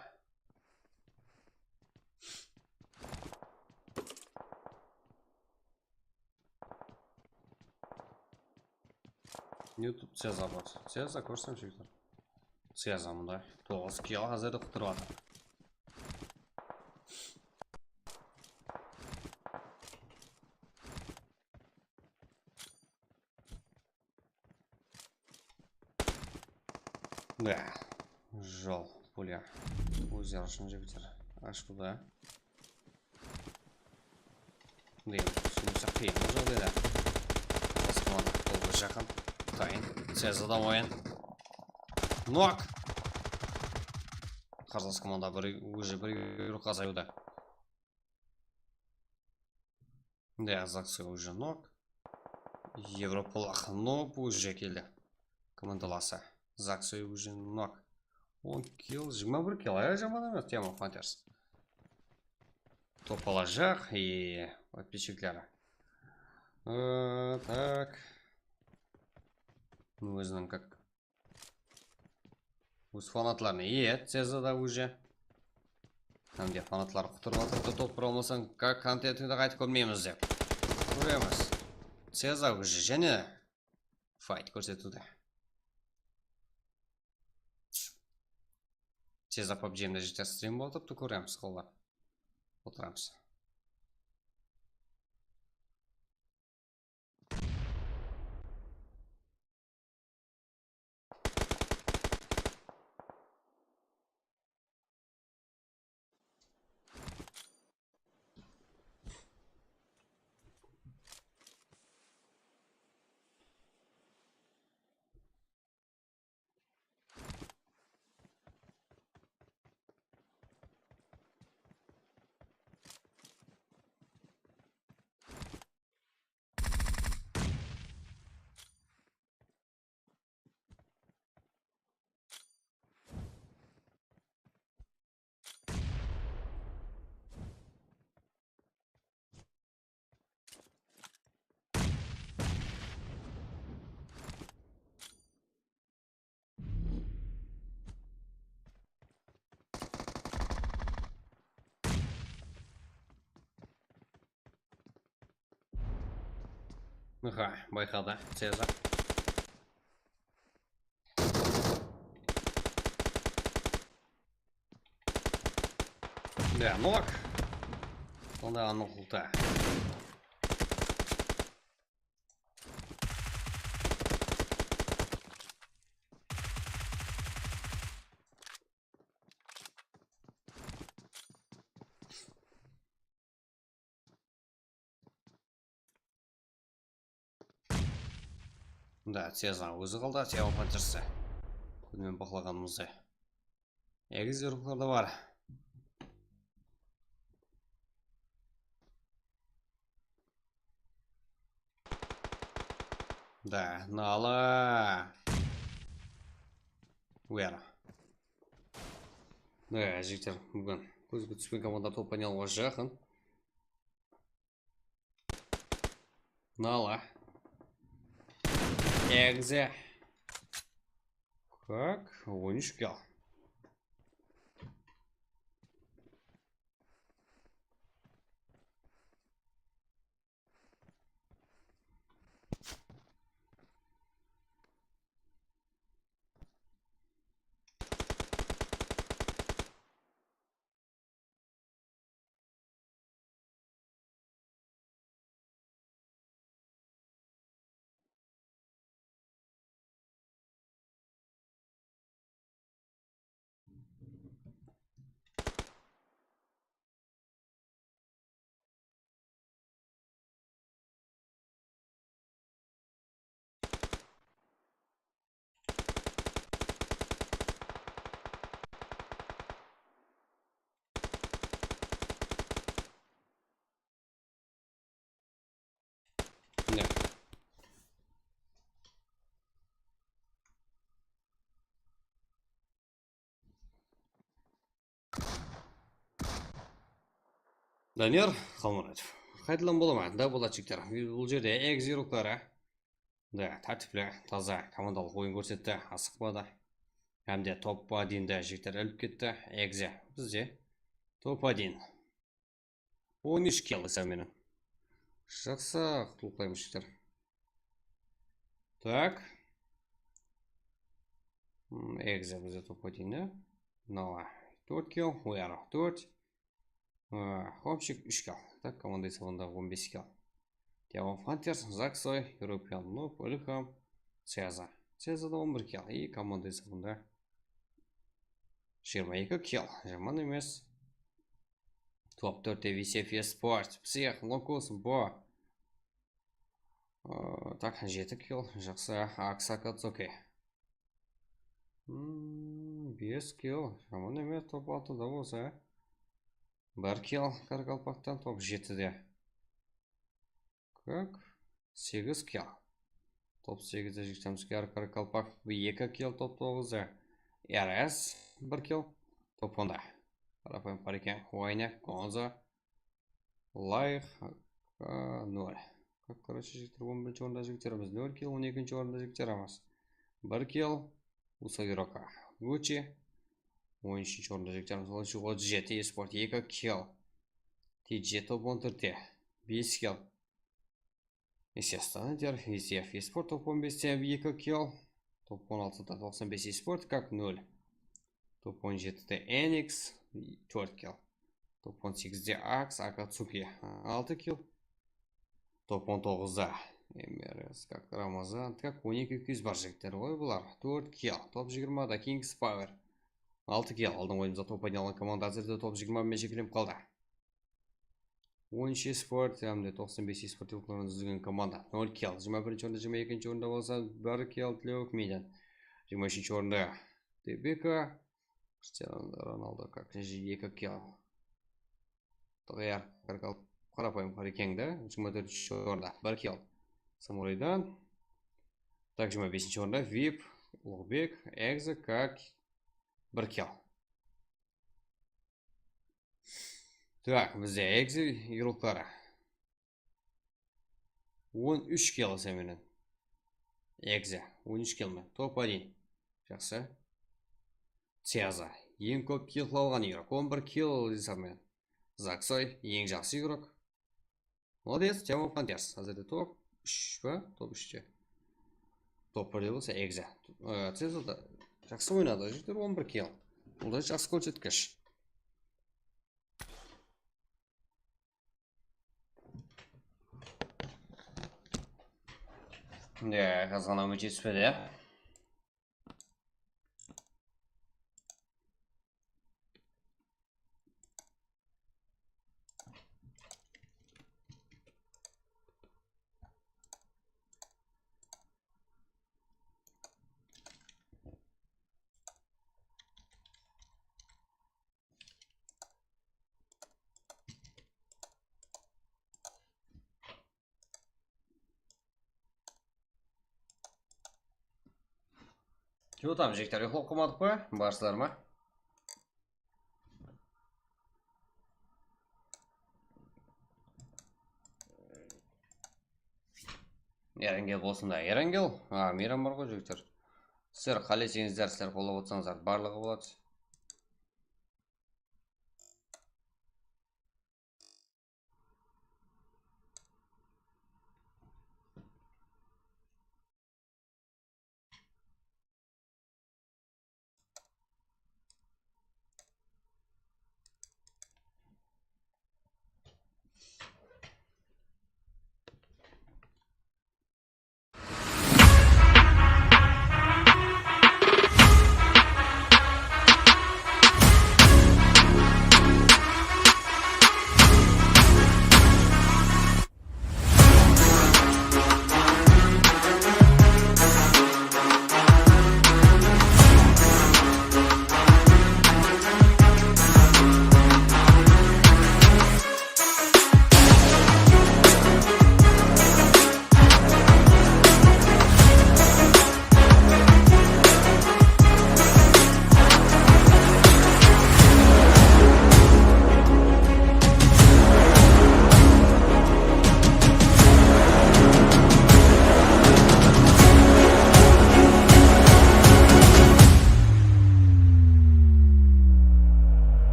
YouTube Ceza bar. Ceza kórsem, jigitler. Ceza mında toǵız kill házirde qutırıp atır. Da. Jol, pulya. Ózleri ushın jigitler. Ashkuda. Deymiz, túsinbese qıyın bul jaǵdayda. Basqılan qolǵa jaqın. Tayın. Ceza da oyın. Nok. Qarsalas komanda bir, уже bir yurıqqa azayıwda. Da, Zaksoy уже nok. Evropalıq nok уже keldi. Komandalası. Zaksoy уже nok. On kill, jigirma bir kill, ya, jaman emes, Team of Fighters. Topalajaq, e, podpischiklari. E, tak. Óziniń kak Óz fanatlarına iyet, Ceza da уже. Hám de fanatlar qutırıp atırıptı, top bura almasań, ka-, kontentińdi qaytıp kórmeymiz dep. Kóremiz. Ceza уже jáne fayt kórsetiwde. Ceza pabjimde jete strim bolıp turıptı, kóremiz, qollar. Otıramız. Aha, bayqadı, Ceza. Da, nok. Sonda anıq ulta. Da, Ceza ózi qaldı, Team of Fighters-te. Kúnmen baqlaǵanımızday. Egiz yorıqlar da bar. Da, nala. Where? Da, jigitler, búgin kózge túspen komanda top aynalıwǵa jaqın. Nala. Egize. Kak, on úsh kill. Daniyar Qalmuratov. Qaytadan bolaman, da boladı jigitler. Bul jerde egzi urıqları. Da, tártipli, taza, komandalıq oyın kórsetti, asıqpadı. Hám de top один da jigitler ilip ketti. Egzi bizde top один. On úsh kill esap menen. Jaqsı, qutılıp qoyamız jigitler. Tak. Hmm, egzi bizde top один da. Nala tórt kill, Uyarıq tórt. Homchik úsh kill. Tak, komanda esabında on bes kill. Diamond Hunters, Zaksoy, European Noob, Ilham, Ceza. Cezada on bir kill. I komanda esabında jigirma eki kill. Jaman emes. Top tórtte V C F Esport, Psix, Lokus, Bo. Aa, tak, jeti kill, jaqsı. Aks Akatsuki. Hmm, bes kill, jaman emes, top altıda bolsa. Bir kill Qaraqalpaqtan, top jetide. Kak, segiz kill. Top segizde jigitimiz Qaraqalpaq, eki kill, top toǵızda. R S, bir kill, top onda. Qarapayım, Parikeń, Wayne, Gonzo, Layx, a, nol. Как, короче, jigitler, on birinshi orında jigitlerimiz nol kill, on ekinshi orında jigitlerimiz bir kill, Usa Giroka, Gucci, on úshinshi orında jigitlerimiz otız jeti Esport, eki kill, T J top on tórtte, bes kill. Естественно, der, V C F Esport top on beste eki kill, top on altıda toqsan bes Esport, Kak nol. Top on jetide Enix, tórt kill. Top on segizde Aks Akatsuki, altı kill. Top on toǵızda M R S, Kak Ramazan, Kak on eki eki júz bar jigitler ǵoy bular. Tórt kill. Top jigirmada Kings Power, altı kill. Aldın oyınımızda top aynalan komanda házirde top jigirma menen sheklenip qaldı. On úsh Esport, hám de toqsan bes Esport yurtlarında dúzilgen komanda. Nol kill. Jigirma birinshi orında, jigirma ekinshi orında bolsa bir kill Tlevuk Miden. Jigirma úshinshi orında Debeka, Cristiano Ronaldo, Kak, eki kill. Tayar, Qaraqalp-, Qarapayım Qarekeń de, jigirma tórtinshi orında bir kill Samuraydan. Tak, jigirma besinshi orında Vip, Uluǵbek, Egzi, Kak, bir kill. Tak, bizde Egzi yurıqları. On úsh kill esap menen. Egzi, on úsh kill men. Top один. Jaqsı. Tiaza. Eń kóp kill alǵan yurıq. On bir kill esap menen. Zaksoy, eń jaqsı yurıq. Molodec, Diamond Hunters. Házirde top úsh pa? Top úshte. Top birde bolsa Egzi. E, Tiaza da jaqsı oynadı. Jigitler, on bir kill. Bul da jaqsı kórsetkish. Ya, qazanıwım jetispedi, ya. Juwıtamız, jigitler, uyqılap qalmadıq pa? Barsızlar ma? Erengel bolsın da, Erengel. A, meyram bar ǵoy, jigitler. Sizler qáleseńizler, sizler qollap otsańızlar, barlıǵı boladı.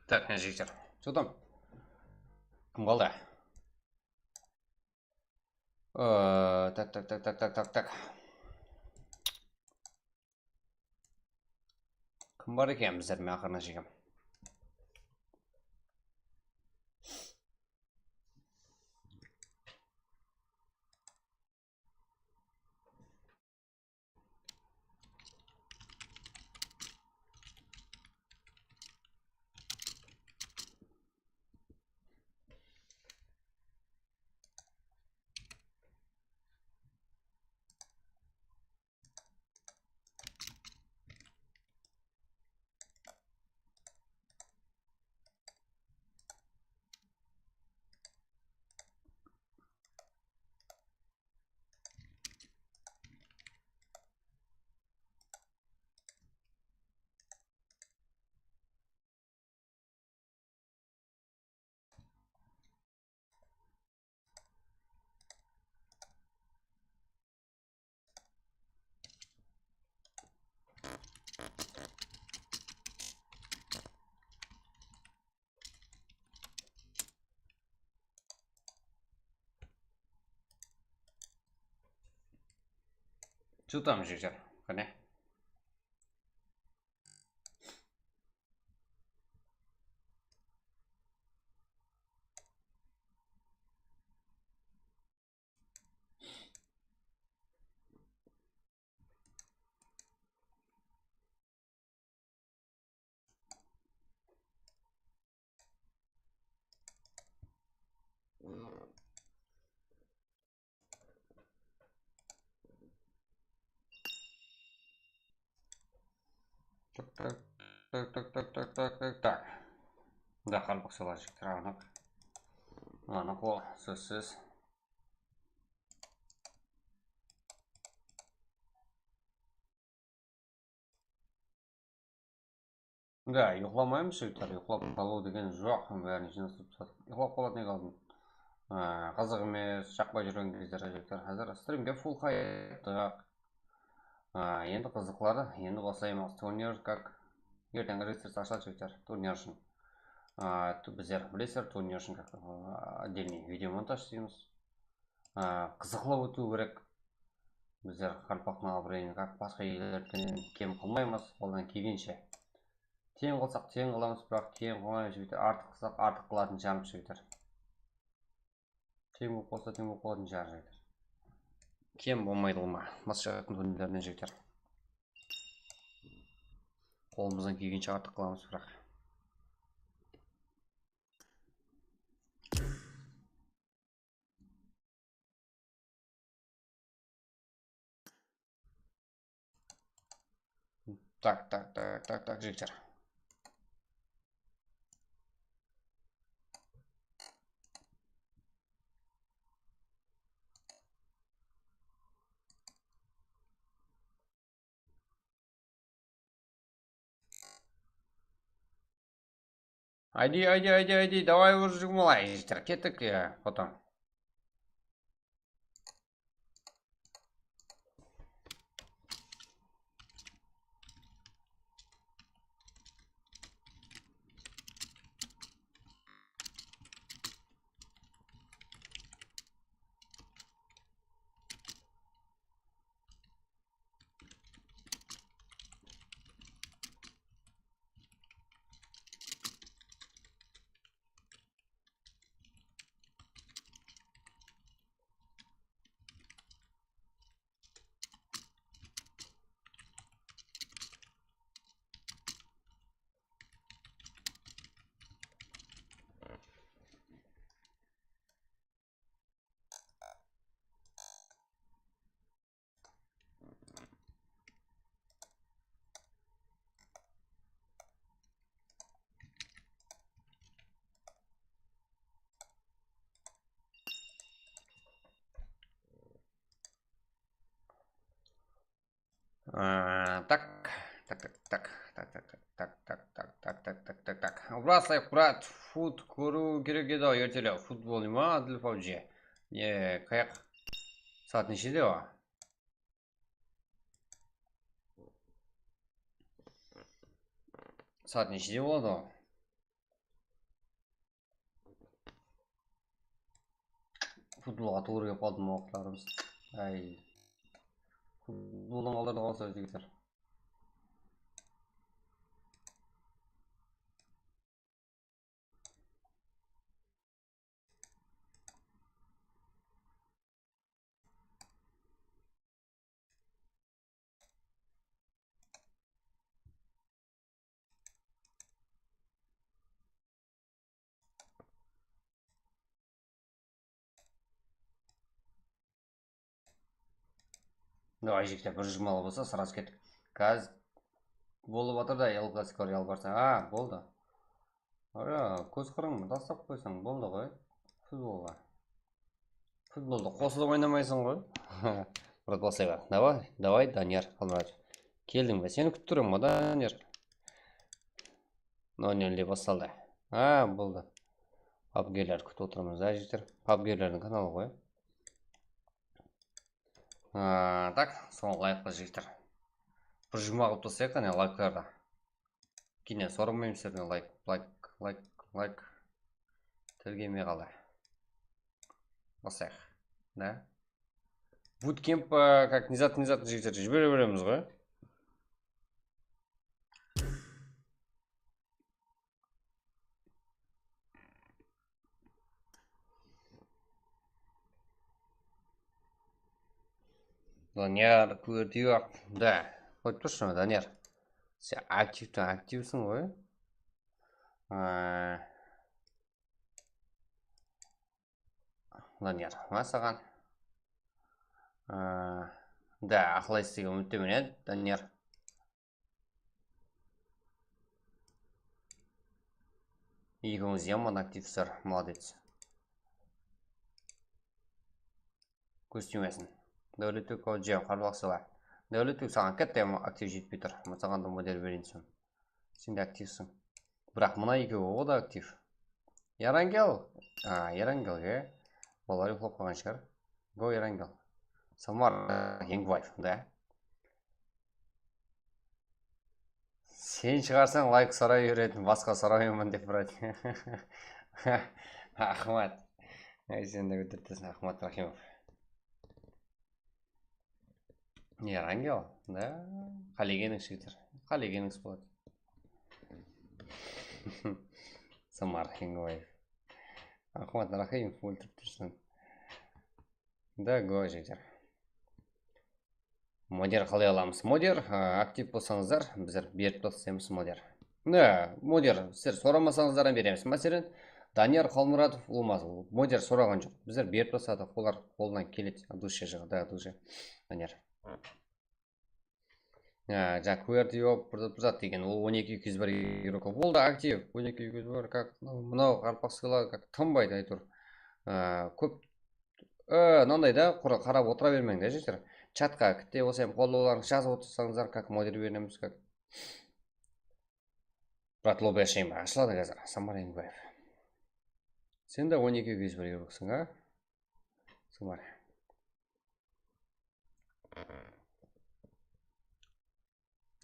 Tak, mine jigitler. Что там? Kim qaldı? Ee, tak, tak, tak. Kim bar eken bizler menen aqırına shekem? Что там, jigitler? Qáne. Tak, tak, tak. Da, qaraqalpaqshalar jigitler, anıq. Anıq ol, sózsiz. Da, uyıqlamaymız, jigitler, uyıqlap qalıw degen joq, bárin jıynasıp tasıp. Uyıqlap qaladı, nege aldın? Aa, qızıq emes, jaqpay júrgen gezleri, jigitler. Házir strimge full qayttıq. Aa, endi qızıqları, endi baslaymız. Turniir, как, erteńgi registraciya ashıladı, jigitler, turniir ushın. Aa, tu-, bizler, bilesizler, turniir ushın как, aa, отдельный videomontaj isleymіз. Aa, qızıqlı ótiw kerek. Bizler qaraqalpaqtıń abırayın, как, basqa ellerden kem qılmaymız, qoldan kelgenshe. Teń qılsaq, teń qılamız, biraq kem qılmaymız, jigitler. Artıq qılsaq, artıq qılatın shıǵarmız, jigitler. Teń bolıp qalsa, teń bolıp qalatın shıǵar, jigitler. Kem bolmaydı ǵoy ma, basqa jaqtıń turniirlerinen, jigitler. Qolımızdan kelgenshe artıq qılamız, biraq. Так, так, так, так, так, jigitler. Aydi, aydi, aydi, aydi, давай уже, jigim, alay, jigitler, kettik, ya, потом. Aa, tak, tak, tak. Brat, sayıq, brat, fut kóriw kerek edi-aw ertelew. Futbol neme, Adil pabji? Ne, qayaq? Saat neshede o? Saat neshede boladı o? Futbolǵa tuwrı kelip qaldı waqıtlarımız. Áy. Futboldan qaldı qalsa jigitler. Давай, jigitler, bir jigirma bolsa, sraz kettik. Gaz bolıp atır da, El Clasico Real Barsa. A, boldı. Ara, kóz qırıń, taslap qoysań, boldı ǵoy. Futbolǵa. Futboldı qosılıp oynamaysań ǵoy. Brat, baslayıq. Davay, davay, Daniyar Qalmuratov. Keldiń be? Seni kútip turman ǵoy, Daniyar. Nol nol de baslaldı. A, boldı. Pabgiler kútip otırmız, a, jigitler. Pabgilerdiń kanalı ǵoy. A, tak, soń layk pa, jigitler? Bir juma qılıp taslayıq, qáne, layklardı. Keyin soramayman sizlerden layk, layk, layk, layk. Tilgeme qala. Baslayıq. Da. Bootcamp, a, как не zat, не zat, jigitler, jibere beremiz ǵoy. Daniyar, kórdiyok. Da, qoyıp turshı, Daniyar. Sen aktivten aktivseń ǵoy. Aa, Daniyar, ma saǵan? Aa, da, aqlaysız degen úmittemen, e, Daniyar. Ekewińiz yaman aktivsizler, молодец. Kóz tiymesin. Dáwletbek Aujiyam, qaraqalpaqsılar. Dáwletbek, saǵan katta yaman aktiv jetpey tur. Saǵan da model bereyin desem. Sen de aktivseń. Biraq mına ekewi o da aktiv. Erangel. A, Erangel, e. Olar uyıqlap qalǵan shıǵar. Go, Erangel. Samar Engbaev, da. Sen shıǵarsań layk soray beretin, basqa soramayman dep, brat. Axmat. Ay, sen de kúldirteseń, Axmat Raximov. Erangel, da. Qálegenińiz, jigitler. Qálegenińiz boladı. Samar Engbaev. Axmat Raximov óltirip tursań. Da, go, jigitler. Moder qalay alamız? Moder, a, aktiv bolsańızlar, bizler berip taslaymız moder. Ne, moder, sizler soramasańızlar ham beremiz. Máselen, Daniyar Qalmuratov bolmasın, moder soraǵan joq. Bizler berip tasladıq, olar qolınan keledi. Dushe jıǵı, da, dushe. Daniyar. Ya, ja, Q R T yoq, bir, bir zat degen, ol on eki eki júz bir igrokka boldı, aktiv, on eki eki júz bir, как, mınaw qarpaqsılar, как, tınbaydı, áytewir. A, kóp, e, mınanday da, qura qarap otıra bermeń de, jigitler. Chatqa kitte bolsa ham qollawlarıńızdı jazıp otırsańızlar, как, moder beremiz, как. Brat, lobby ashayın ba? Ashıladı házir, Samar Engbaev. Sen de on eki eki júz bir igroksıń, a? Samar.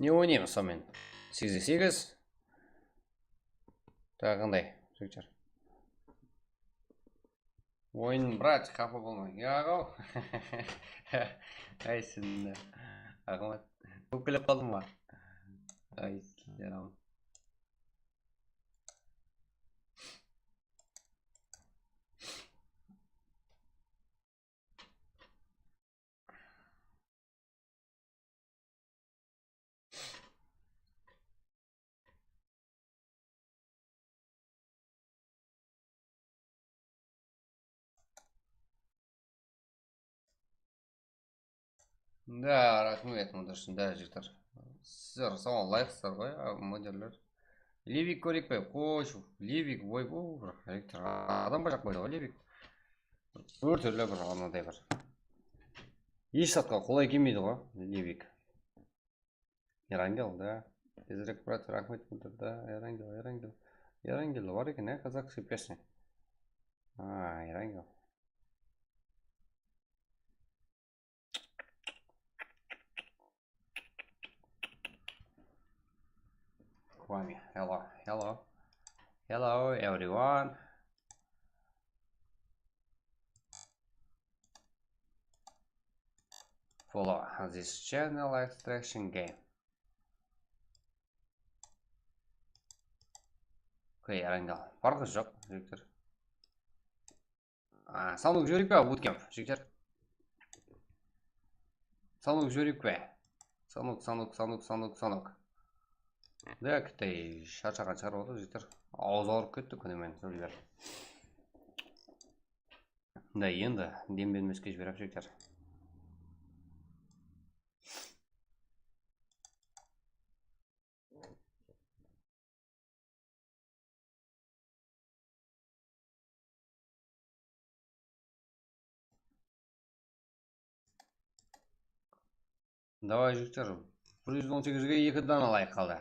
Ne oynaymız sonımen? Segizge segiz. Taǵı qanday, jigitler? Oyın, brat, xafa bolmań. Yaǵo. Ay, sen de. Axmat. Ókpelep qaldım ba? Ay, yaramay. Da, raxmet, Mudashın, da, jigitler. Sizler saǵan layıqsızlar ǵoy, a, moderler. Livik kóreyik pe? Qosh, Livik, oy, bu, bir, elektr adam ba jaqpaydı ǵoy, Livik. Bir túrli bir, anaday bir. Hesh zatqa qolay kelmeydi ǵoy, Livik. Erangel, da. Tezirek, brat, raxmet bildir, da. Erangel, Erangel. Erangel bar eken, e, казахский песня. A, Erangel. Kwame, hello, hello. Hello, everyone. Follow this channel, Extraction Game. Okey, Erangel. Farqı joq, jigitler. A, sanok jibereyik pe, bootcamp, jigitler? Sanok jibereyik pe? Sanok, sanok, sanok, sanok, sanok. Da, kittey sharshaǵan shıǵar otır, jigitler. Awız awırıp ketti kúni menen sóylep. Da, endi dem bermeske jibereyik, jigitler. Davay, jigitler, bir júz on segizge eki dana layk qaldı.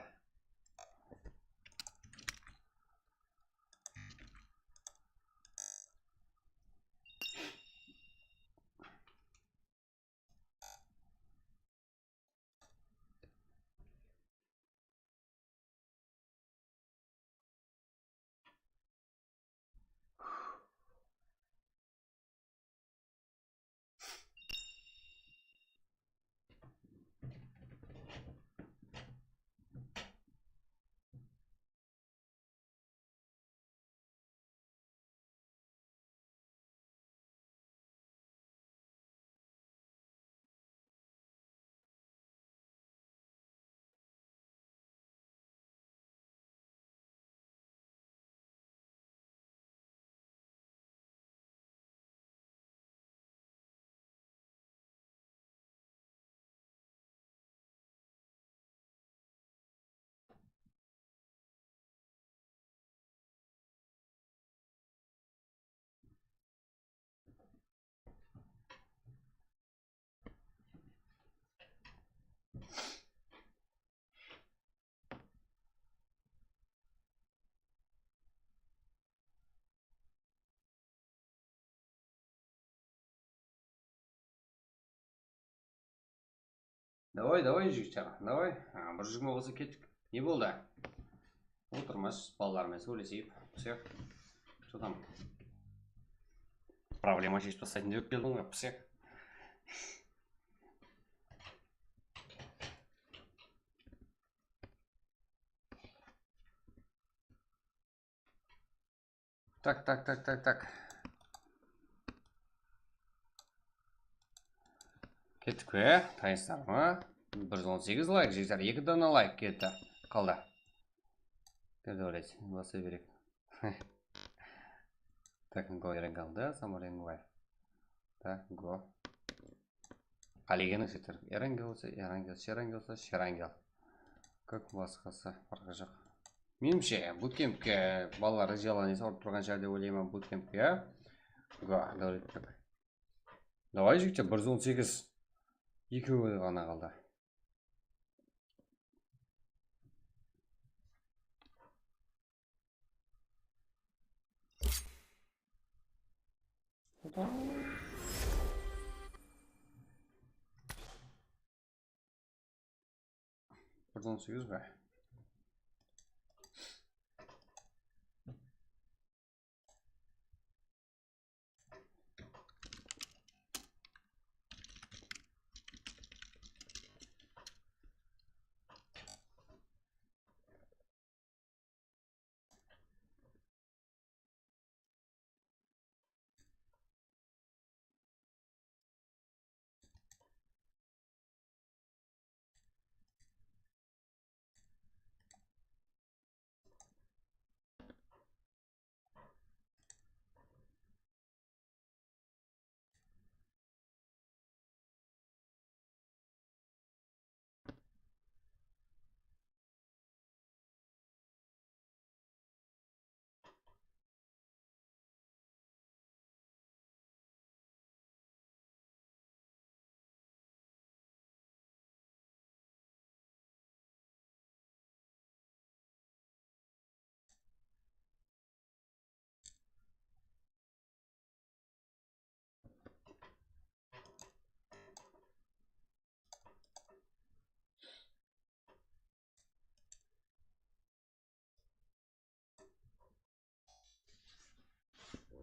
Davay, davay, jigitler, davay. A, bir jigirma bolsa kettik. Ne boldı? Otırmız, balalarmen sóyleseyik. Psix. Что там? Problema sheship taslaytın dep keldim ǵoy, psix. Tak, tak, tak, tak, tak. Kettik pe? Tanıslarma. Bir júz on segiz layk, jigitler, eki dana layk ketti. Qaldı. Kede beredi. Basa berek. Tak, go, Erangel, da, Samar Erangel. Tak, go. Qálegeniń jigitler. Erangel bolsa, Erangel, Sherangel bolsa, Sherangel. Kók basqası, farqı joq. Menimshe, bootcampke balalar желание salıp turǵan shıǵar dep oylayman, bootcampke. Go, Dáwletbek. Davay, jigitler, bir júz on segiz. Ekewi ǵana qaldı. Bir júz on segiz be?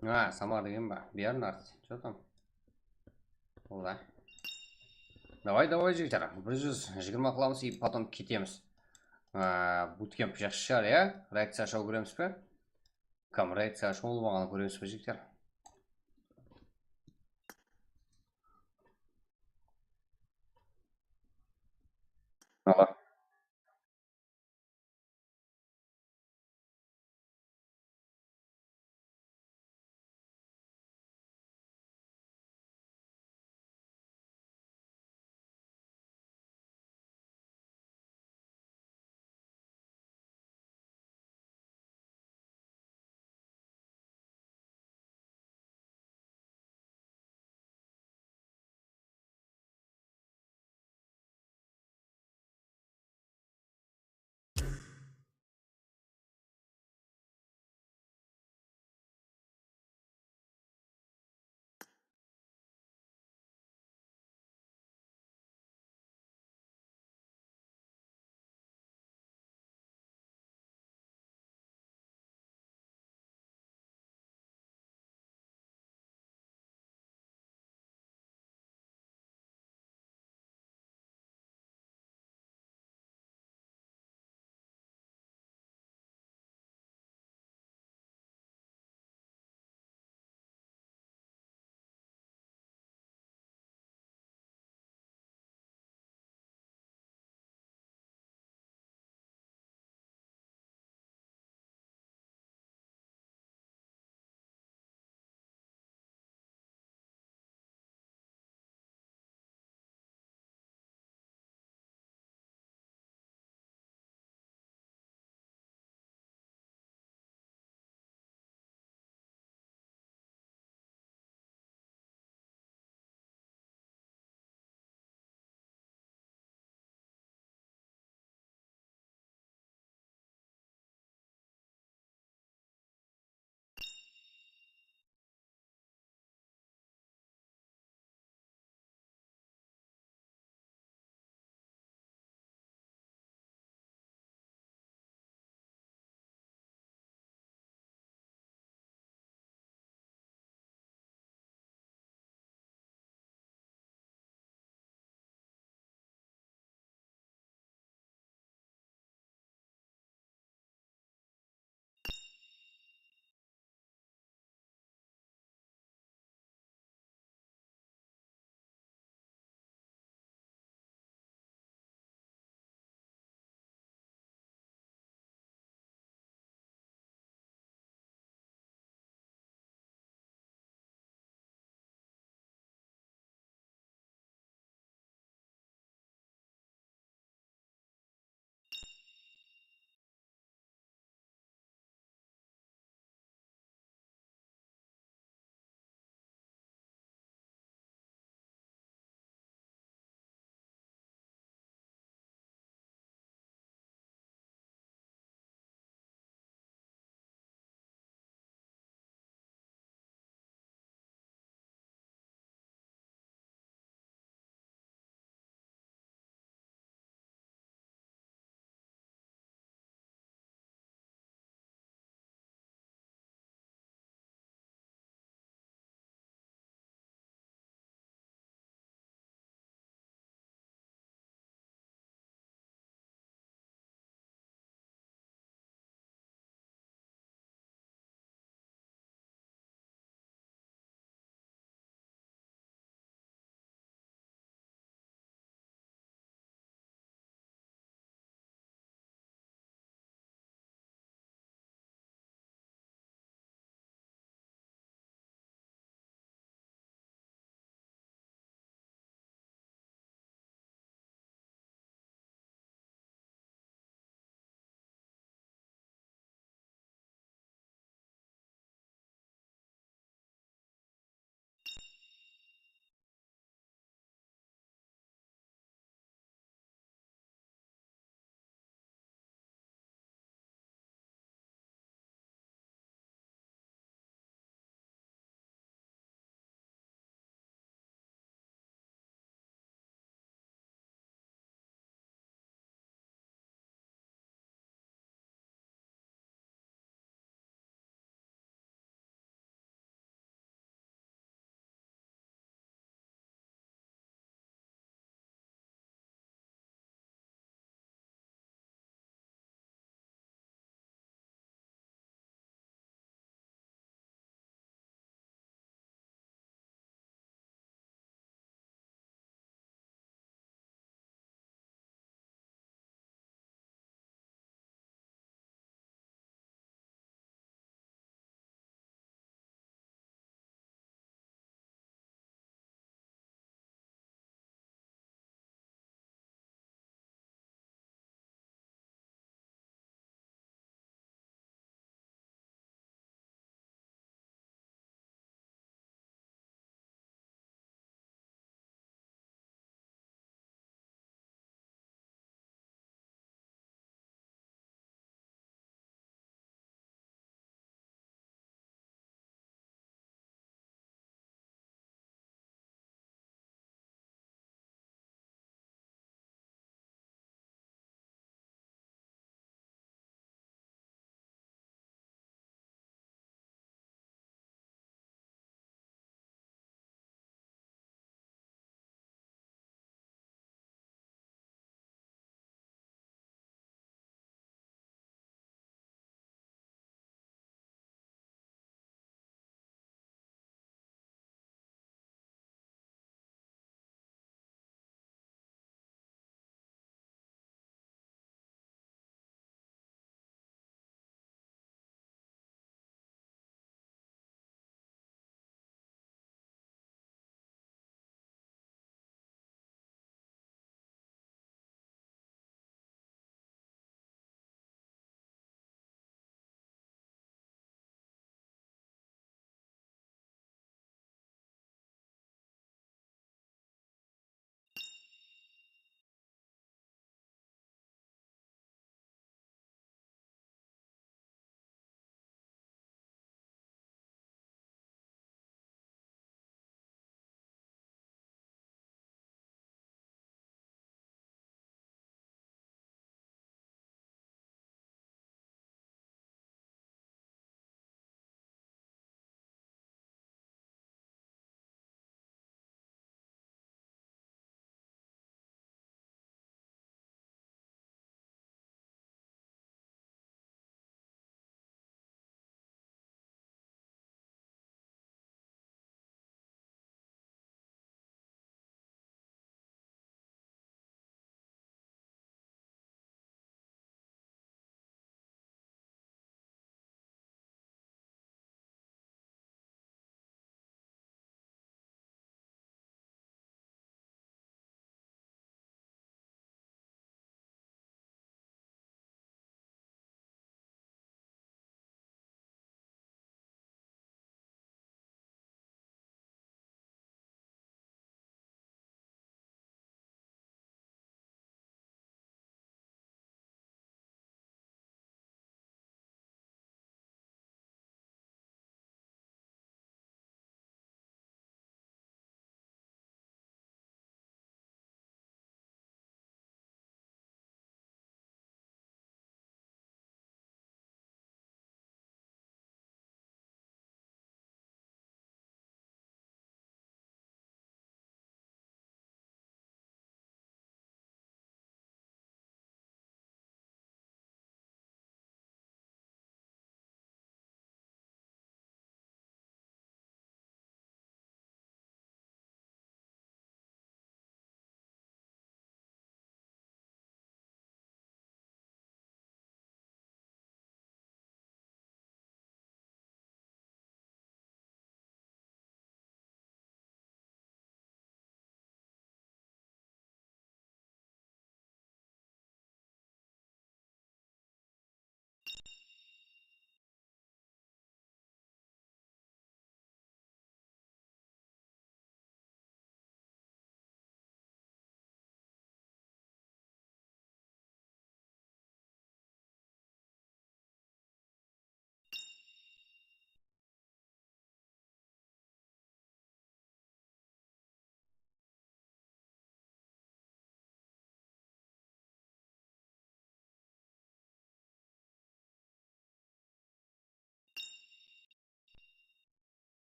Ha, Samar degen ba? Bernard, что там? Ola. Davay, davay, jigitler. Bir júz jigirma qılamız и потом ketemiz. Aa, bootcamp jaqsı shıǵar, ya? Reakciya ashıw kóremiz be? Kam reakciya ashıw bolmaǵanın kóremiz be, jigitler? Ala.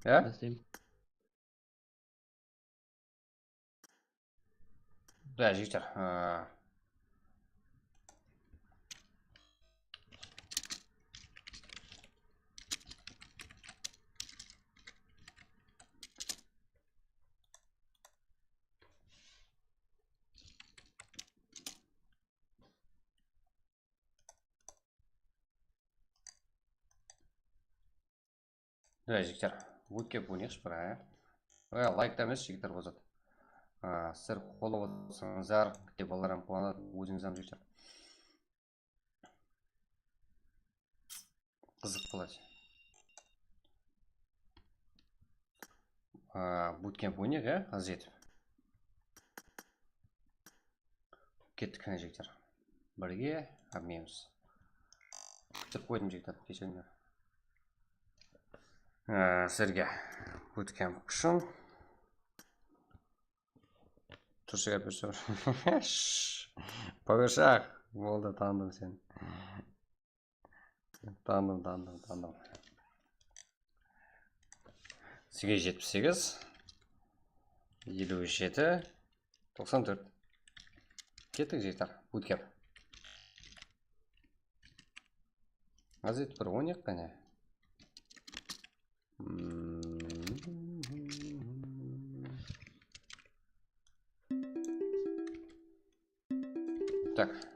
Ya? Nasıl diyeyim? Ya, jigitler, aa, Давай, jigitler, ótke bootcamp oynayıqshı, bir, a? Layk ta emes, jigitler, bozat. A, sizler qollap otırsańızlar, bitte balalar hám quwanadı, ózińiz hám, jigitler. Qızıq boladı. A, bootcamp oynayıq, a, házir etip. Kettik, qáne, jigitler. Birge obmeymiz. Kútip qoydım, jigitler, keshirińler. Á, sizlerge bootcamp ushın. Turshı gáp berse. Powershaq. Boldı, tanıdım seni. Tanıdım, tanıdım, tanıdım. Sizge jetpis segiz, eliw jeti, toqsan tórt. Kettik, jigitler. Bootcamp. Házir bir oynayıq, qáne. Hmm. Tak.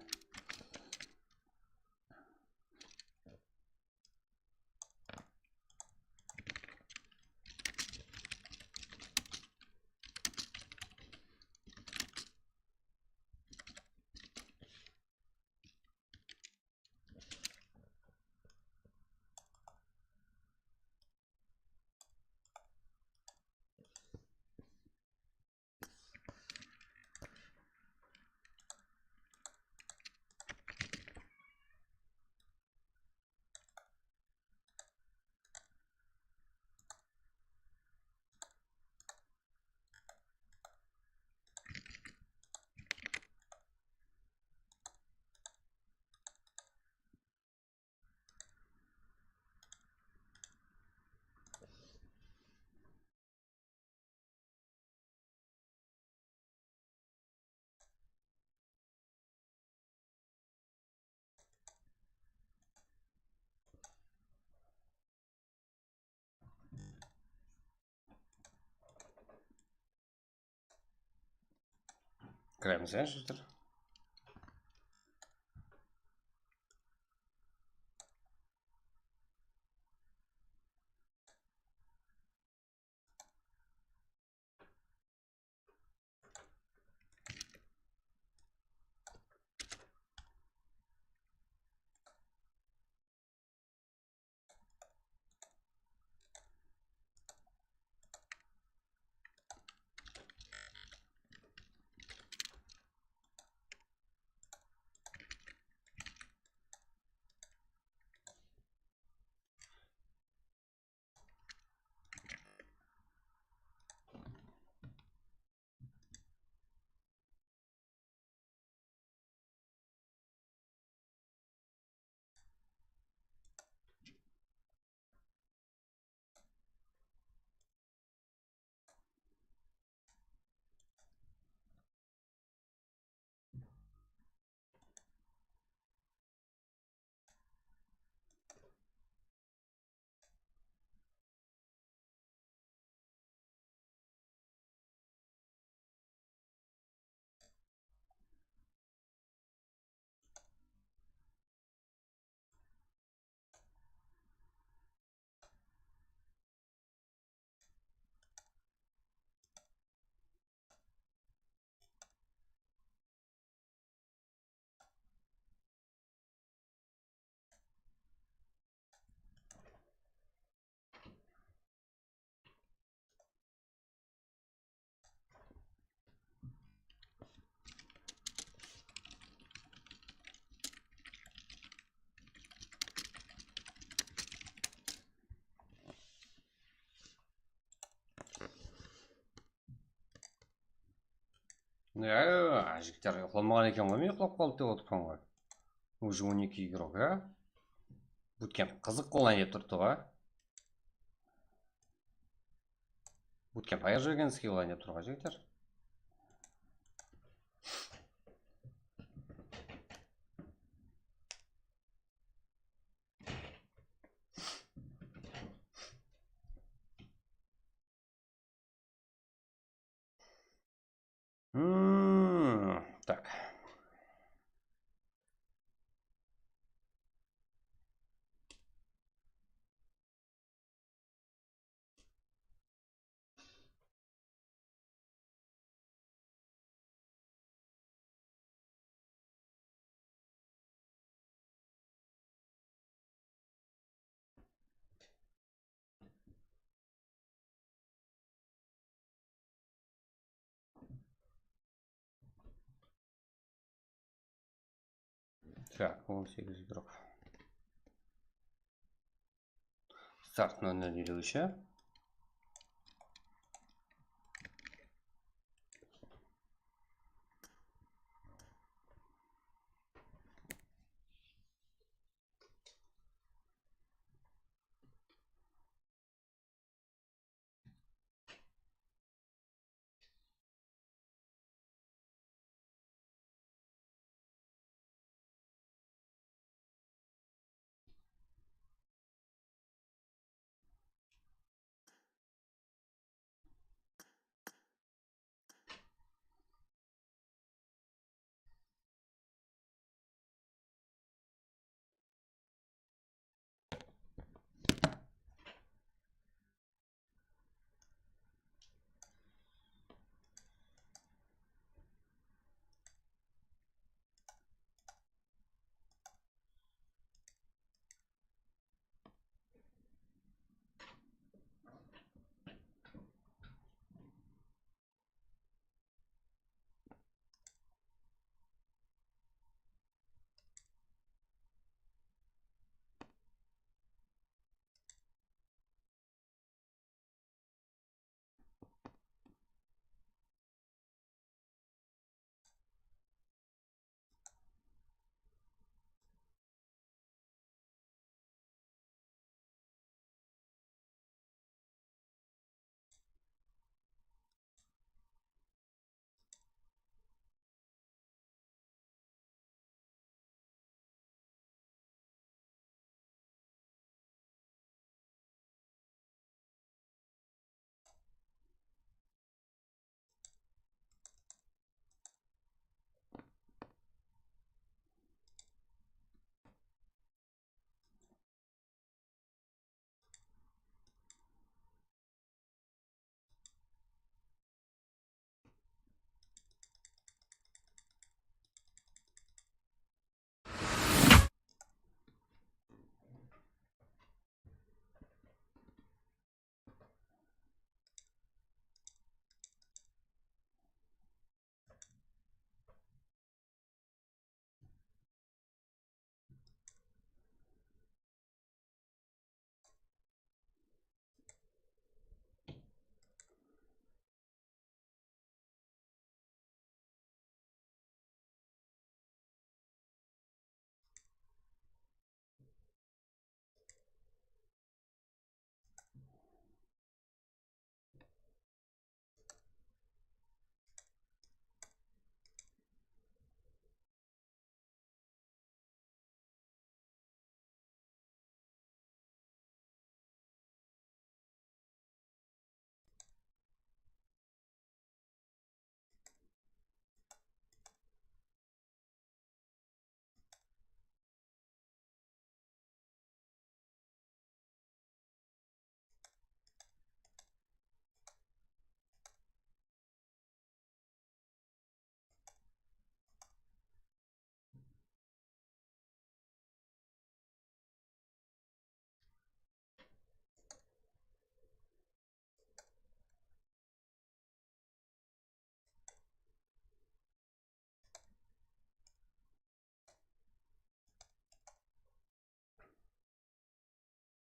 Kiremiz, ya, jigitler. Ya, jigitler uyıqlamaǵan eken ǵoy, men uyıqlap qaldı dep otırman ǵoy. Уже on eki igrok, ya? Bootcamp qızıq qolayın dep turıptı ǵoy. Bootcamp ayırıp jibergen sizge, olayın dep turǵan jigitler. Hmm, tak. Так, on segiz qırq. Start nol nol eliw úsh.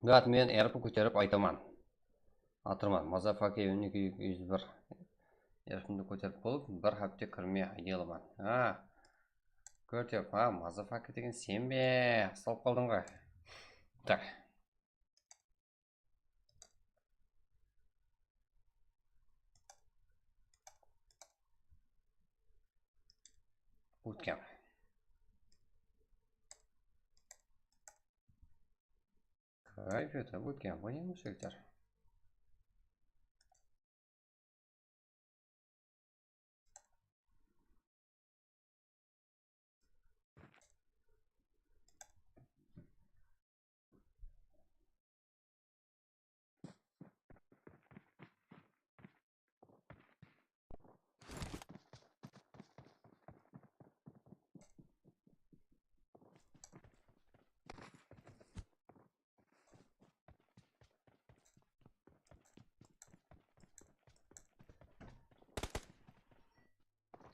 Brat, men erpi kóterip aytaman. Atırman, mazafake úniki eki júz bir. Erpimdi kóterip bolıp, bir hápte kirmey aydalıman. Ha, kóterip, ha, mazafake degen sen be? Uslap qaldıń ǵoy. Tak. Bootcamp. Kayf ete, bootcamp oynayman, jigitler.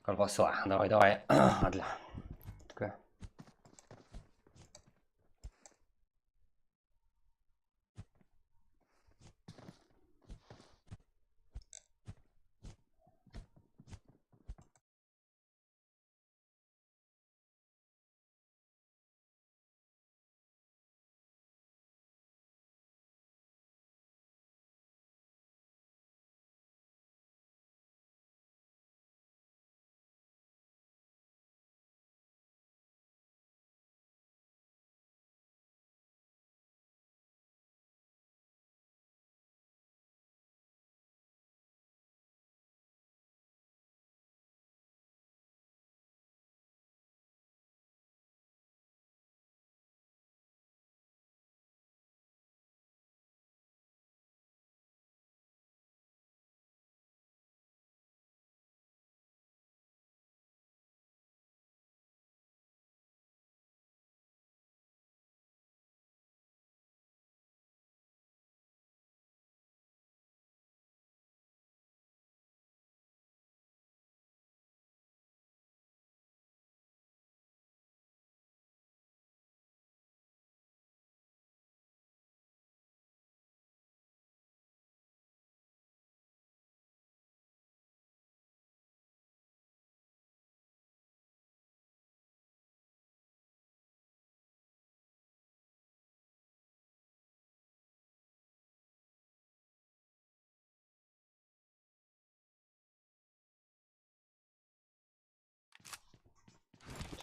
Колбаса, давай, давай, Адля. Такая.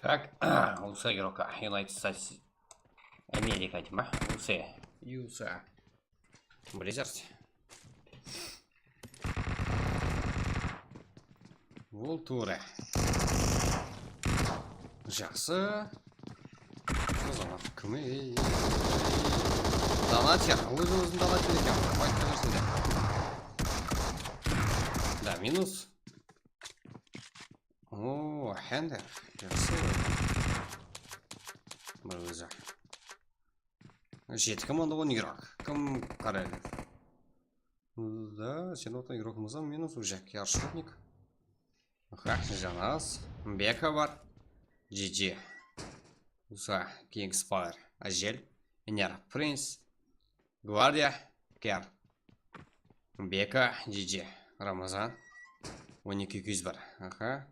Так, usa игроka United States America deydi ma? Usa. Usa. Blizzard. Ol tuwrı. Jaqsı. Qızım, kim, ey, ey, ey. Donater, óz-ózin donater eken, aytqan nársede. Da, minus. O, Hender, jaqsı. Bir ózi. Jeti komanda, on igrok. Kim qaraydı? Da, sen otın igrok mızam, minus уже, Kiyar Shotnik. Aha, Janas. Beka bar. G G. Usa, Kingspire. Ajel. Iner. Prince. Gvardiya. Kiyar. Beka, G G. Ramazan. On eki, eki júz bir. Aha.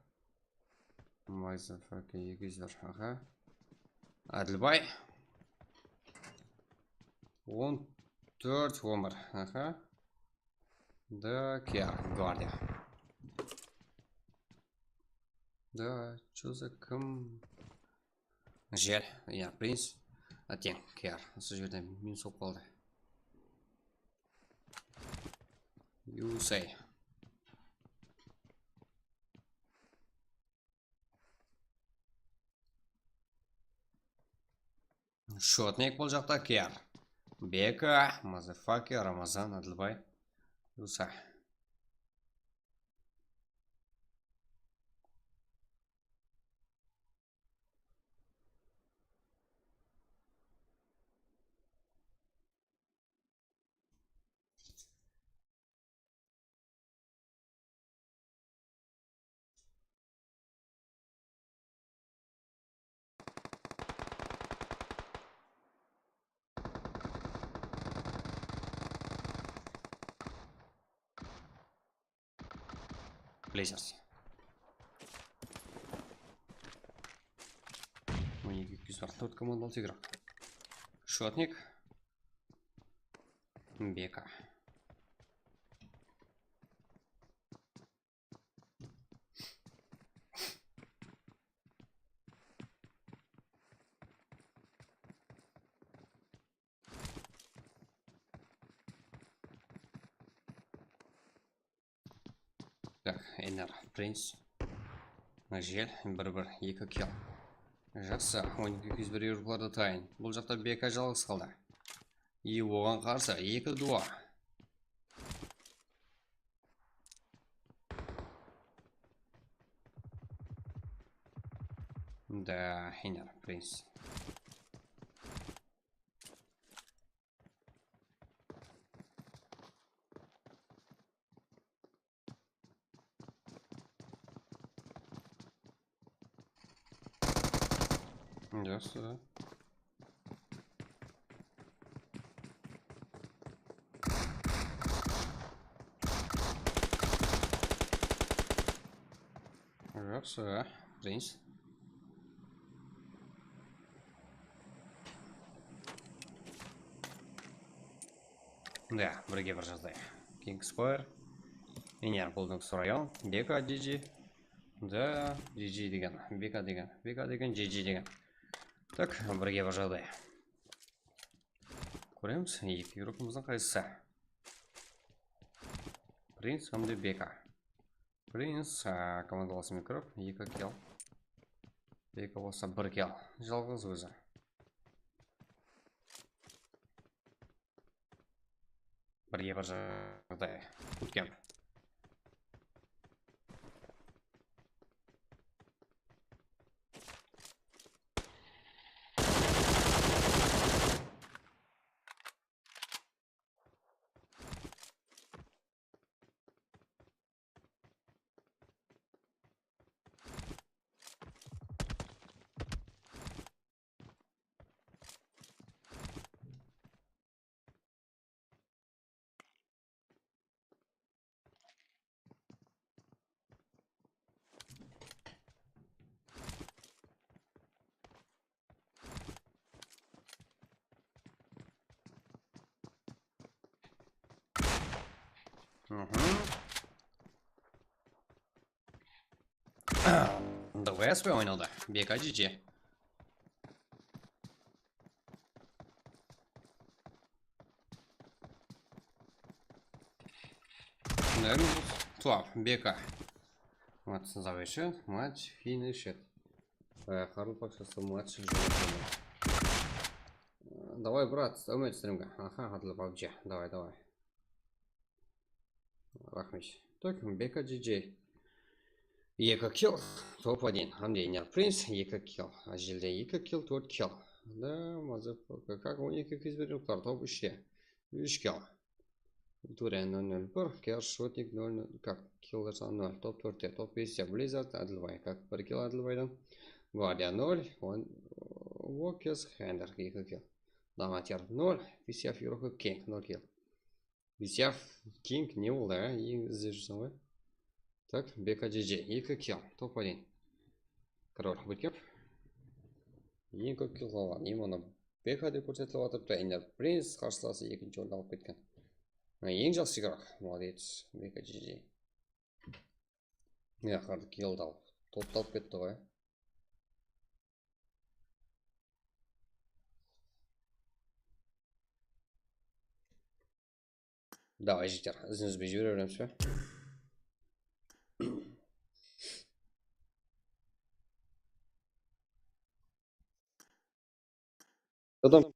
Motherfucker, eki júz bir, aha. Adilbay. On tórt, on bir, aha. Da, Kiyar, Gvardiya. Da, chozı kim? Jer, ya, Prince. Ateń, Kiyar. Usı jerde minus bolıp qaldı. Yusay. Shotnik bul jaqta, Kiyar. Beka, motherfucker, Ramazan, Adilbay. Usa. Blazers. On eki, eki júz bir, tórt komanda, altı igrok. Shotnik. Beka. Tak, Ener, Prince. Jel, bir bir, eki kill. Jaqsı, on eki kuz bir yurıqlarda tayın. Bul jaqta B K jalǵız qaldı. I oǵan qarsı, eki dua. Da, Ener, Prince. Jaqsı. Jaqsı, Prince. Da, birge bir jazdıq. King Square. Ener Bulding Royal. B K G G. Da, G G degen, B K degen, B K degen, G G degen. Tak, birge bir jaǵday. Kóremiz, eki yurıqımızdıń qaysısı. Prince hám de B K. Prince, a, komandalası Mikrop, eki kill. B K bolsa bir kill. Jalǵız ózi. Birge bir jaǵday. Bootcamp. Mhm. Давай, oynadı. B K G G. Минус twelve, B K. Match zavrešen, match finished. Qarıl pakshası match zavrešen. Давай, брат, стрим. Aha, Adil PUBG. Давай, давай. Raxmet. Так, B K G G. Eki kill, top один. Hám de Ener Prince, eki kill. Ajelde eki kill, tórt kill. Da, motherfucker. Как on eki kuz bir yurıqlar, top úshte. Úsh kill. Victoria nol nol bir, Kershotnik nol nol, как, killer sanı nol, top tórtte, top beste, Blizzard, Adilbay, как, bir kill Adilbaydan, Guardia nol, on, Vokes, Hender, eki kill, Damater nol, Visyav Yuroko King, nol kill. Visyav King ne boldı, a? Eń izlep júrseń ǵoy. Так, B K G G, eki kill, top один. Король Bootcamp. Eń kóp kill qalǵan, и mına B K de kórsetilip atırıptı, Ener Prince qarsılası ekinshi orındı alıp ketken. Mına eń jaqsı igrok, молодец, B K G G. Ya, qardı kill alıp, toptı alıp ketti ǵoy. Давай, jigitler, izin úzbey júre beremiz be? Adam.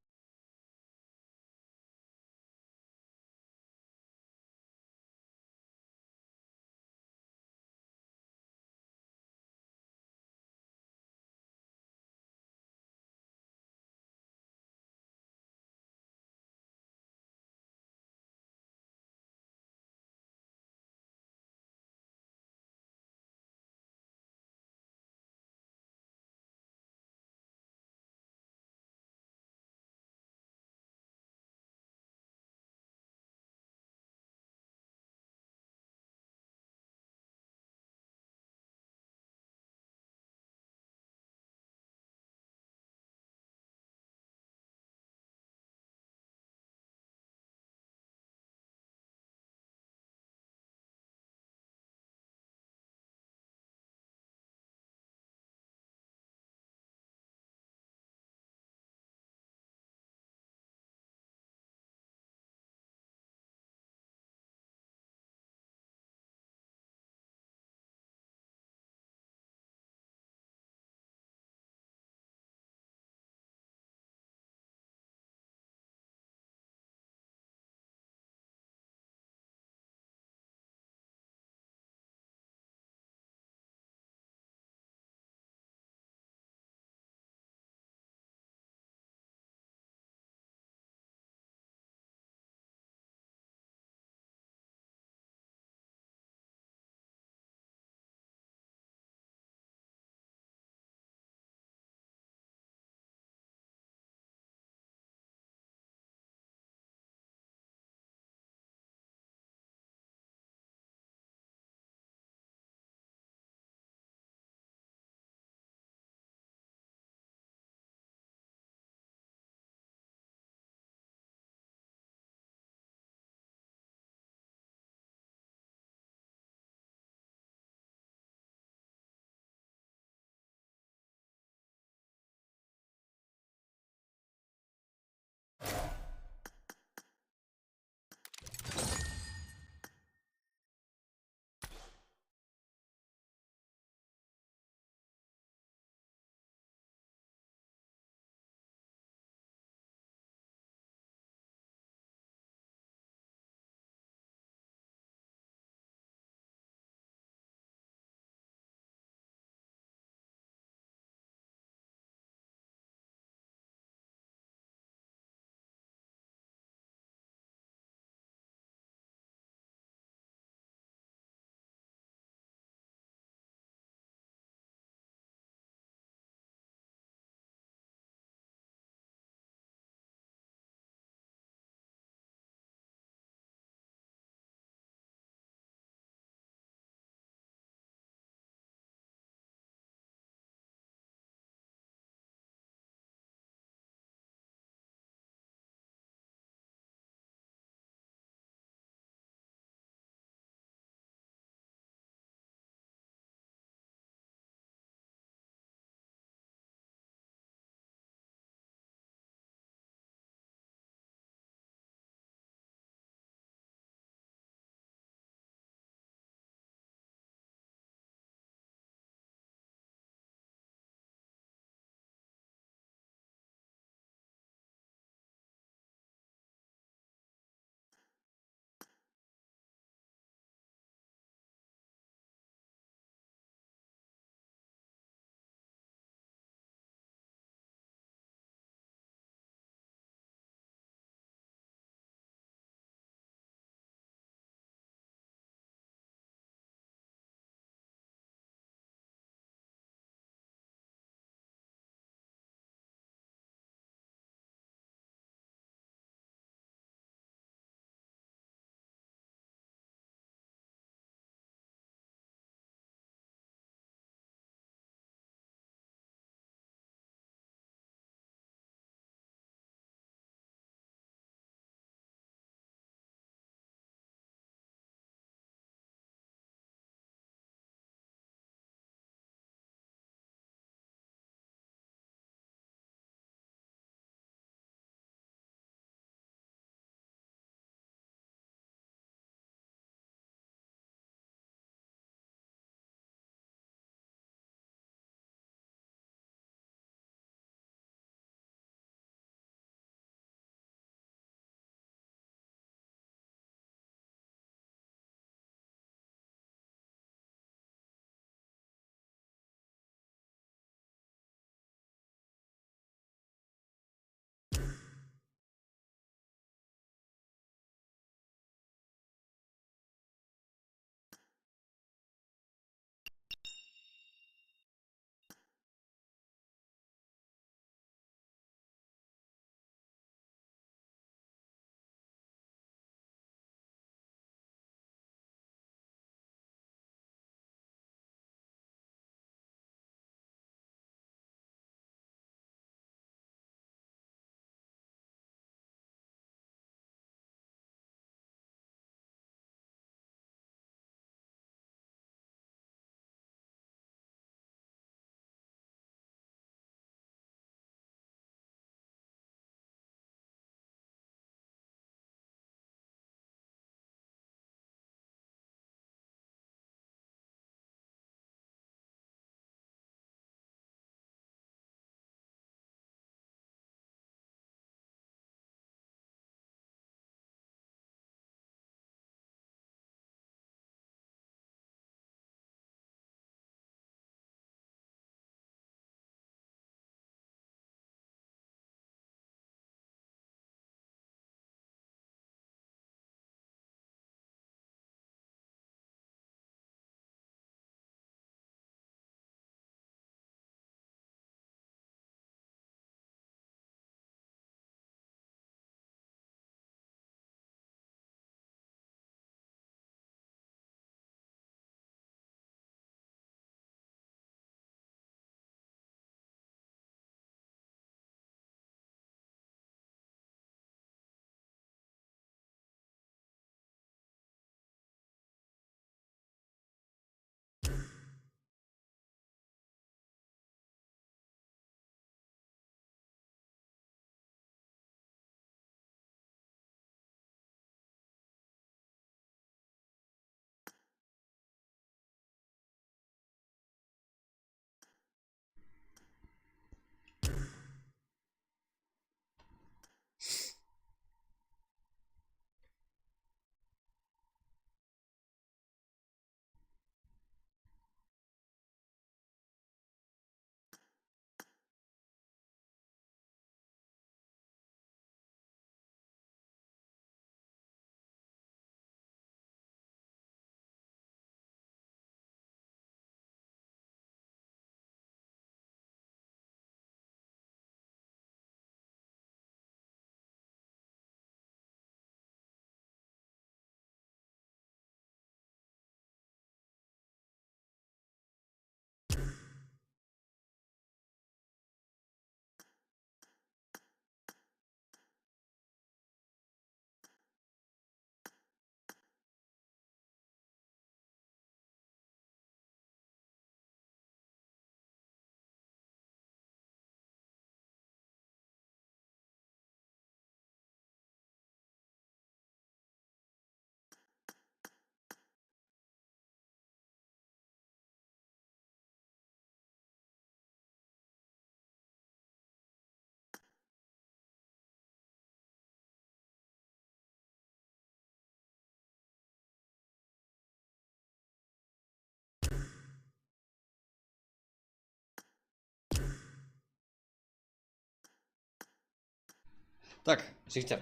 Tak, jigitler.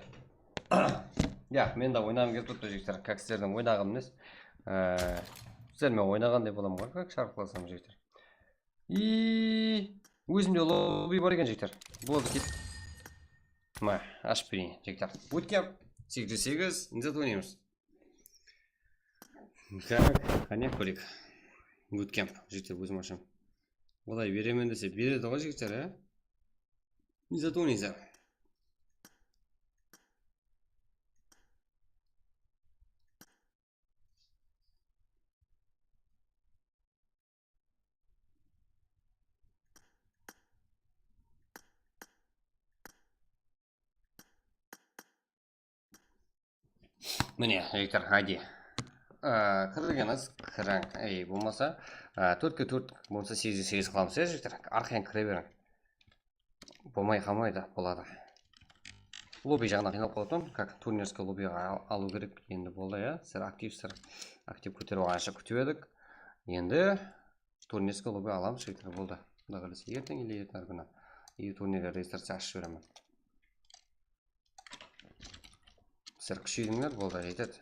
Ya, men de oynaǵım kelip turıptı, jigitler. Kak sizlerden oynaǵım emes. Ee, sizler menen oynaǵanday bolaman ǵoy, kak sharıqlasam, jigitler. I ózimde lobby bar eken, jigitler. Boldı, ket. Ma, ashıp bereyin, jigitler. Bootcamp segiz júz segiz, ne zat oynaymız? Kak, qáne kóreyik. Bootcamp, jigitler, ózim asham. Olay beremen dese, beredi ǵoy, jigitler, á? Ne zat oynaysızlar? Mine, jigitler, haydi. Á, kirgeniz, kiriń. Ey, bolmasa, á, tórtke tórt, bolmasa segizge segiz qılamız, ya, jigitler? Arqayın kire beriń. Bolmay qalmaydı, boladı. Lobby jaǵınan qıynalıp qalıptım. Kak, turnirskiy lobbyǵa al-, alıw kerek. Endi boldı, ya. Sizler aktivsizler. Aktiv kóterip alǵansha kútip edik. Endi turnirskiy lobby alamız, jigitler, boldı. Quday qálese, erteń ele erteń kúni. I turnirge registraciya ashıp jiberemen. Sizler kúsheydińler, boldı, jetedi.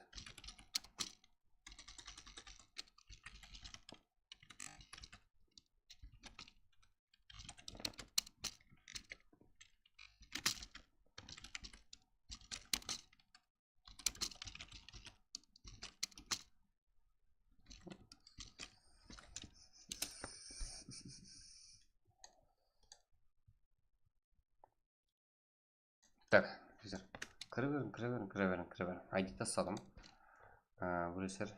Tak, jigitler. Kire beriń, kire beriń, kire beriń, kire beriń. I D tasladım. Á, bir eser.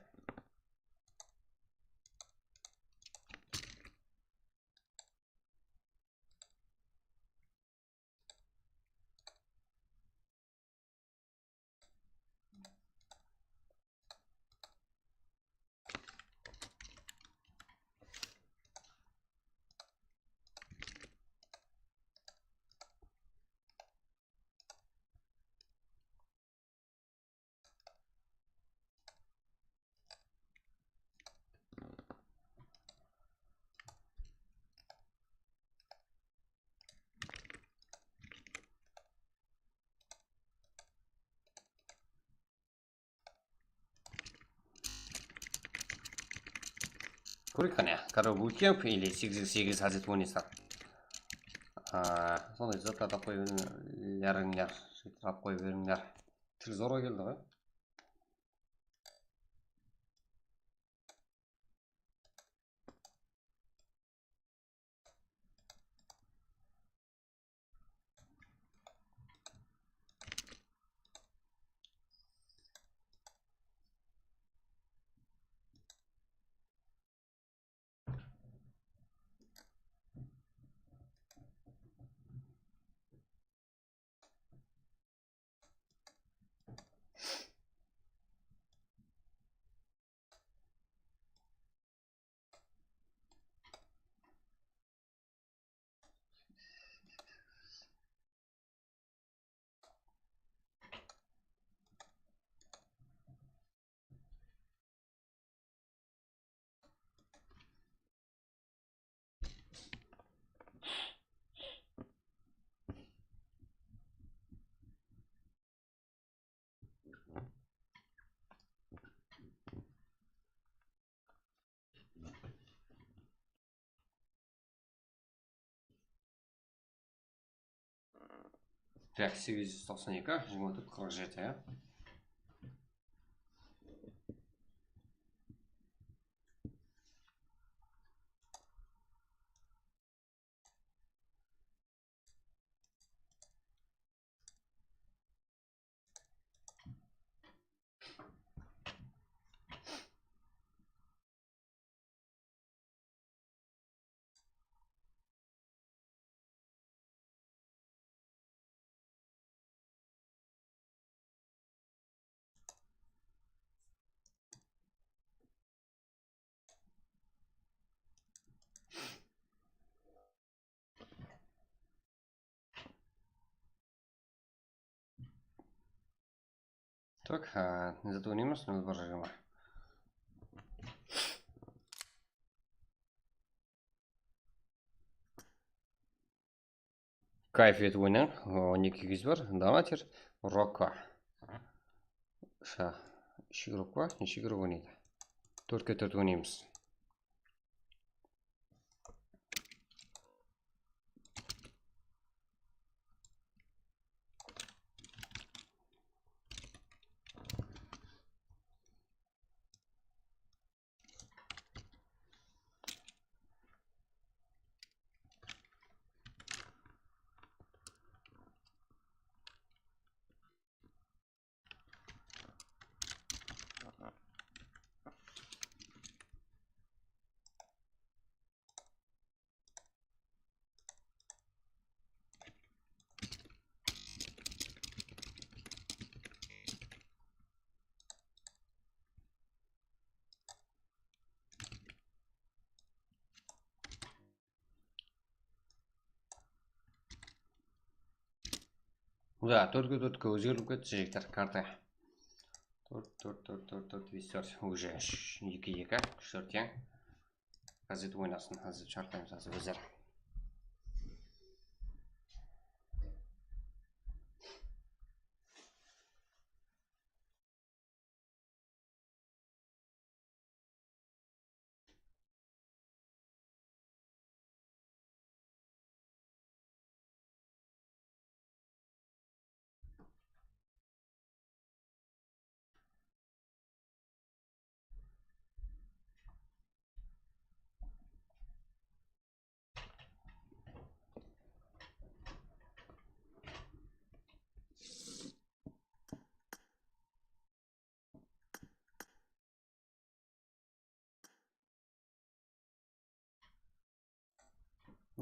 Kóreyik qáne, король bootcamp или segiz segiz hazır oynaysızlar. Aa, sonday zatlardı alıp qoya berińler, alıp qoya berińler. Til zorǵa keldi ǵoy. Tak, segiz júz toqsan eki, jigirma tórt, qırq jeti, ya. Tak, ha, ne zat oynaymız? Nol bir jigirma. Kayf etip oynań. On eki kiyik bar. Donater. Rokka. Sha, úsh igrok pa? Neshe igrok oynaydı? Tórtke tórt oynaymız. Da, tórtke tórtke ózgerilip ketti, jigitler, karta. Tórt, tórt, tórt, tórt, tórt, bes, tórt, уже úsh, eki, eki, úsh, tórt teń. Házir oynasın, házir shartlaymız, házir bizler.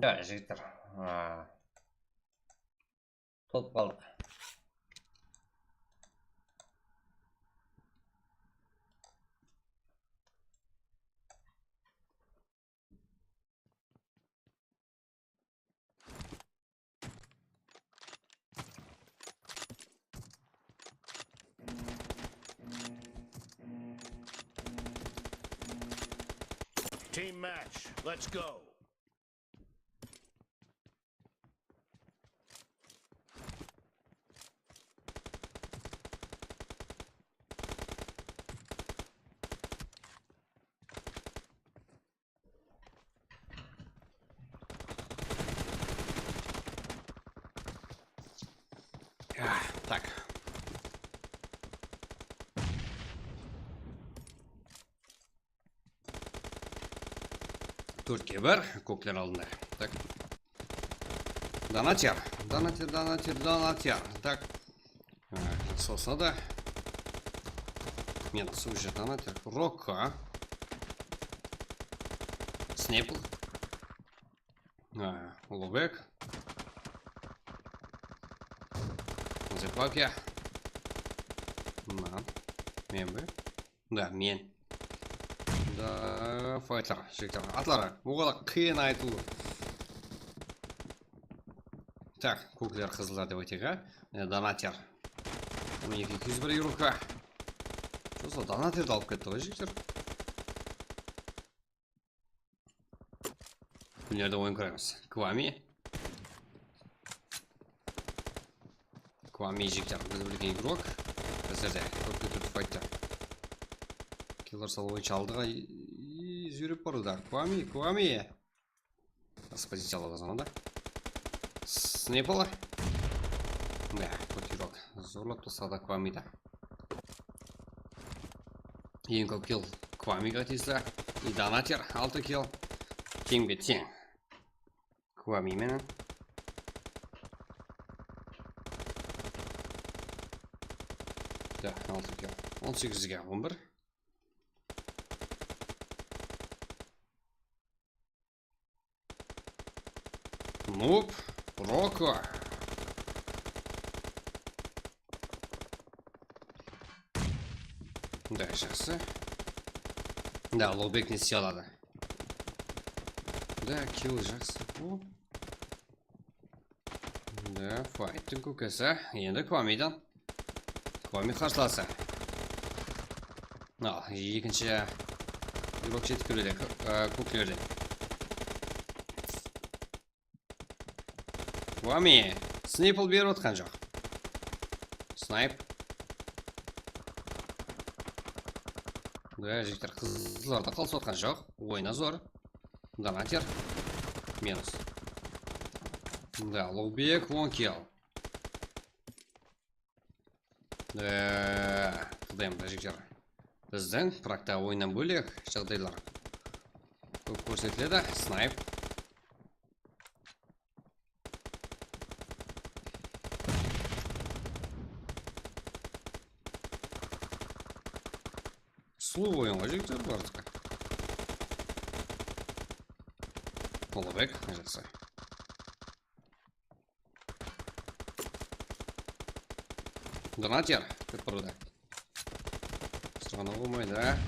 Da, jigitler, a, tolıp qaldıq. Team match, let's go. Ya, tak. Tórtke bir, kókler aldında. Tak. Donater, donater, donater, donater. Tak. Sosna da. Men usı уже donater. Rokka. Sneypl. A, Ulubek. Zepapya. Mınan. Men be? Da, men. Da, fighter, jigitler. Atları. Oǵada qıyın aytılıw. Tak, kókler, qızıllar dep aytayıq, a. Mine, donater. On eki, eki júz bir yevroqa. Joslar, donaterdi alıp ketti ǵoy, jigitler. Kúnlerde oyın kóremiz. Kwami. Kwami jigitler, biz bilgen igrok. Bizlerde kópke kóp faytta. Killer salıp oyınshı aldıǵa, i-, i-, júrip barıwda. Kwami, Kwami. Jaqsı poziciyalarda zona da. Sneypalar. Mine, kóterip zorlap tasladı Kwamidi. Eń kóp kill Kwamiga tiyisli. I donater, altı kill. Teńbe-teń. Kwami menen. Da, altı kill. On segizge on bir. Noob, Roko. Da, jaqsı. Da, Lobek ne istey aladı? Da, kill jaqsı. O. Da, fayttıń kókesi. Endi Kwamidan. Kwami qarsılası. Al, ekinshi blok jetip keledi, k-, e, kóklerde. Kwami. Snaypl berip atqan joq. Snayp. Da, jigitler, qızlarda qalısıp atqan joq. Oyna zor. Donater. Minus. Da, Lubek, on kill. Eee, qıldayım da, jigitler. Bizdiń Pragta oyınnan bólek jaǵdaylar kóp kórsetiledi. Snayp. Sulıw oyın ǵoy, jigitler, barıska. Ullıbek, jaqsı. Donater, dep burıldı. Sırǵana bolmaydı, á?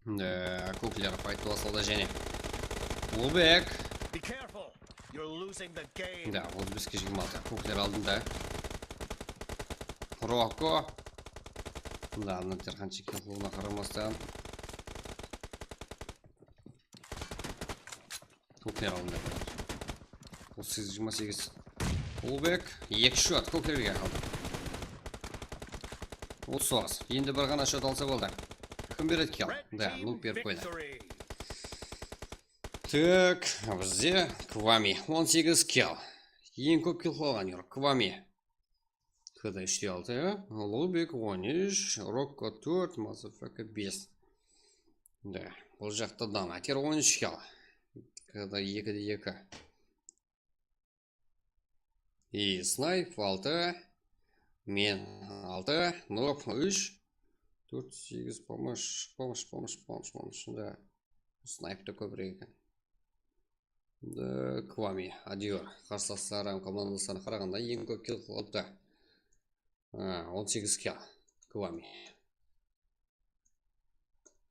Da, kókler fayt basladı jáne. Ulbek. Be careful. You're losing the game. Da, otız beske jigirma altı. Kókler aldında. Roko. Da, Donater qansha kill qılǵanına qaramastan. Kókler aldında. Otız segiz jigirma segiz. Ulbek, eki shot, kóklerge qaldı. Otız toǵız. Endi bir ǵana shot alsa boldı. Kim beredi kill? Da, Noob berip qoydı. Tak, bizde Kwami, on segiz kill. Eń kóp kill qılǵan yur, Kwami. K D úshte altı, ya? Ulubek on úsh, Rokko tórt, Motherfucker bes. Da, bul jaqta Donater on úsh kill. K D ekide eki. I Snayp altı, men altı, Noob úsh, tórt, segiz, Pomosh, Pomosh, Pomosh, Pomosh, Pomosh, da. Snayp ta kóbirek eken. Da, Kwami, Adior. Qarsılaslar hám komandaslarına qaraǵanda eń kóp kill qılıptı. Ha, on segiz kill. Kwami.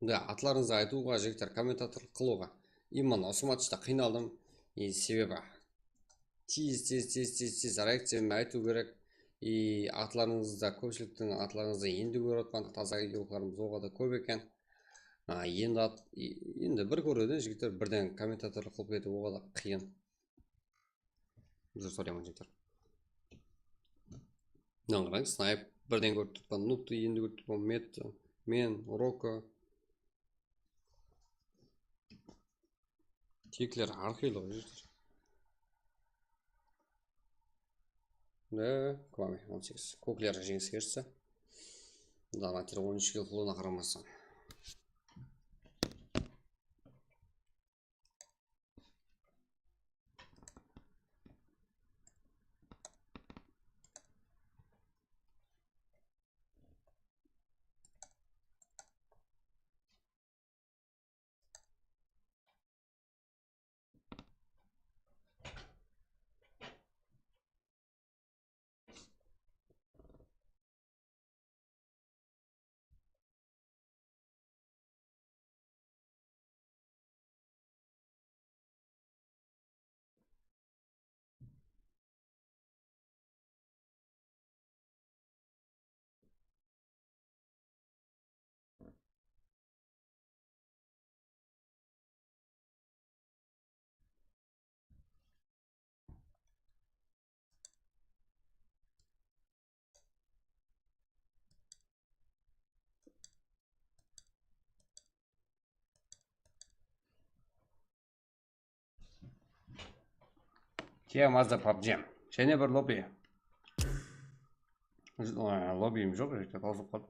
Da, atlarıńızdı aytıwǵa, jigitler, kommentatorlıq qılıwǵa. I mına usı matchta qıynaldım. I sebebi tez, tez, tez, tez, tez reakciyamen aytıw kerek. I atlarıńızdı, kópshiliktiń atlarıńızdı endi kórip atırman, taza idiotlarımız oǵada kóp eken. A, endi at-, e-, endi bir kóredi, jigitler, birden kommentatorlıq qılıp ketiw oǵada qıyın. Uzr sorayman, jigitler. Mınań qarań, Snayp birden kórip turıppan, Noobtı endi kórip turıppan, Metti, men, Roko. Tikler hár qıylı ǵoy, jigitler. Da, Kwami on segiz. Kókler jeńisке erishti. Donater on úsh kill qılıwına qaramastan. Kia Mazda pabji. Jáne bir lobby. Lobbiyim joq, jigitler, tawsılıp qaldı.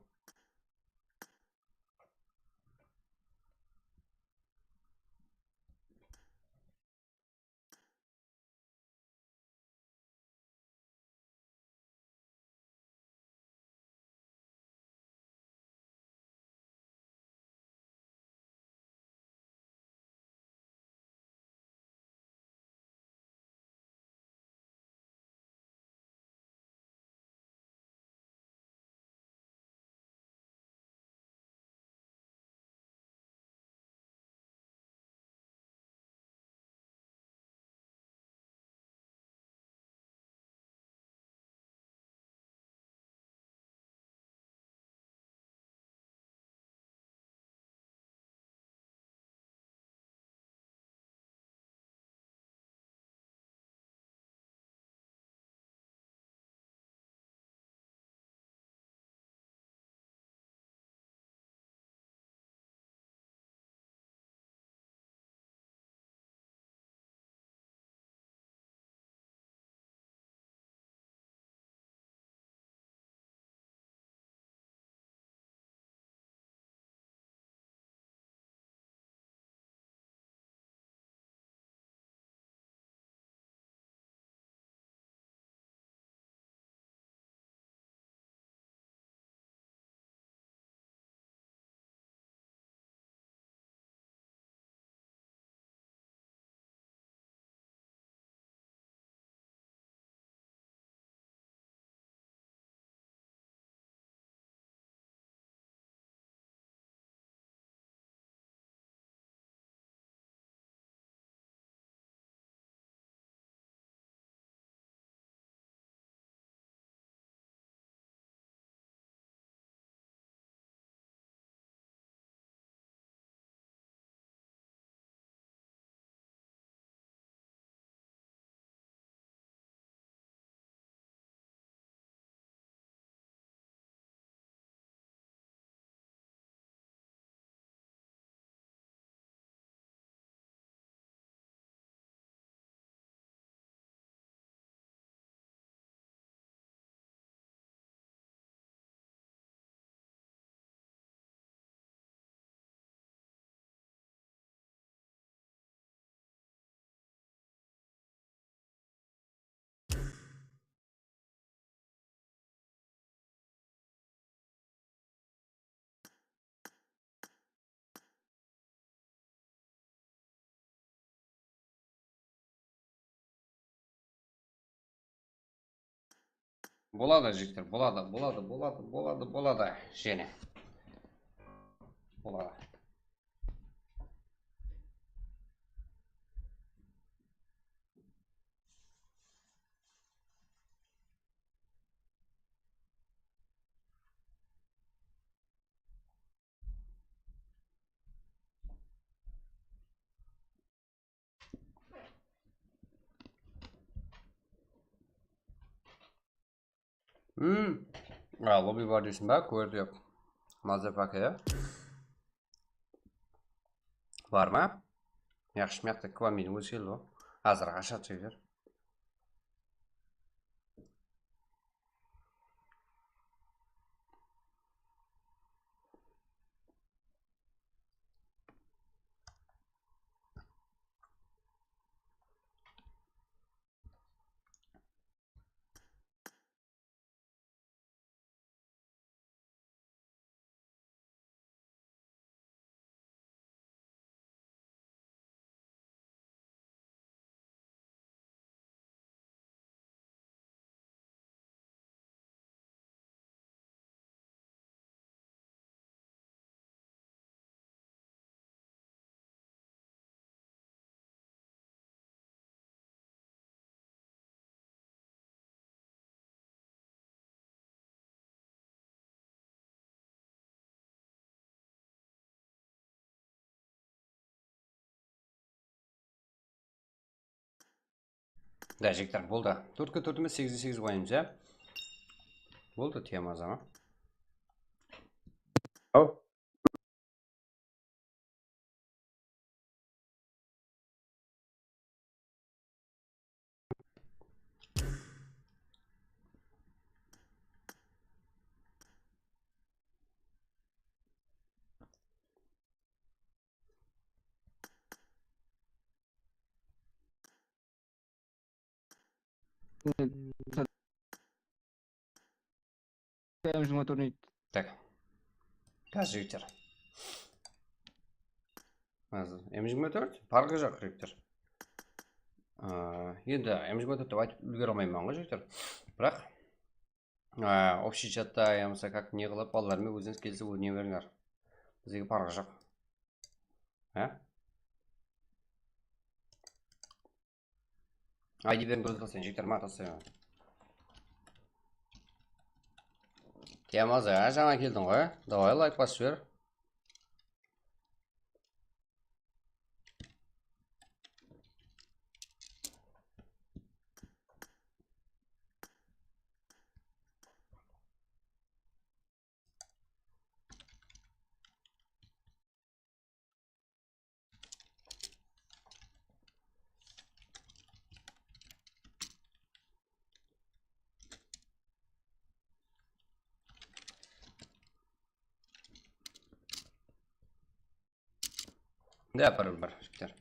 Boladı, jigitler, boladı, boladı, boladı, boladı, boladı. Jáne. Boladı. Hmm. A, lobby bar deyseń ba? Kórdi yoq. Mazapaka, ya? Bar ma? Yaqshı, mıyaqta kvaminiń ózi keldi ǵo. Házir ashadı jigitler. Da, jigitler, boldı. Tórtke tórt emes, segizge segiz qoyamız, ya? Boldı, temaza ma? Aw. M jigirma tórt. Tak. Gaz jigitler. Házir M jigirma tórt, parqı joq, jigitler. Aa, endi M jigirma tórt dep aytıp úlgere almayman ǵoy, jigitler. Biraq, aa, общий chatta yamasa как ne qılıp, balalar menen ózińiz kelisip óne berińler. Bizge parqı joq. Há? I D beriń, kórip atırsań, jigitler, maǵan taslayman. Temaza, jańa keldiń ǵoy. Davay, layk basıp jiber. Ne yaparım bir, jigitler?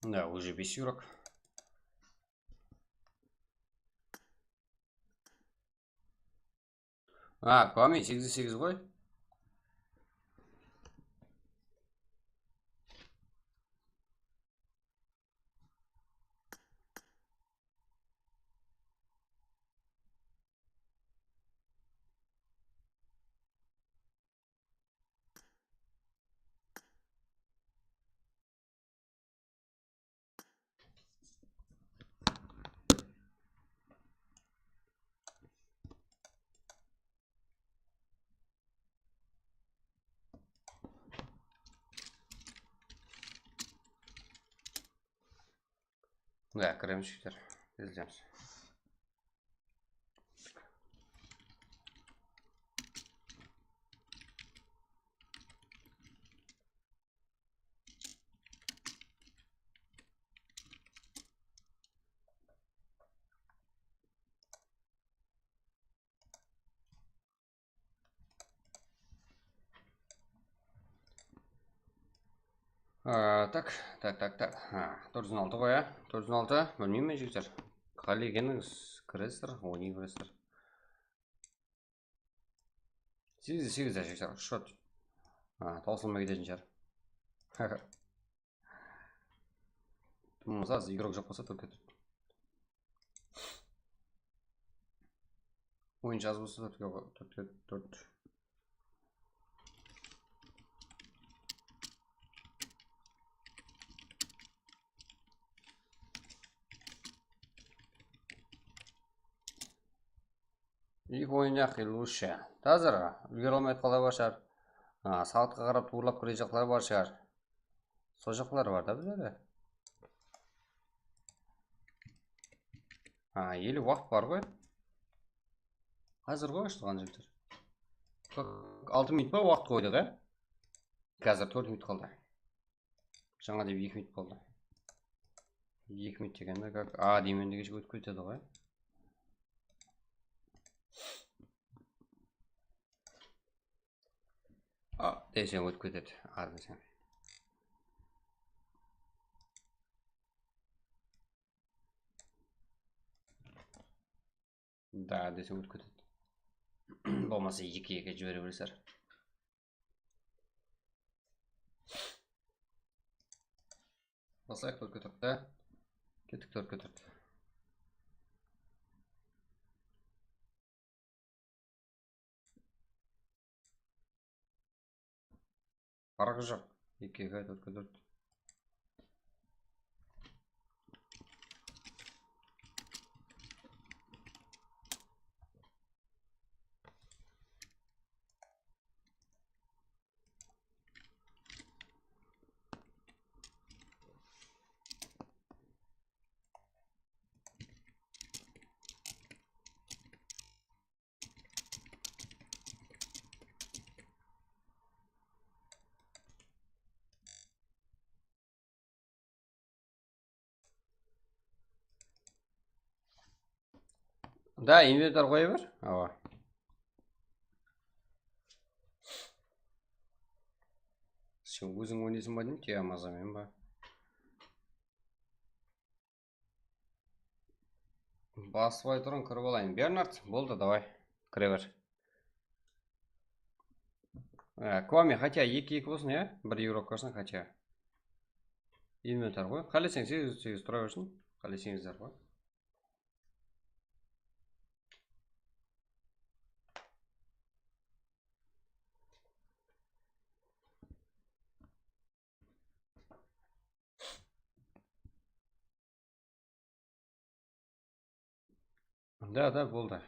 Да, уже бес игрок. A, Kwame, segiz de segiz ǵoy. Da, kiremiz, jigitler. Izleymiz. A, tak, tak, tak, tak. Ha, tórt júz on altı ǵoy, a? Tórt júz on altı, bilmeymen, jigitler. Qále ekenińiz, kiresizdер, oynay beresizdер. Segiz de segiz, jigitler, счёт. A, tawsılmay ketetin shıǵar. Tım bolsa, az igorok joq bolsa, tórtke tórt. Oyınshı az bolsa, tórtke tórt. Их ойнaq лучше. Házir úlgere almayatqanlar bar shıǵar. A, saatqa qarap tuwrılap kirejaqlar bar shıǵar. Sol jaqlar bar da bizlerde. A, ele waqıt bar ǵoy. Házir ǵoy ashılǵan jigitler. Altı minut pa waqıt qoydıq, e? Házir tórt minut qaldı. Jańa dep eki minut boldı. Eki minut degende, как, a, deymen degenshe ótip ketedi ǵoy. A deseń ótip ketedi, a deseń. Da deseń ótip ketedi. Bolmasa eki eki jibere beresizler. Baslayıq tórtke tórt ta. Kettik tórtke tórt. Farqı joq. Eki eki, tórtke tórt. Da, inventar qoya ber. Awa. Sen óziń oynaysıń ba deymen, ya mazamen ba? Basıp aytırıń, kirip alayın. Bernard, boldı, davay. Kire ber. Á, Kwame, хотя eki eki bolsın, ya? Bir igorok kirsin, хотя. Inventar ǵoy. Qáleseń, segiz segiz tura bersin. Qáleseńizler ǵoy. Da, da, boldı.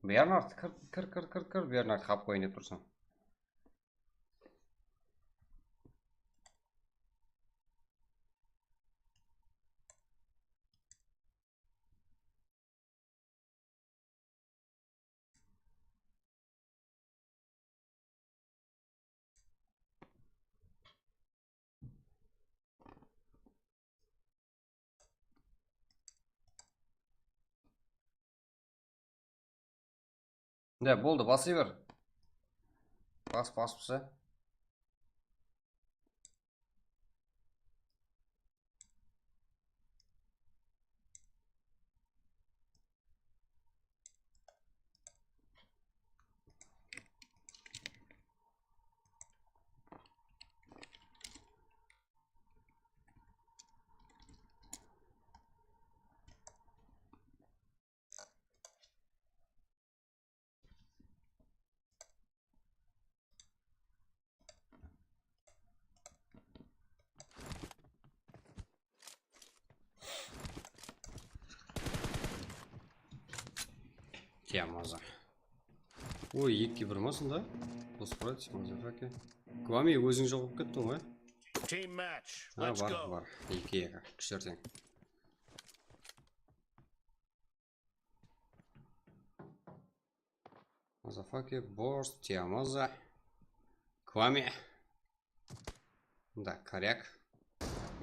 Bernard, kir, kir, kir, kir, kir, Bernard, qap qoyın dep tursań. Da, boldı, basıy ber. Bas, basıpsa. Tiyamaza. Oy, ekige bir ma sonda? Dos brats, motherfucker. Kwami, óziń joq bolıp kettiń ǵoy. Team match. Ha, let's bar, go. Bar. Eki eki. Kúshler teń. Motherfucker, Borst, Tiyamaza. Kwami. Da, Koryak.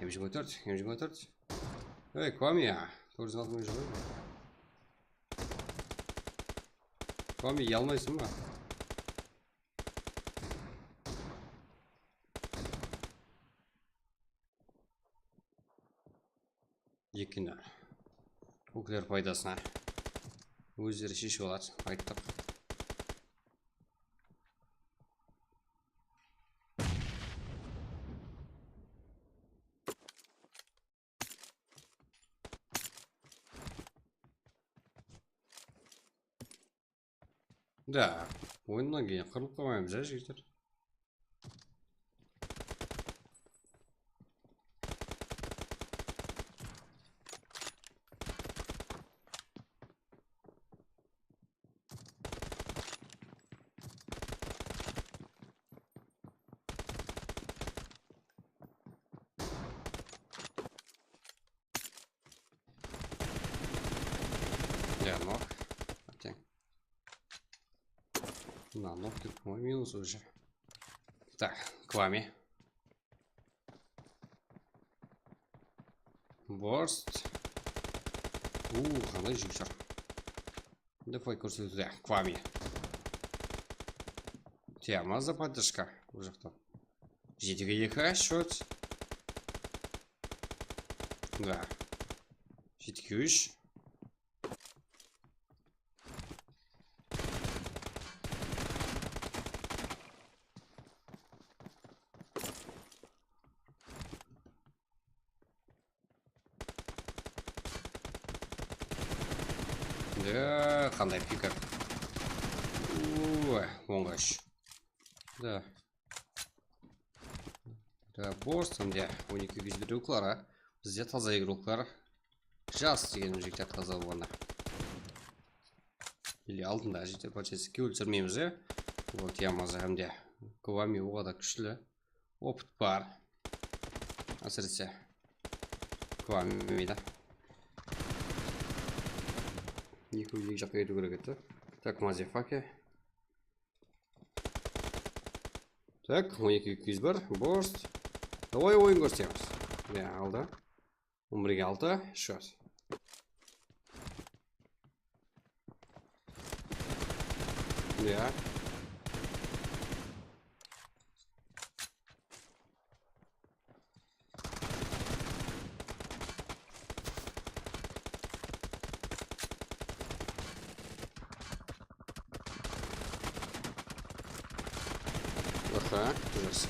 M jigirma tórt, M jigirma tórt. Ey, Kwami ya. Tórt júz altı mıń jigirma. Kwami, uyalmaysań ba? Eki nol. Ukler paydasına. Ózleri sheship aladı, ayttıq. Da, oyınnan keyin qırılıp qalmaymız ya, jigitler. Ya, nok. Okey. Mına nok dep qoy, minus уже. Так, Kwami. Borst. Uuu, qanday júyik shaq. Давай, kórsetiwde, Kwami. Tiyamaza, поддержка bul jaqta. Jetige eki счёт. Да. Jetige úsh. Da, qanday pikir. Uuu, onǵa úsh. Da. Da, Borst, mende on eki yuz bir igroklar, a. Bizde taza igroklar. Jas degen jigitler taza bolǵanda. Или aldında jigitler, получается, kewil túsirmeymiz, ya. Ol Tiyamaza hám de Kwami oǵada kúshli. Opıt bar. Ásirese Kwami da. Eki, eki jaqqa ketiw kerek edi. Так, motherfucker. Так, on eki eki júz bir, Borst. Давай oyın kórsetemiz. Ya, aldı. On birge altı, счёт. Ya. Aha, jaqsı.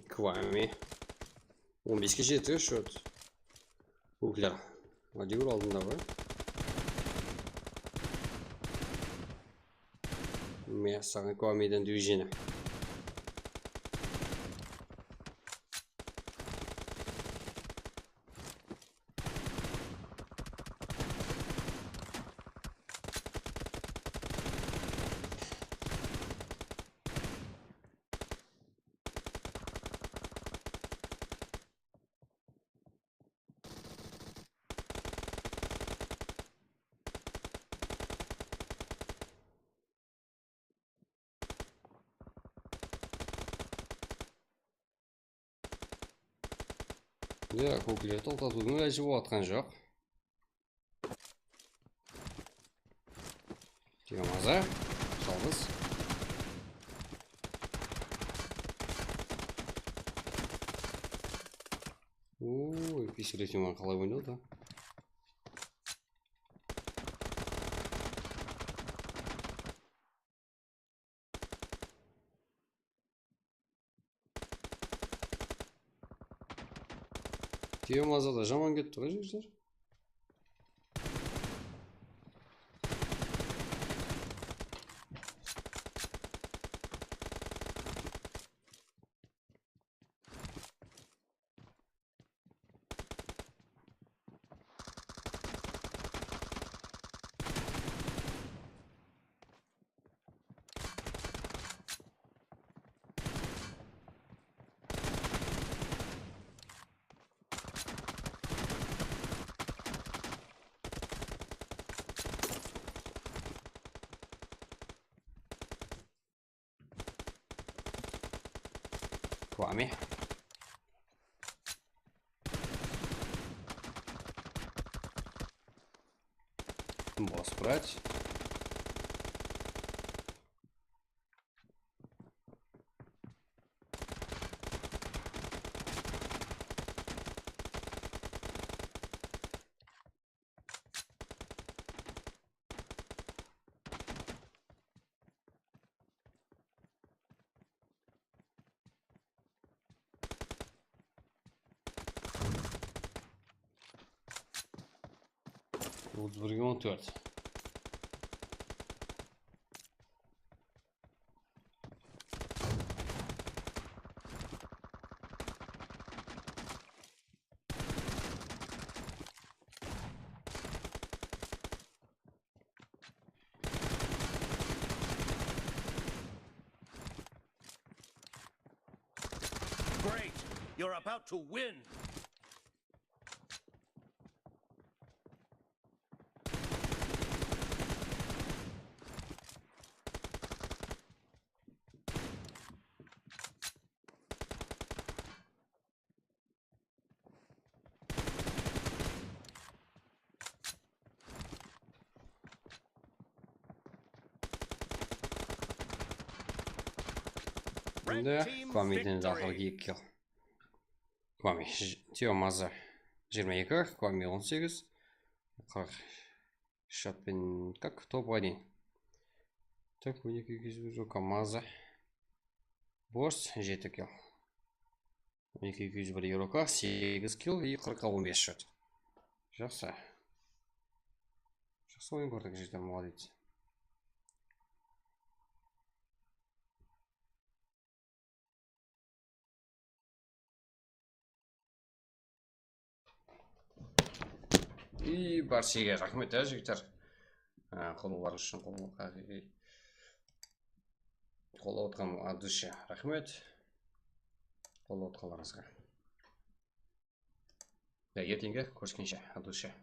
Kwami. On beske jeti счёт. Ukler. Adigur aldında ǵoy. Mine, saǵan Kwamiden движение. Ya, kókleri toqtatıwdıń ilajı bolatqan joq. Tiyamaza, jalǵız. Oy, pistolet yaman qalay oynadı. Tiyamaza da jaman ketti ǵoy, jigitler. Kwame. Bos brать. Otuz birge on tórt. Great! You're about to win! Endi Kwameden aqırǵı eki kill. Kwame, j-, Teo Mazı jigirma eki, Kwame on segiz, qırq. Shotpen, как, top один. Так, on eki, eki júz bir Mazı. Bos, jeti kill. On eki, eki júz bir Euroka, segiz kill и qırqqa on bes shot. Jaqsı. Jaqsı oyın kórdik, jigitler, молодец. И bárshege raxmet, ya, jigitler. Á, qollawlarıńız ushın, qollawlarǵa, qollap otqan, от души raxmet. Qollap otqanlarıńızǵa. Ya, erteńge kóriskenshe, от души.